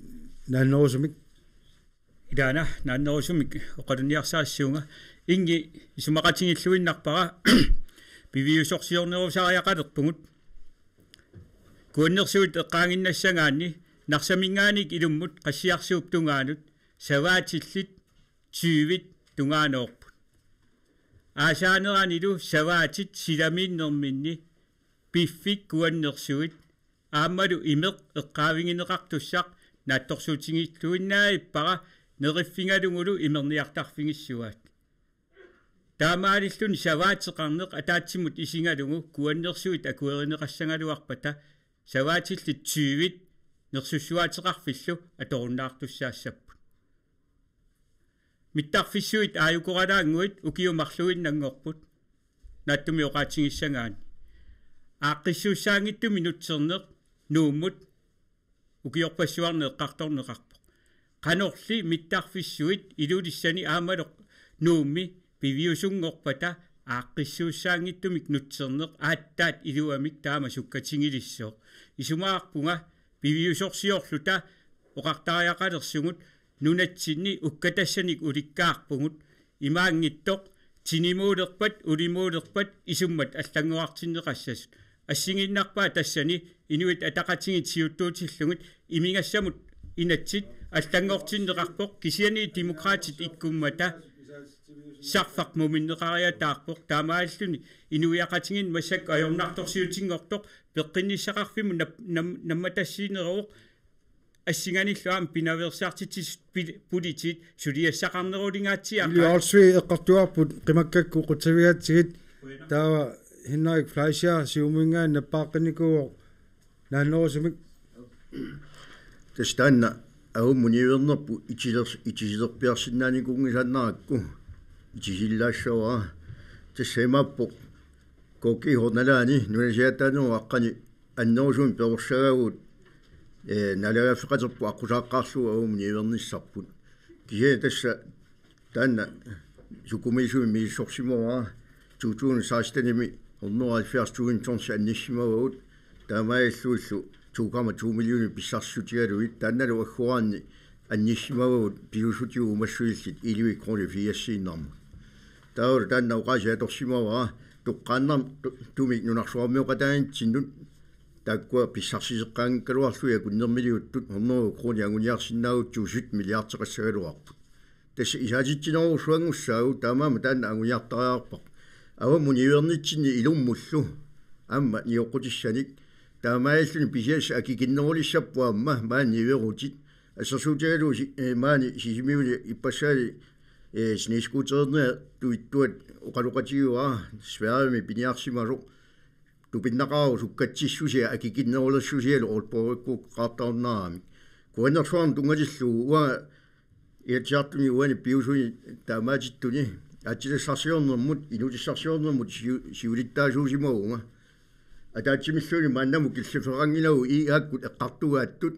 naannerusumik. Ilaana naannerusumik oqalunniarsarissavunga. Ingi isumaqatigiilluinnarpara piviusorsiornerusariaqalerpugut. Kuannersuit eqqaaginnassagaanni Narsaminngaanniit ilummut Qassiarsuup tungaanut savaatillit tyvit tungaanoorput. Aasaaneranilu savaatit silamiinnerminni piffik Kuannersuit aammalu imeq eqqaavigineqartussaq naatsorsuutigiilluinnaavippara neriffigalugulu imerniartarfigissuaat. Taamaalilluni savaateqarneq ataatsimut isigalugu Kuannersuit akuerineqassagaluarpata savaatillit tyvit nersussuaateqarfillu atorunnaartussaassapput. Mittarfissuit aajukoralaannguit ukiut marluinnanngorput, naatsumik oqaatigissagaanni. Aaqqissuussaanngitsumik nutserneq Nuummut ukiorpassuarni eqqartorneqarpoq. Qanorli mittarfissuit Ilulissani aammalu Nuummi piviusunngorpata aaqqissuussaanngitsumik nutserneq aatsaat iluamik taama sukkatigilissooq. Isumaqarpunga piviusorsiorluta oqartariaqalersugut nunatsinni ukkatassanik ulikkaarpugut, imaanngitsoq tinimuulerpat ulimuulerpat isummat allanngorartinneqassasut. Assigiinnarpaa tassani Inuit Ataqatigiit siuttuutillugit imigassamut inatsit allanngortinneqarpoq, kisianni Demokraatit ikkummata sarfaq muminneqariataarpoq, taamaalilluni inuiaqatigiinni massakkut ajornartorsiutinngortoq peqqinnissaqarfimmut nap-, nam-, nammatassiineruvoq, assinganillu aamma pinaveersaartitsisut pil-, politiit suliassaqarnerulingaatsiaq. Ilui Olsvig eqqartugarput qimakkakku qutsavigaatsigit. Taava Henrik Fleischer Siumuminngaanniit nappaaqqinikuuvoq, naannerusumik. Tassa taanna Avummut niuernerput itiler-, itisilerpiarsinnaanikuunngisaannarakku itisillaassavara. Tassa imaappoq K G-p nalaani nunasiaataanerup aqqani annerusumik perorsagaagut, ee, naalagaaffeqaterput aqqusaaqqaarlugu Avummut niuernissarput. Kisianni tassa taanna sukumiisumik misissorsimavara, to tusind sekstenimi hundrede og halvfjerds tusind tons annissimavagut, taamaalillunilu to komma to millioner pissarsissutigalugit, taannalu agguaanni annissimavagut pisuussutigut uumassusillit elleve kroner firsiinnarmut. Taavalu taanna oqaasii atorsimavara toqqaannartumik nunarsuarmioqataatsinnut taakkua pissarsiseqqaanngikkaluarlugit akunnermiliuttut hundrede kroner anguniarsinnaagutsigu sytten milliardeqassagaluarput. Tassa isaatitsinerussuanngussaagut, taamaammat taanna anguniartariaqarparput. Avammut niuernitsinni ilummullu aamma nioqqutissanik. Taamaalilluni pisiassat akikinnerulissapput aamma maani niuerutit. Assersuutigalugu si-, eh, maani Sisimiuni ippassaani, eh, snescootererniartuittuat oqaloqatigaara Sverigemi piniarsimasoq. Tupinnaqaaq sukkatsissusia akikinnerulersusialu Aalborgikkuuqqaartarunnaarami. Kuannersuarni tunngatillugu uanga Inatsisartuni uani piusuni taamaatittuni aatsitassarsiornermut, inuutissarsiornermut siu-, siulittaasuusimavunga. Ataatsimilluunniit maannamut killiffeqanngilagut I A-kkut eqqartugaattut.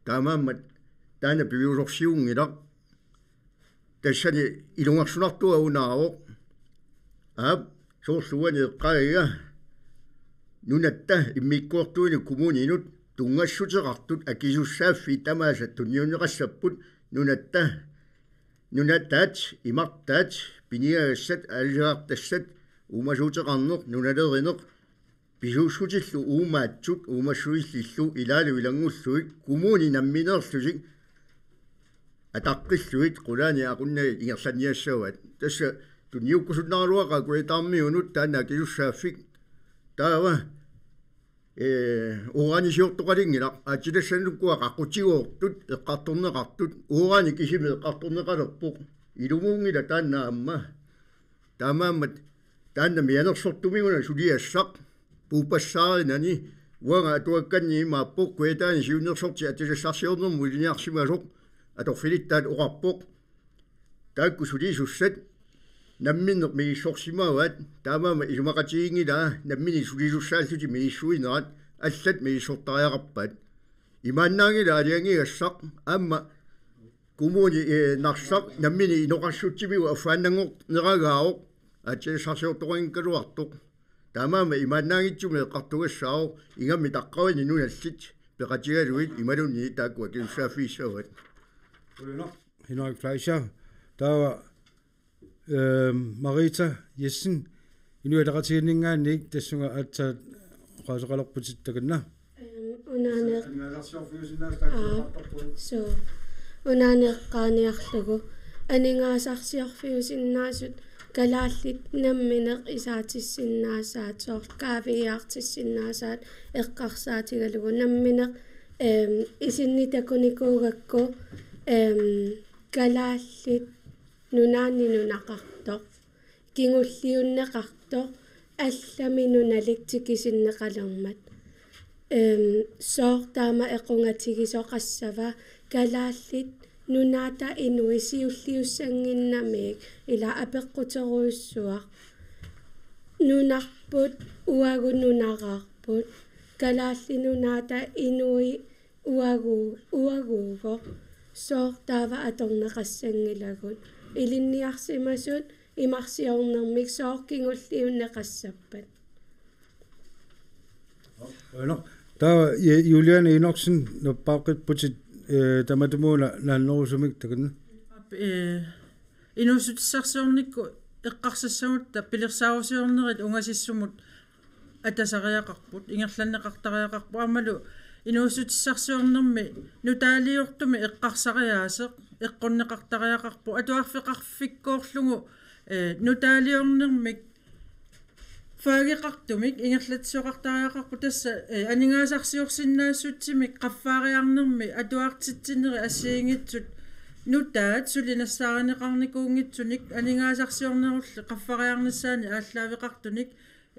Taamaammat taanna piviusorsiunngilaq. Tassani ilungersunartua unaavoq. Aap, soorlu uani eqqaagiga. Nunatta immikkoortuineq kommuninut tunngassuteqartut akisussaaffii tamaasa tunniunneqassapput nunatta, nunataat, imartaat, piniagassat, aalisagartassat, uumasuuteqarneq, nunalerineq, pisuussutillu uumaatsut, uumassuillillu ilaalu ilanngullugit, kommuni nammineerlutik ataqqillugit, qulaani aqunnagit ingerlanniassavaat. Tassa tunniukkusunnaraluaqaaq Kujataarmiunut taanna akisussaaffik. Taava, eh, uranisiortoqalinngilaq, aatsitassanukkua qaqqutigoortut, eqqartorneqartut, urani kisimi eqqartorneqalerpoq. Ilumuunngilaq taanna aamma. Taamaammat taanna mianersortumiguna suliassaq puuppassaarinani uanga atuakkanni imaappoq Kujataani siunnersorti aatsitassarsiornermut ilinniarsimasoq atorfilittaat oqarpoq. Taakku sulisussat namminneq misissorsimavaat, taamaammat isumaqatigiinngilaa nammineq sulisussaallutik misissuinerat, allat misissortariaqarpaat. Imaannaanngilaq aalajangigassaq aamma kommuni, eh, Narsaq nammineq inoqassutsimigut affaannanngorneragaavoq aatsitassarsiortoqanngikkaluartoq. Taamaammat imaannaanngitsumik eqqartugassaavoq, ingammik taqqavani nunallit peqatigalugit imaluunniit taakku akisussaaffigissavaat. Qujanaq, Henrik Fleischer. Taava, ehm, Marita Jessen, Inuit Ataqatigiinninngaanniit, tassunga aatsaat oqaaseqalerputit takanna. Ehm, unaane-, Aningaasarsiorfiusinnaasut, aa, taakku oqartarpugut. Suu. Unaana eqqaaniarlugu. Aningaasarsiorfiusinnaasut kalaallit nammineq isaatissinnaasaat, soorlu kaaviiaartissinnaasaat eqqarsaatigalugu nammineq, ehm, isinni takunikuugakku, ehm, kalaallit nunaanni nunaqartoq, kingulliunneqartoq, allami nunalik tikisinneqalermat. Ehm, sooq taama equngatigisoqassava, kalaallit nunaata inui siulliussannginnamik, ila apeqquterujussuaq. Nunarput uagut nunararput, kalaallit nunaata inui uagu-, uaguuvoq, sooq taava atorneqassanngilagut. Ilinniarsimasut imarsiornermik sooq kingulliunneqassappat. Qujanaq. Taava Ju-, Juliane Enoksen, nappaaqqipputit, eh, tamatumuuna naannerusumik takanna. Aap, eh, inuussutissarsiornikkut eqqarsassagutta pilersaarusiornerit ungasissumut atasariaqarput, ingerlanneqartariaqarput, aammalu inuussutissarsiornermi nutaaliortumik eqqarsariaaseq eqqunneqartariaqarpoq, atuarfeqarfikkoorlugu, eh, nutaaliornermik faageqartumik ingerlatsisoqartariaqarpoq, tassa, eh, aningaasarsiorsinnaassutsimik qaffaariarnermi atuartitsinerit assigiinngitsut nutaat suli nassaarineqarnikuunngitsunik aningaasarsiornerulli qaffariarnissaannik aallaaveqartunik,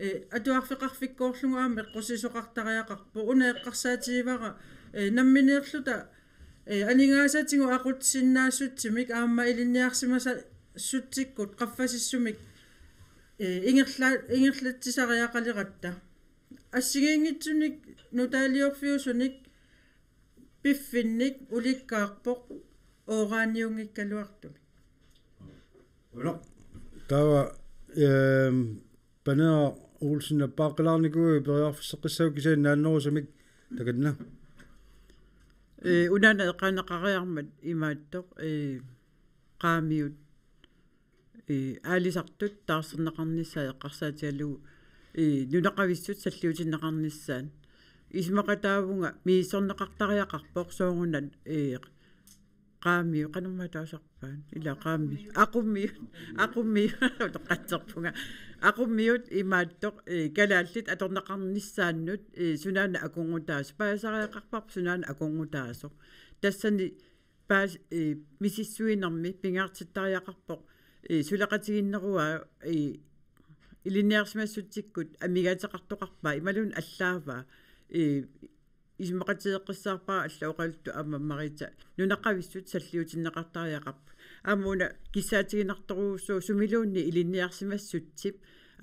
eh, atuarfeqarfikkoorlugu aamma eqqussisoqartariaqarpoq. Una eqqarsaatigivara, eh, nammineerluta, eh, aningaasatigut aqutsisinnaassutsiminik aamma ilinniarsimassutsikut qaffasissumik, eh, ingerla-, ingerlatsisariaqaleratta. Assigiinngitsunik nutaaliorfiusunik piffinnik ulikkaarpoq uuraaniunngikkaluartumik. Una. Taava, ehm, Paneeraq Olsen, nappaaqqilaarnikuuiuk periarfisseqqissagukku kisianni naannerusumik takanna. Eh, unaana eqqaaneqariarmat imaattoq, eh, qaamiut, eh, aalisartut taarserneqarnissaat eqqarsaatigalugu, eh, nunaqavissut salliutinneqarnissaat. Isumaqataavunga misissorneqartariaqarpoq soorunami, eh, qaammiut, qanormaa taasarpaat? Ila qaammiut. Aqummiut. Aqummiut. Utoqqatserpunga. Aqummiut imaattoq, eh, kalaallit atorneqarnissaannut, eh, sunaana akornutaasoq. Paasisariaqarparput sunaana akornutaasoq. Tassani paas-, eh, misissuinermi pingaartittariaqarpoq, eh, suleqatigiinneruaa, eh, ilinniarsimassutsikkut amigaateqartoqarpaa imaluunniit allaavaa, eh, isumaqatigeeqqissaarpara alla oqaluttu aamma Marita nunaqavissut salliutinneqartariaqarput. Aamma una kissaatiginartorujussuuvoq sumiluunniit ilinniarsimassutsip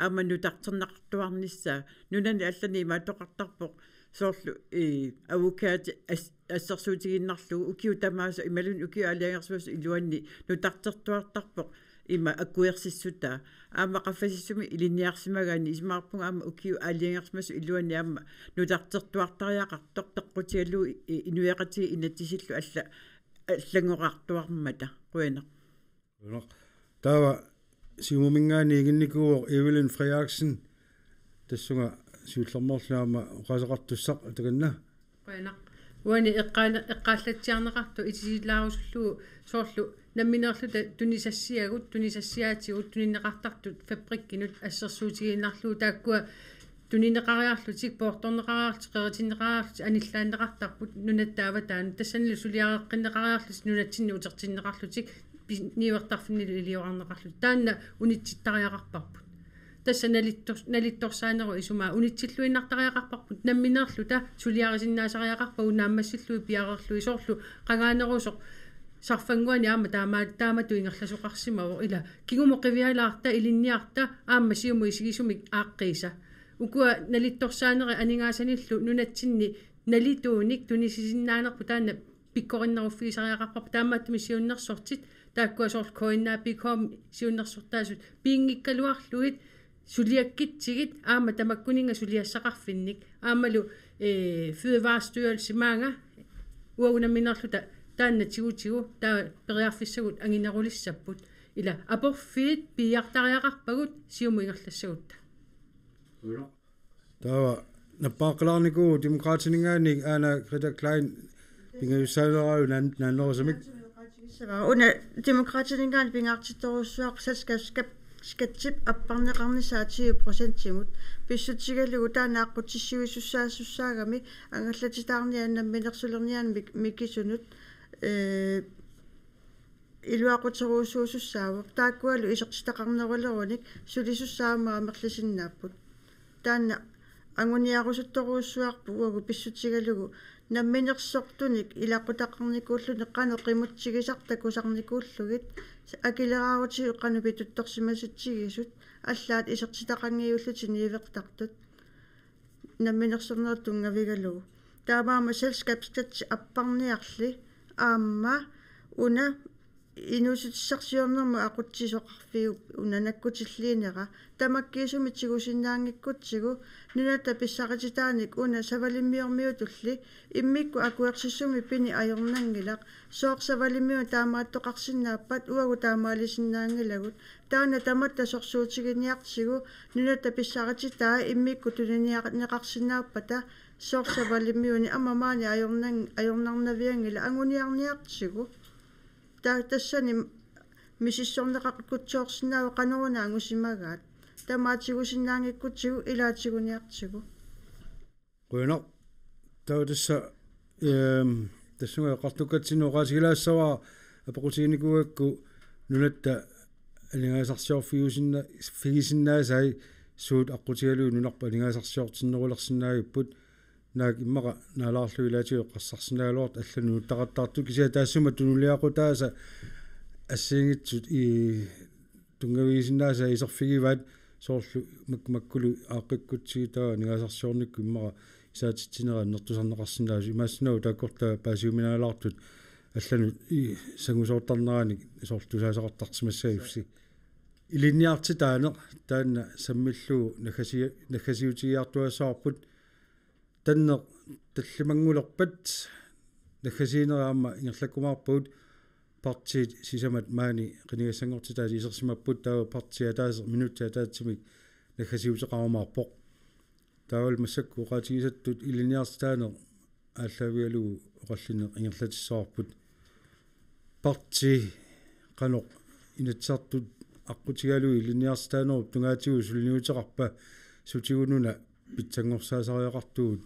aamma nutarterneqartuarnissaa. Nunani allani imaattoqartarpoq soorlu, eh, avukaatit as-, assersuutigiinnarlugu ukiut tamaasa imaluunniit ukiut aalajangersimasut iluanni nutartertuartarpoq ima akuersissutaa. Aamma qaffasissumi ilinniarsimagaanni isumaqarpunga aamma ukiut aalajangersimasut iluanni aamma nutartertuartariaqartoq peqqutigalugu i-, i-, inuiaqatigiit inatsisillu alla-, allanngorartuarmata. Qujanaq. Qujanaq. Taava Siumuminngaanniit inginnikuuvoq Evelyn Frederiksen, tassunga siullermeerluni aamma oqaaseqartussaq takanna. Qujanaq. Uani eqqaana-, eqqaallatsiarneqartoq itisillaarusullugu soorlu nammineerluta tunisassiagut, tunisassiaatigut, tunineqartartut fabrikkinut assersuutigiinnarlugu taakkua tunineqariarlutik, poortorneqariarlutik, qeritinneqariarlutik, anillaanneqartarput nunatta avataanut. Tassanilu suliareqqinneqariarlutik nunatsinni utertinneqarlutik, pis-, niuertarfinnilu iliorarneqarlutik. Taanna unitsittariaqarparput. Tassa nalittor-, nalittorsaanerup isumaa unitsilluinnartariaqarparput nammineerluta suliarisinnaasariaqarpagut naammassillugit piareerlugit soorlu qangaanerusoq sarfannguani aamma taama-, taamatut ingerlasoqarsimavoq ila kingumut qivialaarta ilinniarta aamma siumut isigisumik aaqqiisa. Ukua nalittorsaanerit aningaasanillu nunatsinni nalituunik tunisisinnaanerput taanna pikkorinneruffigisariaqarparput taamaattumik siunnersortit taakkua soorlu K N A P K-mi siunnersortaasut piinngikkaluarlugit suliakkitsigit aamma tamakkuninnga suliassaqarfinnik aammalu, eh, Fødevarestyrelsi maanga uagut nammineerluta taanna tigutigu taava periarfissagut anginerulissapput ila aporfiit piiartariaqarpagut siumut ingerlassagutta. Taava nappaaqqalaarnikuuvoq Demokraatininngaanniit Ane Grete Klein pingajussaaleeraangami naan-, naannerusamik. Una Demokraatininngaanniit pingaartittorujussuaq selskabsskat-, skattip apparneqarnissaa tyve procentimut pissutigalugu taanna aqqutissivisussaasussaagami angallatitaarniani namminersulerniani mik-, mikisunut, eh, iluaquterujussuusussaavoq. Taakkualu isertitaqarnerulerunik sulisussaammat amerlisinnaapput. Taanna anguniarusuttorujussuarput uagut pissutigalugu namminersortunik ilaqutaqarnikuulluni qanoq qimutsigisartut takusarnikuullugit akileraarutigut qanoq pituttorsimasitsigisut allaat isertitaqanngivillutik niuertartut namminersornerup tunngavigalugu. Taamaammat selskabsskat apparniarli aamma una inuussutissarsiornermut aqutsisoqarfiup una nakkutilliinera tamakkiisumik tigusinnaanngikkutsigu nunatta pissarititaanik una Savalimmiormiutulli immikkut akuersissumik pineq ajornanngilaq, sooq Savalimmiuni taamaattoqarsinnaappat uagut taamaalisinnaanngilagut. Taanna tamatta sorsuutiginiartigu nunatta pissarititaa immikkut tuniniarneqarsinnaappata sooq Savalimmiuni aamma maani ajornan-, ajornarnavianngilaq anguniarniartigu. Ta-, tassani misissorneqaqqutsoorsinnaavoq qanoruna angusimagaat. Tamaat tigusinnaanngikkutsigu ilaatiguniartigu. Qujanaq. Taava tassa, ehm, tassunga eqqartukkatsinnut oqaatigilaassavara apeqqutiginikuugakku nunatta aningaasarsiorfiusinna-, figisinnaasai suut aqqutigalugit nunarput aningaasarsiortinnerulersinnaagipput. Naak immaqa naalaarlugit ilaatigut eqqarsarsinnaagaluartut allanut nuuttaqattaartut kisianni taassuma tunuliaqutaasa assigiinngitsut i tunngavigisinnaasai iserfigivaat soorlu mak-, makkulu aaqqikkutsigit taava aningaasarsiornikkut immaqa isaatitsinera annertusarneqarsinnaasut imaassinnaavoq taakkorta paasiuminaalaartut allanut i sangusoortarneranik soorlu tusaasoqartarsimassagussi. Ilinniartitaaneq taanna sammillugu naggasi-, naggasiutigiartuaassavarput tanneq tallimanngulerpat naggasiinerit aamma ingerlakkumaarpagut partiit sisamat maani qinigassanngortitaasa isersimapput taava partiit ataaseq minutsit ataatsimik naggasiuteqarumaarpoq. Taavalu massakkut oqaatigisattut ilinniartitaaneq aallaavigalugu oqallinneq ingerlatissavarput. Parti qanoq Inatsisartut aqqutigalugu ilinniartitaanerup tungaatigut suliniuteqarpa, sutigununa pitsanngorsaasariaqartugut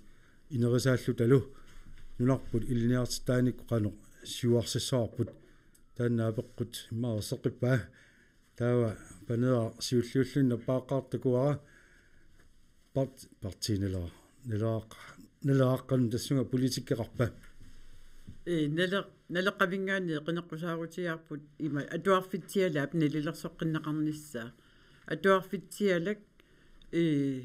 inerisaallutalu nunarput ilinniartitaanikkut qanoq siuarsassavarput? Taanna apeqqut immaqa erseqqippaa. Taava Paneeraq siulliulluni nappaaqqaartoq takuara. Part-, partii Naleraq. Naleraq-, Naleraq qanoq tassunga politikkeqarpa? Ee, Nale-, Naleqqaminngaanniit qineqqusaarutigaarput ima atuarfitsialaap nalilersoqqinneqarnissaa. Atuarfitsialak, ee,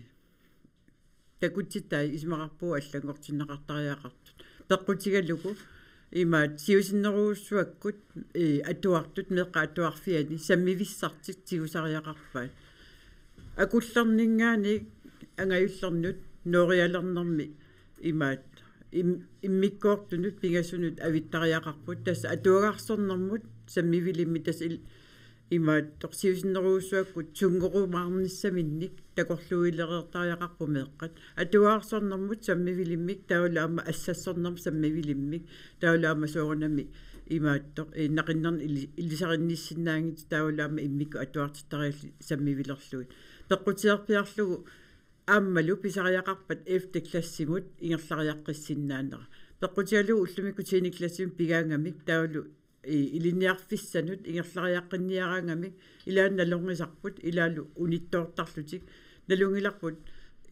takutsitai isumaqarpugut allanngortinneqartariaqartut. Peqqutigalugu imaat siusinnerujussuakkut, ee, atuartut meeqqat atuarfianni sammivissartik tigusariaqarpaat. Akullerninngaanniit angajullernut noorialernermi imaat im-, immikkoortunut pingasunut avittariaqarput. Tassa atuagarsornermut sammivilimmik tassa il-, imaattoq siusinnerujussuakkut sunngorumaarnissaminnik takorluuilereertariaqarput meeqqat. Atuagarsornermut sammivilimmik taavalu aamma assassornermut sammivilimmik taavalu aamma soorunami imaattoq, ee, naqinnernut ili-, ilisarinissinnaanngitsut taavalu aamma immikkut atuartittariallit sammivilerlugit. Peqqutigerpiarlugu aammalu pisariaqarpat ellevte klassimut ingerlariaqqissinnaanera. Peqqutigalugu ullumikkut tiende klassimut pigaangamik taavalu, ee, ilinniarfissanut ingerlariaqqinniaraangamik ilaanni nalornisarput ilaallu unittoortarlutik. Nalunngilarput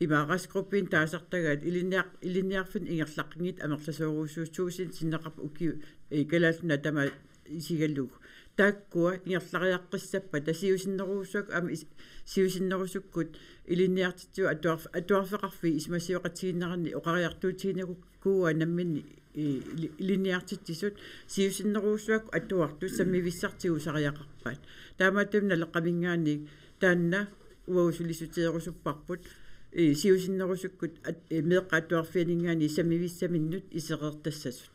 ima restgruppini taasartagaat ilinniar-, ilinniarfinni ingerlaqqinngitsut amerlasoorujussuusut tusind sinneqarput ukiut, ee, Kalaallit Nunaat tamaat isigalugu. Taakkua ingerlariaqqissappata siusinnerujussuakkut aamma is-, siusinnerusukkut ilinniartitsisoq atuarf-, atuarfeqarfiit isumasioqatigiinneranni oqariartuutiginikuuaa namminneq, ee, ili-, ilinniartitsisut siusinnerujussuakkut atuartut sammivissartik tigusariaqarpaat. Taamaattumik Naleqqaminngaanniit taanna uagut sulissutigerusupparput, ee, siusinnerusukkut at-, ee, meeqqat atuarfianninngaanniit sammivissaminnut isereertassasut.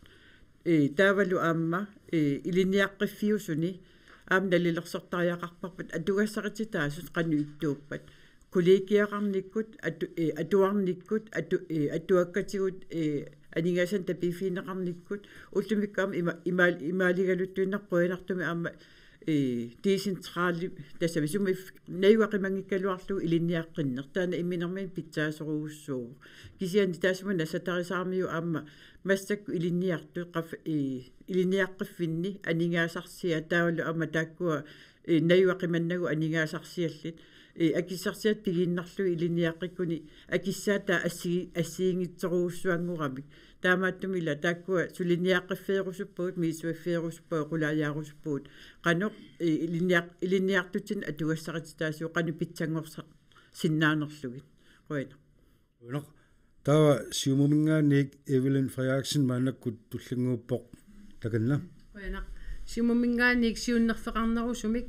Ee, taavalu aamma, ee, ilinniaqqiffiusuni aamma nalilersortariaqarparput atugassarititaasut qanoq ittuuppat. Kollegiaqarnikkut, atu-, ee, atuarnikkut, atu-, ee, atuakkatigut, ee, aningaasanik tapiiffigineqarnikkut, ullumikkut aamma ima-, imaal-, imaaligaluttuinnarpoq qujanartumik aamma, ee, decentrali-, tassami sumut if-, najugaqqimanngikkaluarlugu ilinniaqqinneq. Taanna imminermini pitsaasorujussuuvoq. Kisianni taassuma nassatarisaramiuk aamma massakkut ilinniartut qaf-, ee, ilinniaqqiffinni aningaasarsiat taavalu aamma taakkua, ee, najugaqqimannagu aningaasarsiallit, ee, akissarsiat pigiinnarlugit ilinniaqqikkunik akissaataat assi-, assigiinngitsorujussuanngoramik. Taamaattumik ila taakkua suliniaqqiffigerusuppagut, misissuiffigerusuppagut, qulaajaarusuppagut. Qanoq, ee, ilinniaq-, ilinniartutsinnik atugassarititaasut qanoq pitsanngorsa-, sinnaanerlugit. Qujanaq. Qujanaq. Taava Siumuminngaanniit Evelyn Frederiksen maannakkut tullinnguuppoq, takanna. Qujanaq. Siumuminngaanniit siunnerfeqarnerusumik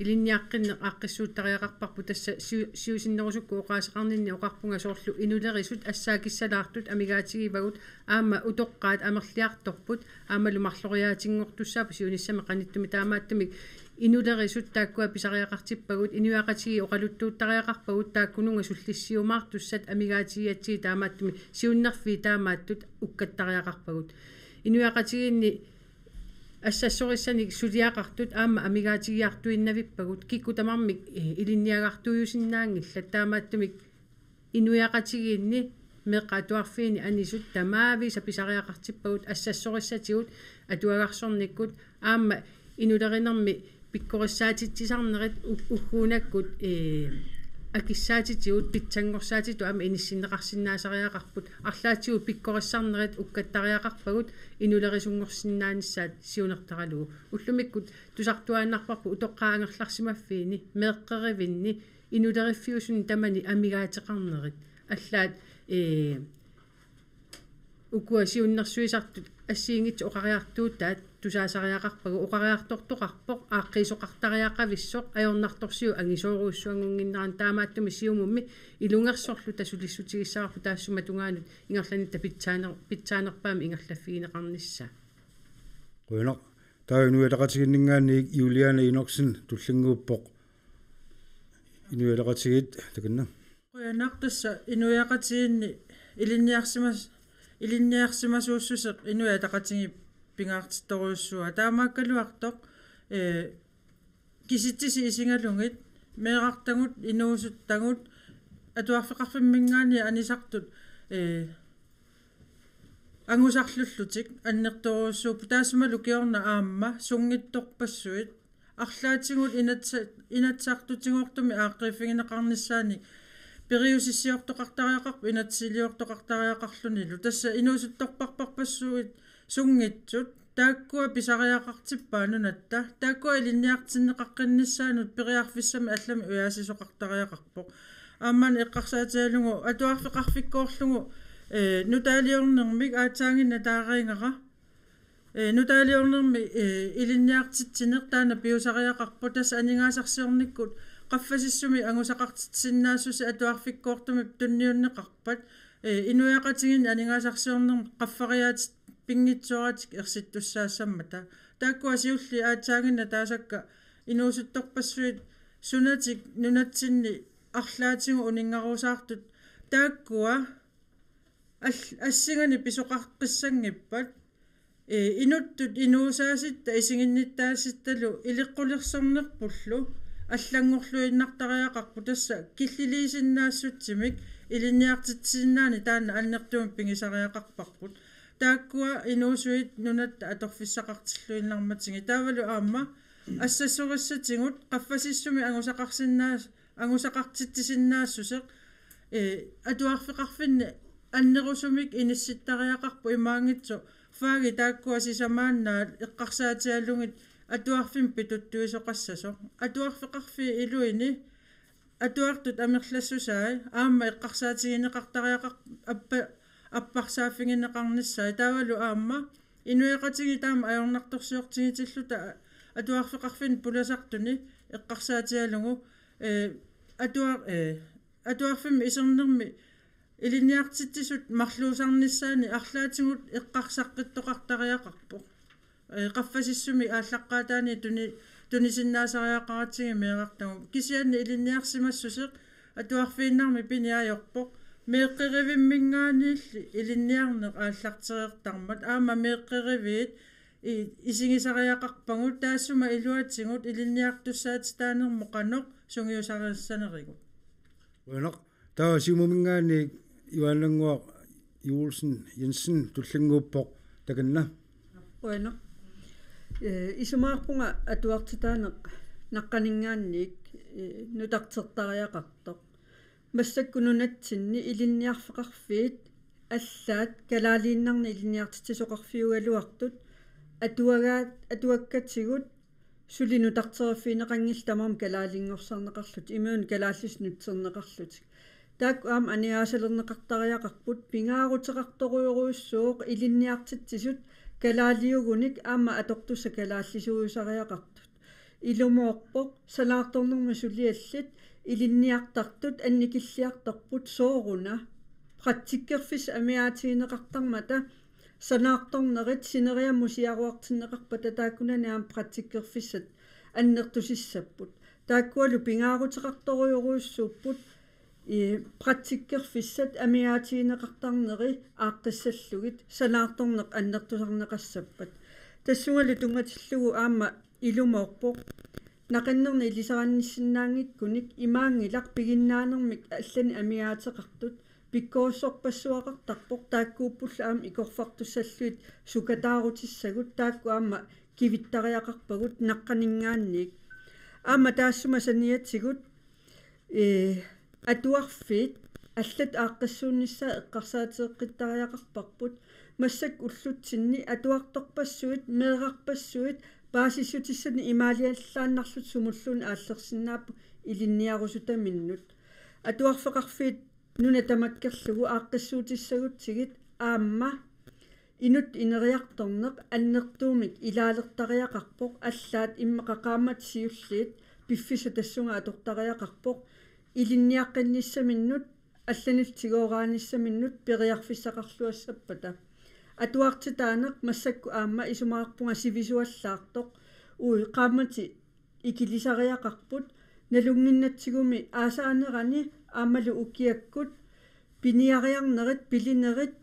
ilinniaqqinneq aaqqissuuttariaqarparput, tassa siu-, siusinnerusukkut oqaaseqarninni oqarpunga soorlu inulerisut assaakissalaartut amigaatigivagut aamma utoqqaat amerliartorput aammalu marloriaatinngortussaapput siunissami qanittumi, taamaattumik inulerisut taakkua pisariaqartippagut, inuiaqatigiit oqaluttuuttariaqarpagut taakkununnga sullissiumaartussat amigaatigigatsigit, taamaattumik siunnerfiit taamaattut ukkattariaqarpagut. Inuiaqatigiinni assassorissanik suliaqartut aamma amigaatigiartuinnavippagut, kikkut tamarmik, eh, ilinniagartuujusinnaanngillat, taamaattumik inuiaqatigiinni meeqqat atuarfiini anisut tamaavisa pisariaqartippagut assassorissatigut atuagarsornikkut aamma inulerinermi pikkorissaatitsisarnerit u-, ugguunakkut, ee, akissaatitigut pitsanngorsaatit aamma inissinneqarsinnaasariaqarput, arlaatigut pikkorissarnerit ukkattariaqarpagut inulerisunngorsinnaanissaat siunertaralugu. Ullumikkut tusartuaannarparput utoqqaat angerlarsimaffiini, meeqqerivinni, inuleriffiusuni tamani amigaateqarnerit. Allaat, ee, ukua siunnersuisartut assigiinngitsut oqariartuutaat tusaasariaqarpagut, oqariartortoqarpoq aaqqiisoqartariaqavissoq ajornartorsiut angisoorujussuanngunnginneranni, taamaattumik Siumummi ilungersorluta sulissutigissavarput taassuma tungaanut ingerlanitta pitsaaner-, pitsaanerpaamik ingerlaffigineqarnissaa. Qujanaq. Taava Inuit Ataqatigiinninngaanniit Juliane Enoksen tullinnguuppoq. Inuit Ataqatigiit, takanna. Qujanaq, tassa inuiaqatigiinni ilinniarsimas-, ilinniarsimasuussuseq Inuit Ataqatigiit pingaartittorujussuuaa. Taamaakkaluartoq, ee, kisitsisit isigalugit, meerartagut, inuusuttagut, atuarfeqarfimminngaanniit anisartut, ee, angusarlullutik annertoorujussuupput, taassumalu kingorna aamma sunngitsorpassuit, arlaatigut inatsa-, inatsisartutigoortumik aaqqiiffigineqarnissaannik periusissiortoqartariaqarpoq inatsisiliortoqartariaqarlunilu. Tassa inuusuttorparparpassuit sunngitsut, taakkua pisariaqartippaat nunatta, taakkua ilinniartinneqaqqinnissaannut periarfissamik allamik ujaasisoqartariaqarpoq. Aamma eqqarsaatigalugu atuarfeqarfikkoorlugu, ee, nutaaliornermik aatsaannguaq taariigara. Ee, nutaaliornermi, ee, ilinniartitsineq taanna piusariaqarpoq, tassa aningaasarsiornikkut qaffasissumik angusaqartitsisinnaassuseq atuarfikkoortumik tunniunneqarpat, ee, inuiaqatigiinni aningaasarsiornermi qaffariaatsit pinngitsooratik ersittussaassammata. Taakkua siulliit aatsaannguaq taasakka inuusuttorpassuit sunatik nunatsinni arlaatigut uninngarusaartut, taakkua al-, assinganik pisoqaqqissanngippat, ee, inuttut inuusaasitta isiginnittaasittalu ileqqulersornerpullu allanngorluinnartariaqarpoq, tassa killiliisinnaassutsimik ilinniartitsisinnaaneq taanna annertuumik pigisariaqarparput. Taakkua inuusuit nunatta atorfissaqartilluinnarmatigit. Taavalu aamma assassorissatigut qaffasissumik angusaqarsinnaa-, angusaqartitsisinnaassuseq, ee, atuarfeqarfinni annerusumik inissittariaqarpoq, imaanngitsoq fagit taakkua sisamaannaat eqqarsaatigalugit atuarfimmik pituttuisoqassasoq. Atuarfeqarfiit iluini atuartut amerlassusai aamma eqqarsaatigineqartariaqar-, appa-, apparsaaffigineqarnissai. Taavalu aamma inuiaqatigiit taama ajornartorsiortigitilluta atuarfeqarfinni pulasartuni eqqarsaatigalugu, ee, atuar-, ee, atuarfimmi isernermi ilinniartitsisut marluusarnissaannik arlaatigut eqqarsaqqittoqartariaqarpoq. Ee, qaffasissumik aallaqqaataaniit tuni-, tunisinnaasariaqaratsigu meerartagut. Kisianni ilinniarsimassuseq atuarfiinnarmik piniartorpoq. Meeqqerivimminngaanniilli ilinniarneq aallartereertarmat, aamma meeqqeriviit i-, isigisariaqarpagut taassuma iluatigut ilinniartussaatitaanermut qanoq sungiusarissanerigut. Qujanaq. Taava Siumuminngaanniit Johanannguaq Juulsen Jensen tullinnguuppoq, takanna. Qujanaq. Ee, isumaqarpunga atuartitaaneq naqqaninngaanniit, ee, nutartertariaqartoq. Massakkut nunatsinni ilinniarfeqarfiit allaat kalaaliinnarnik ilinniartitsisoqarfiugaluartut atuagaat, atuakkatigut suli nutarteriffigineqanngillat tamarmik kalaalinngorsaarneqarlutik, imaluunniit kalaallisut nutserneqarlutik. Taakku aamma aningaasalerneqartariaqarput, pingaaruteqartorujorujussuuvoq ilinniartitsisut kalaaliugunik aamma atortussat kalaallisuusariaqartut. Ilumoorpoq sanaartornermut suliallit ilinniartartut annikilliartorput sooruna praktikkerfissat amigaatigineqartarmata sanaartornerit sineriammut siaruartinneqarpata taakkunani aamma praktikkerfissat annertusissapput. Taakkualu pingaaruteqartorujorujussuupput, ee, praktikkerfissat amigaatigineqartarneri aaqqissallugit sanaartorneq annertusarneqassappat. Tassungalu tunngatillugu aamma ilumoorpoq naqinnernik ilisarinnissinnaanngikkunik imaanngilaq piginnaanermik allanik amigaateqartut, pikkorissorpassuaqartarpoq, taakkuuppullu aamma ikorfartussallugit sukataarutissagut, taakku aamma kivittariaqarpagut naqqaninngaanniit. Aamma taassuma saniatigut, ee, atuarfiit allat aaqqissuunnissaat eqqarsaateqqittariaqarparput, massakkut ullutsinni atuartorpassuit, meerarpassuit paasissutissanik imaaliallaannarlutik sumulluunniit aallersinnaapput ilinniarusutaminnut. Atuarfeqarfiit nuna tamakkerlugu aaqqissuutissagutsigit aamma inuttut ineriartorneq annertuumik ilaalertariaqarpoq, allaat immaqa qaammatit siulliit piffissaq tassunga atortariaqarpoq, ilinniaqqinnissaminnut allanillu tigooraanissamut periarfissaqarluassappata. Atuartitaaneq massakkut aamma isumaqarpunga sivisuallaartoq, ui, qaammatit ikilisariaqarput, nalunnginnatsigumi aasaanerani aammalu ukiakkut piniariarnerit, pilinerit,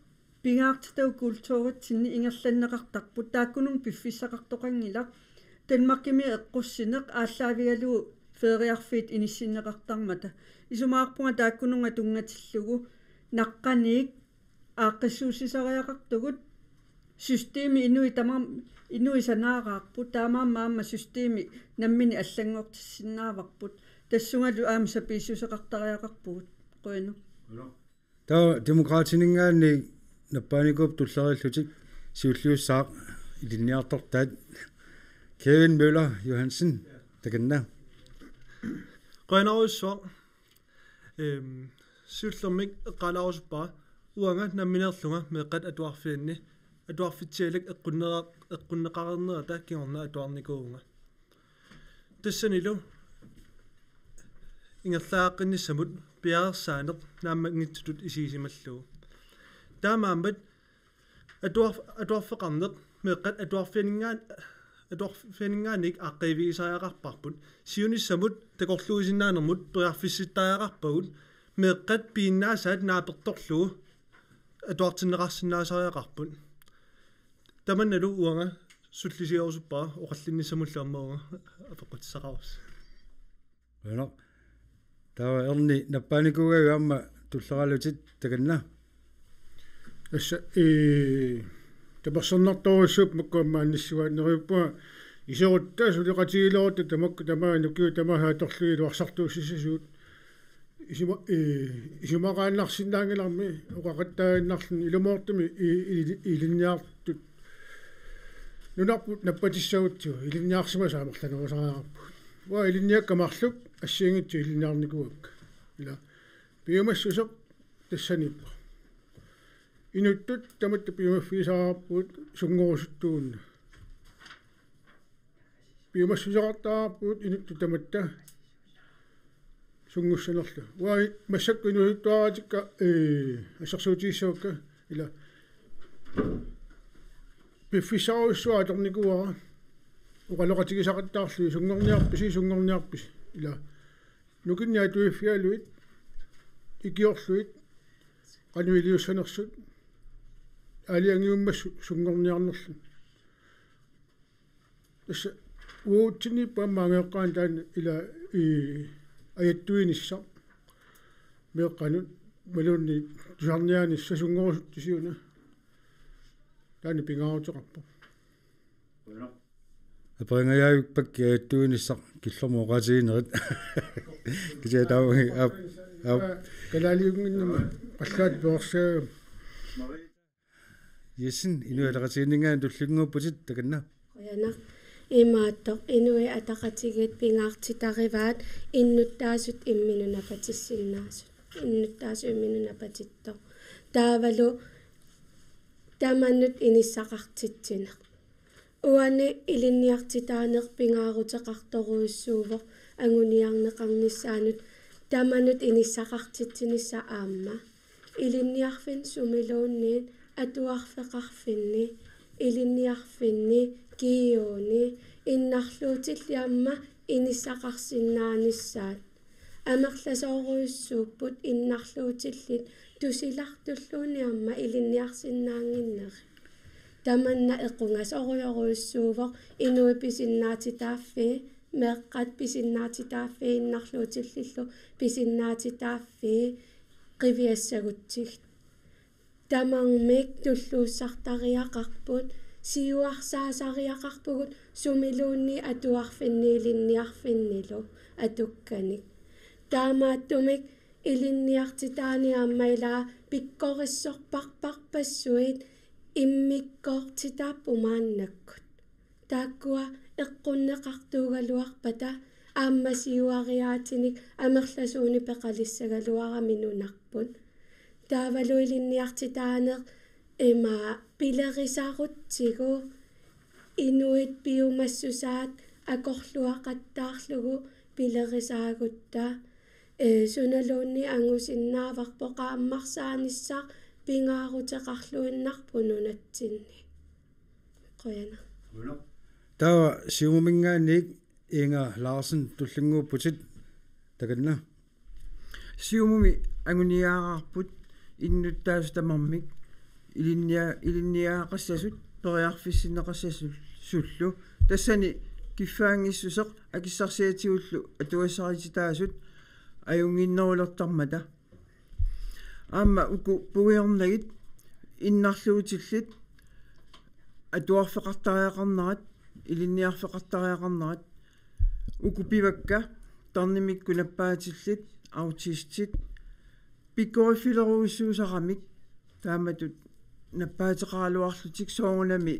pingaartitagut kulturitsinni ingerlanneqartarput, taakkununnga piffissaqartoqanngilaq. Danmarkimi eqqussineq aallaavigalugu feriarfiit inissinneqartarmata. Isumaqarpunga taakkununnga tunngatillugu naqqaniit aaqqissuussisariaqartugut. Systemi inuit tamar-, inuit sanaaraarput, taamaammat aamma systemi nammineq allanngortissinnaavarput. Tassungalu aamma sapiissuseqartariaqarpugut. Qujanaq. Taava Demokraatininngaanniit nappaanikuupput tulleriillutik, siulliussaaq ilinniartortaat. Kevin Møller Johansen, takanna. Qujanarsuaq. Ehm, siullermik eqqaalaarusuppara uanga nammineerlunga meeqqat atuarfianni atuarfitsialak eqqunnera-, eqqunneqareernerata kingorna atuarnikuuvunga. Tassanilu ingerlaaqqinnissamut piareersaaneq naammanngitsutut isigisimalluni. Taamaammat atuarf-, atuarfeqarneq meeqqat atuarfianinngaan-, atuarfianinngaanniit aaqqiivigisariaqarparput. Siunissamut takorluuisinnaanermut periarfissittariaqarpagut, meeqqat piginnaasaat naapertorlugu atuartinneqarsinnaasariaqarput. Tamannalu uanga sullisigerusuppara, oqallinnissamullu aamma uanga apeqqutissaqarussi. Qujanaq. Taava Erni nappaanikuugavit aamma tulleriillutit, takanna. Tassa, ee, tapersersortorujussuupput makku aamma annissuaat, neriuppunga iserutta suleqatigilerutta tamakku tamaasa nukiut tamaasa atorlugit iluarsartuussissasugut. Isuma-, ee, isumaqaannarsinnaanngilarmi oqaqattaaginnarluni ilumoortumik i-, i-, ilinniartut nunarput nappatissagutsigu ilinniarsimasut amerlanerusariaqarput. Uanga ilinniakka marluk assigiinngitsut ilinniarnikuuakka. Ila piumassuseq tassaniippoq. Inuttut tamatta piumaffigisariaqarpugut sunngorusuttuugunni. Piumassuseqartariaqarpugut inuttut tamatta sunngussanerlu. Uanga massakkut inuusuttuaraatikka, ee, assersuutigissavakka, ila piffissarujussuaq atornikuuara, oqaloqatigisaqattaarlugit sunngorniarpisi, sunngorniarpisi. Ila nukinnik atuiffigalugit, ikiorlugit, qanoq iliussanersut, aalajangiummassuk sunngorniarnerluni. Tassa uatsinnit aamma angajoqqaanut taanna ila, ee, ajattuinissaq meeqqanut imaluunniit tusarniaanissaq sunngorusuttusiuna. Taanna pingaaruteqarpoq. Aperingajavippakka ajattuinissaq killormut oqaatiginerit. Kisianni taamagi aap, aap. Kalaaliunnginnama qallaat peersaa. Jessen, Inuit Ataqatigiinninngaanniit tullinnguupputit, takanna. Qujanaq. Imaattoq, Inuit Ataqatigiit pingaartitarivaat innuttaasut imminnut napatissinnaasut. Innuttaasut imminnut napatittoq. Taavalu tamanut inissaqartitsineq. Uani ilinniartitaaneq pingaaruteqartorujussuuvoq anguniarneqarnissaanut tamanut inissaqartitsinissaq aamma. Ilinniarfinni sumiluunniit atuarfeqarfinni, ilinniarfinni, G O-ni, innarluutillit aamma inissaqarsinnaanissaat. Amerlasoorujussuupput innarluutillit tusilartulluunniit aamma ilinniarsinnaannginnerit. Tamanna equngasorujorujussuuvoq inuit pisinnaatitaaffii, meeqqat pisinnaatitaaffii, innarluutillillu pisinnaatitaaffii qiviassagutsigit. Tamarmik tulluussartariaqarput, siuarsaasariaqarpugut sumiluunniit atuarfinni ilinniarfinnilu atukkanik. Taamaattumik ilinniartitaani aamma ilaa pikkorissorparparpassuit immikkoortitaapput maannakkut. Taakkua eqqunneqartuugaluarpata aamma siuariaatinik amerlasuunik peqalissagaluarami nunarput. Taavalu ilinniartitaaneq ima pilerisarutsigu inuit piumassusaat akorluaqattaarlugu pilerisaagutta, ee, sunaluunniit angusinnaavarput qaammarsaanissaq pingaaruteqarluinnarpoq nunatsinni. Qujanaq. Taava Siumuminngaanniit Inger Larsen tullinnguupputit, takanna. Siumumi anguniagaarput innuttaasut tamarmik ilinnia-, ilinniagaqassasut periarfissinneqassasullu. Tassani kiffaanngissuseq akissarsiatigullu atugassarititaasut ajunnginnerulertarmata. Aamma uku puigornagit innarluutillit atuarfeqartariaqarnerat, ilinniarfeqartariaqarnerat, uku pivakka tarnimikkut nappaatillit, autistit, pikkoriffilerujussuusaramik taamatut nappaateqaraluarlutik soorunami,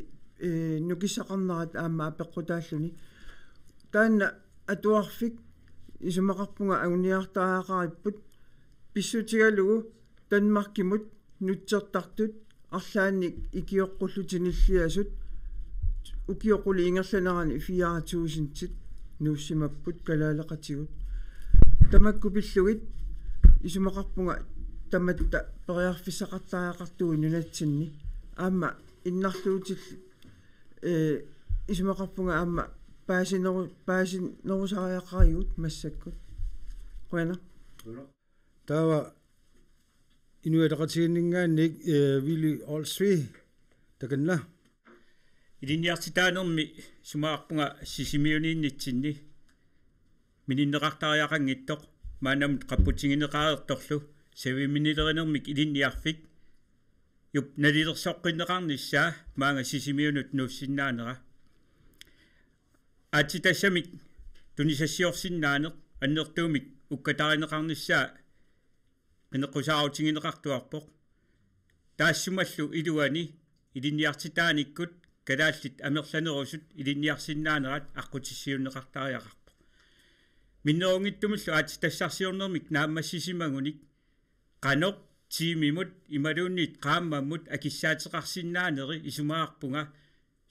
ee, nukissaqarnerat aamma apeqqutaalluni. Taanna atuarfik isumaqarpunga anguniartariaqaripput pissutigalugu Danmarkimut nutsertartut arlaannik ikioqqullutik nilliasut ukioq qulit ingerlanerani fire tusindit nuussimapput kalaaleqatigut. Tamakku pillugit isumaqarpunga tamatta periarfissaqartariaqartugut nunatsinni. Aamma innarluutillit, ee, isumaqarpunga aamma paasineru-, paasinerusariaqarigut massakkut. Qujanaq. Taava Inuit Ataqatigiinninngaanniit, ee, Willy Olsvig, takanna. Ilinniartitaanermi isumaqarpunga Sisimiuniinnitsinni mininneqartariaqanngitsoq maannamut qapputigineqareersorlu saviminilerinermik ilinniarfik -jup nalilersoqqinneqarnissaa maanga Sisimiunut nuussinnaanera. Aatsitassamik tunisassiorsinnaaneq annertuumik ukkatarineqarnissaa qineqqusaarutigineqartuarpoq. Taassumalu iluani ilinniartitaanikkut kalaallit amerlanerusut ilinniarsinnaanerat aqqutissiuunneqartariaqarpoq. Minnerunngitsumillu aatsitassarsiornermik naammassisimagunik qanoq tiimimut imaluunniit qaammammut akissaateqarsinnaaneri isumaqarpunga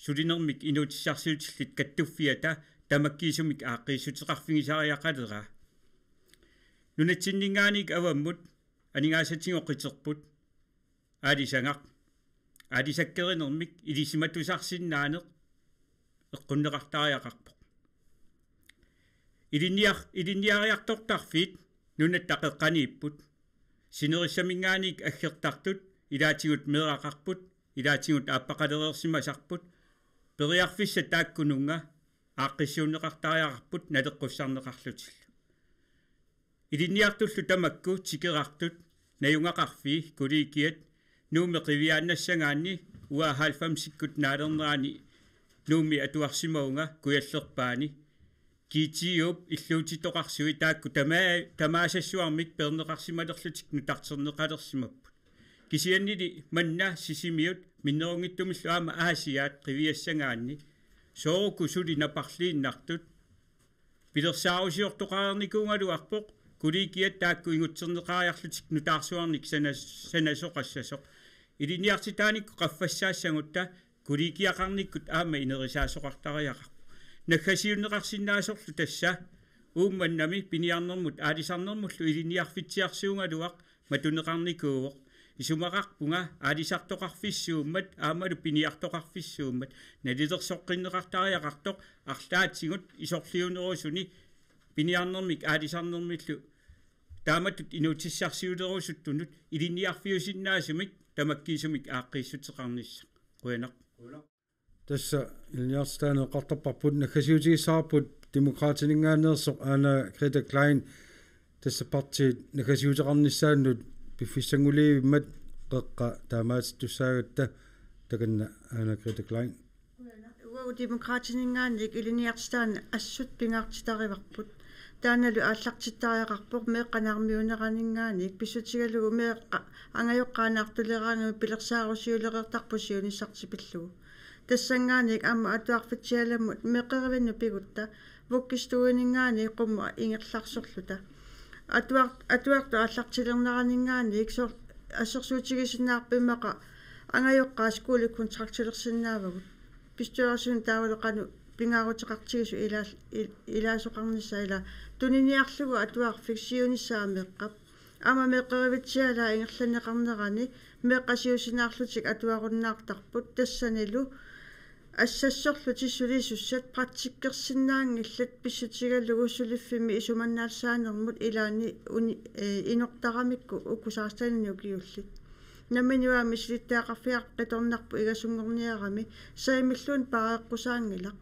sulinermik inuutissarsiutillit kattuffiata tamakkiisumik aaqqiissuteqarfigisariaqaleraa. Nunatsinninngaanniit avammut aningaasatigut qiterput aalisagaq. Aalisakkerinermik ilisimatusarsinnaaneq eqqunneqartariaqarpoq. Ilinniar-, ilinniariartortarfiit nunatta qeqqaniipput. Sinerissaminngaanniit aggertartut ilaatigut meeraqarput, ilaatigut aappaqalereersimasarput, periarfissat taakkununnga aaqqissuunneqartariaqarput naleqqussarneqarlutillu. Ilinniartullu tamakku tikerartut najugaqarfii kollegiat Nuummi qiviaannassagaanni uanga halvfemsikkut naalernerani Nuummi atuarsimavunga Kujallerpaani. G T O-p illuutitoqarsui taakku tamaa-, tamaassassuarmik peerneqarsimalerlutik nutarterneqalersimapput. Kisiannili manna Sisimiut minnerunngitsumillu aamma Aasiaat qiviassagaanni soorlu suli naparliinnartut pilersaarusiortoqareernikuugaluarpoq kollegiat taakku ingutserneqariarlutik nutaarsuarnik sana-, sanasoqassasoq. Ilinniartitaanikkut qaffassaassagutta kollegiaqarnikkut aamma inerisaasoqartariaqarpoq. Naggasiunneqarsinnaasorlu tassa Uummannami piniarnermut aalisarnermullu ilinniarfitsiarsuugaluaq matuneqarnikuuvoq. Isumaqarpunga aalisartoqarfissuummat aammalu piniartoqarfissuummat nalilersoqqinneqartariaqartoq arlaatigut isorliunerusuni piniarnermik aalisarnermillu taamatut inuutissarsiulerusuttunut ilinniarfiusinnaasumik tamakkiisumik aaqqiissuteqarnissaq. Qujanaq. Tassa ilinniartitaaneq eqqartorparput, naggasiutigissavarput Demokraatininngaanneersoq Ane Grete Klein, tassa partiit naggasiuteqarnissaannut piffissannguliivimmat qeqqa taamaatittussaagatta, takanna Ane Grete Klein. Uagut Demokraatininngaanniit ilinniartitaaneq assut pingaartitarivarput. Taannalu aallartittariaqarpoq meeqqat naarmiuuneraninngaanniit pissutigalugu meeqqat angajoqqaat naartuleraangamik pilersaarusiulereertarput siunissartik pillugu. Tassanngaanniit aamma atuarfitsialammut meeqqerivinnut pigutta vuggestueninngaanniit qummut ingerlarsorluta. Atuart-, atuartut aallartilerneraninngaanniit sor-, assersuutigisinnaarpoq immaqa angajoqqaat skolekontraktilersinnaavagut. Bestyrelsinut taavalu qanoq pingaaruteqartigisoq ilaa-, il-, ilaasoqarnissaa, ila tuniniarlugu atuarfik siunissaa meeqqap. Aamma meeqqerivitsialaa ingerlanneqarnerani meeqqat siusinaarlutik atuarunnaartarput, tassanilu assassorlutik sulisussat praktikkersinnaanngillat pissutigalugu suliffimmi isumannaallisaanermut ilaanni uni-, ee, inortaramikku uku seksteninik ukiullit. Nammineq uanga misilittagaqarfigaarput qitornarpoq igasunngorniarami, saimilluunniit paareqqusaanngilaq,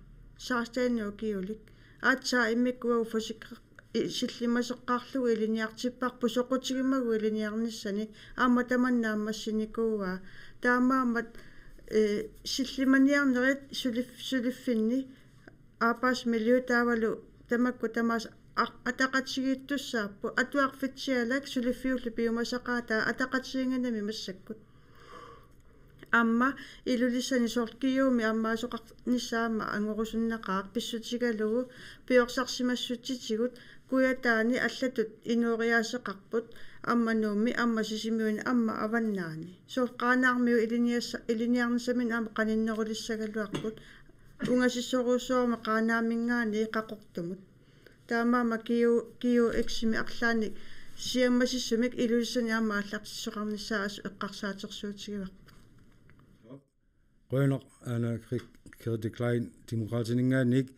seksten ukiulik. Aatsaat immikkut uagut forsikre-, i-, sillimaseqqaarlugu ilinniartipparput soqutigimagu ilinniarnissani, aamma tamanna naammassinikuuaa. Taamaammat, eh, sillimaniarnerit sulif-, suliffinni, arbejdsmiljø taavalu tamakku tamaasa a-, ataqatigiittussaapput, atuarfitsialak suliffiullu piumasaqaataa ataqatigiinngimmat massakkut. Aamma Ilulissani soorlu G U-mi ammaasoqarnissaa aamma angorusunnaqaaq pissutigalugu piorsarsimassutsitigut Kujataani allatut inooriaaseqarput, aamma Nuummi, aamma Sisimiuni, aamma Avannaani. Soorlu Qaanaarmiut ilinniassa-, ilinniarnissaminnik aamma qaninnerulissagaluarput. Ungasissorujussuarmik Qaanaaminngaanniit Qaqortumut. Taamaammat G U, G U X-imi arlaannik siammasissumik Ilulissani aamma aallartissoqarnissaa assut eqqarsaatersuutigivarput. Qujanaq, Ane Gre-, Grethe Klein Demokraatininngaanniit.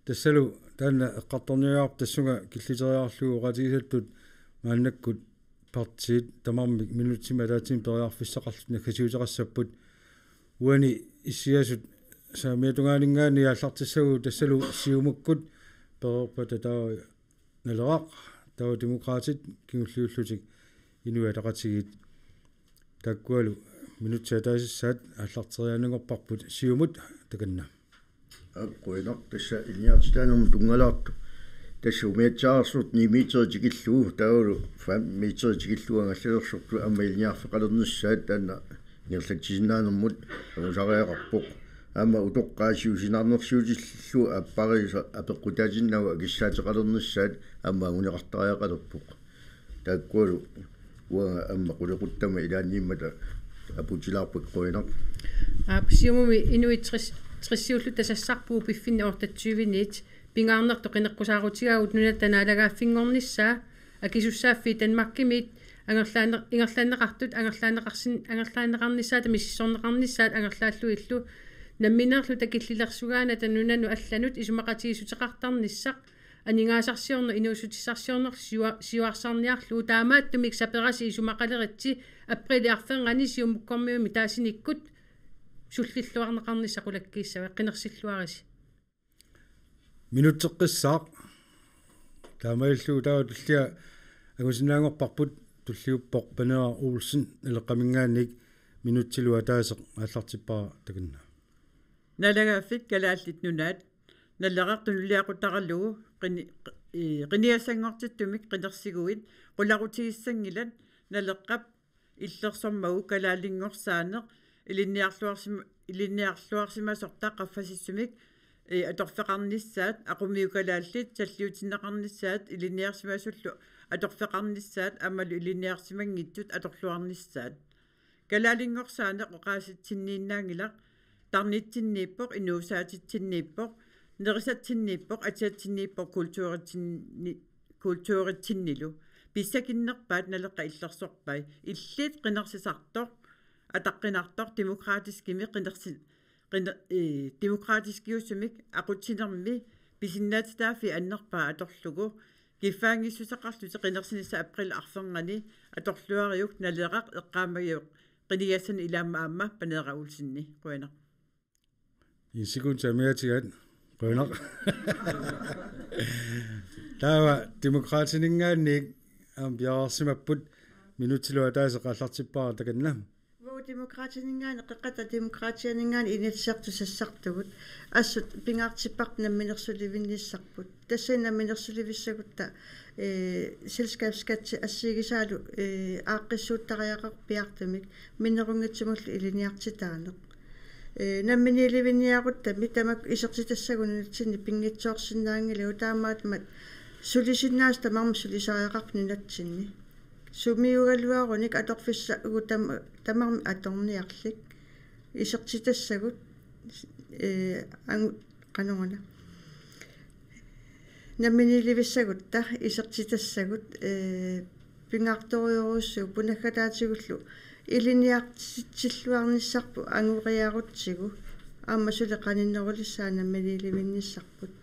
Tassalu taanna eqqartorniarparput tassunga killiteriarlugu oqaatigisattut maannakkut partiit tamarmik minutsimik ataatsimik periarfissaqarlutik naggasiuteqassapput. Uani issiasut saamiata tungaaninngaanniit aallartissagutsigu tassalu Siumukkut pereerpata taava Naleraq, taava Demokraatit kingulliullutik Inuit Ataqatigiit. Taakkualu minutsit ataasissaat aallarteriaanngorparput, Siumut takanna. Aap, qujanaq, tassa ilinniartitaanermut tunngallaartoq. Tassa umiatsiaarsuut ni meter tikillugu, taavalu fem meter tikillugu angallalersortut aamma ilinniarfeqalernissaat taanna ingerlatsisinnaanermut angusariaqarpoq. Aamma utoqqaat siusinaarnersiutillu aappariisa apeqqutaatinnagu akissaateqalernissaat aamma anguneqartariaqalerpoq. Taakkualu uanga aamma qulequttama ilaanniimmata aputilaarpakka, qujanaq. Aap, Siumumi inuit tres, tresiulluta sassarpugut piffinni otteogtyveniit, pingaarnertut qineqqusaarutigaavut nunatta naalagaaffinngornissaa, akisussaaffiit Danmarkimiit angerlaanne-, ingerlanneqartut, angerlaanneqarsin-, angerlaanneqarnissaat, misissorneqarnissaat angerlaallugillu, nammineerluta killilersugaanata nunanut allanut isumaqatigiissuteqartarnissaq, aningaasarsiorneq inuussutissarsiornerlu siua-, siuarsarniarlugu, taamaattumik saperasi isumaqaleritsi aprilip arfernganni Siumukkormiuni taasinikkut sullilluarneqarnissaq qulakkiissavaa, qinersilluarisi. Minutseqqissaaq. Taamaalillugu taava tullia angusinnaanngorparput, tulliuppoq Paneeraq Olsen Naleqqaminngaanniit, minutsilu ataaseq aallartippara takanna. Naalagaaffik Kalaallit Nunaat, Naleraq tunuliaqutaralugu qini-, ii, qinigassanngortittumik qinersiguit, qularutigissanngillat Naleqqap illersormagu kalaalinngorsaaneq ilinniarluarsima-, ilinniarluarsimasortaq qaffasissumik, ii, atorfeqarnissaat, aqummiukkalaallit salliutinneqarnissaat ilinniarsimasullu atorfeqarnissaat aammalu ilinniarsimanngitsut atorluarnissaat. Kalaalinngorsaannik oqaasitsinniinnaanngilaq, tarnitsinniippoq, inuusaatitsinniippoq, nerisatsinniippoq, atisatsinniippoq, kulturitsinni-, kulturitsinnilu. Pissakinnerpaat Naleqqap illersorpai. Illit qinersisartoq, ataqqinartoq, demokratiskimik qinersi-, qiner-, ii, demokratiskiusumik aqutsinermi pisinnaatitaaffii annerpaat atorlugu, kiffaanngissuseqarlutik qinersinissaq aprilip arfernganni atorluariuk Naleraq eqqaamagiuk qinigassanik ilaammat aamma Paneeraq Olsenip. Qujanaq. En sekund amigaatigaat. Qujanaq. Taava Demokraatininngaanniit aamma piareersimapput, minutsilu ataaseq aallartippara takanna. Uagut Demokraatininngaanniit, Qeqqata Demokraatianinngaanniit Inatsisartut sassartugut, assut pingaartipparput namminersulivinnissarput. Tassani namminersulivissagutta, ee, selskabsskatsi assigisaalu, ee, aaqqissuuttariaqarpoq piaartumik minnerunngitsumillu ilinniartitaaneq. Ee, namminiilivinniaruttami tamakku isertitassagut nunatsinni pinngitsoorsinnaanngilagut, taamaammat sulisinnaasut tamarmik sulisariaqarput nunatsinni. Sumiugaluarunik atorfissaagut tam-, tamarmik atorniarlik. Isertitassagut, ee, angu-, qanoruna. Namminiilivissagutta isertitassagut, ee, pingaartorujorujussuupput, naggataatigullu ilinniartitsilluarnissarput angoriarutsigu, aamma suli qaninnerulissaat namminiilivinnissarput.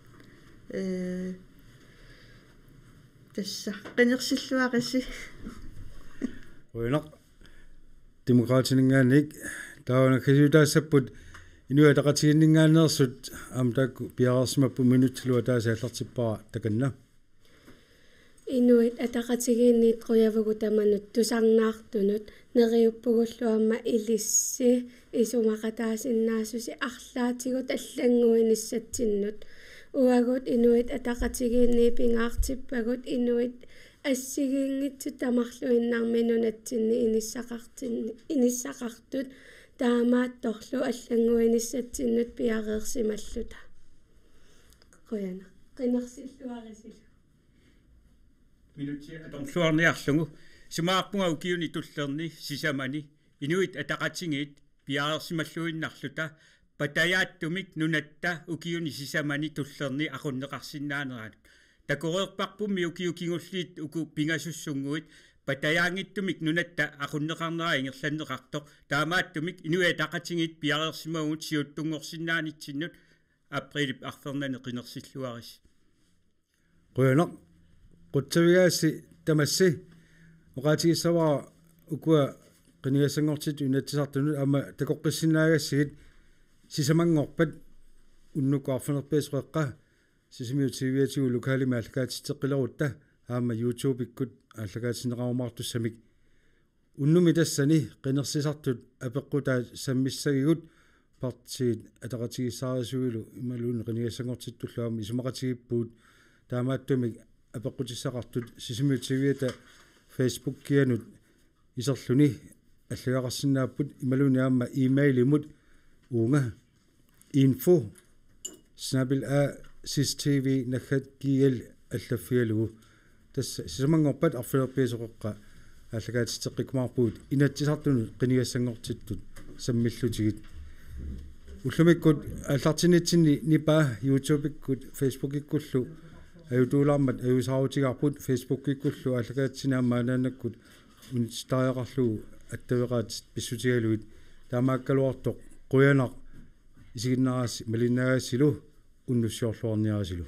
Ee, tassa, qinersilluarisi. Qujanaq. Demokraatininngaanniit taava naggasiutaassapput Inuit Ataqatigiinninngaanneersut aamma taakku piareersimapput, minutsillu ataaseq aallartippara takanna. Inuit Ataqatigiinniit qujavugut tamanut tusarnaartunut, neriuppugullu aamma ilissi isumaqataasinnaasusi arlaatigut allannguinissatsinnut. Uagut Inuit Ataqatigiinniit pingaartippagut inuit assigiinngitsut tamarluinnarmik nunatsinni inissaqartin-, inissaqartut, taamaattorlu allannguinissatsinnut piareersimalluta. Qujanaq. Qinersilluarisilu. Minutsi atorluarniarlugu. Isumaqarpunga ukiuni tullerni sisamani Inuit Ataqatigiit piareersimalluinnarluta patajaattumik nunatta ukiuni sisamani tullerni aqunneqarsinnaaneranut. Takoreerparpummi ukiut kingulliit uku pingasussunnguit patajaanngitsumik nunatta aqunneqarnera ingerlanneqartoq, taamaattumik Inuit Ataqatigiit piareersimavugut siuttunngorsinnaanitsinnut aprilip arfernanni. Qinersilluarisi. Qujanaq. Qutsavigaassi tamassi. Oqaatigissavara ukua qinigassanngortittut Inatsisartunut aamma takoqqissinnaagassigit sisamanngorpat unnukkut arfineq-pingasoqeqqa Sisimiut T V-atigut lokalimi aallakaatitseqqilerutta aamma YouTube-ikkut aallakaatinneqarumaartussamik. Unnummi tassani qinersisartut apeqqutaat sammissagigut, partiit ataqatigiissaarisuilu imaluunniit qinigassanngortittullu aamma isumaqatigiippugut, taamaattumik apeqqutissaqartut Sisimiut T V-ata Facebookianut iserluni allagaqarsinnaapput imaluunniit aamma e-mailimut uunga info snabel-a sistv naggat gl allaffigalugu. Tassa sisamanngorpat arfineq-pingasoqeqqa aallakaatitseqqikkumaarpugut Inatsisartunut qinigassanngortittut sammillutigit. Ullumikkut aallartinnitsinni nipaa YouTube-ikkut Facebookikkullu ajutuulaarmat ajuusaarutigaarput, Facebookikkullu aallakaatitsinni aamma anaanakkut unitsittariaqarlugu attaveqaatit pissutigalugit. Taamaakkaluartoq qujanaq isiginnaarassi malinnaagassilu unnussiorluarniarisilu.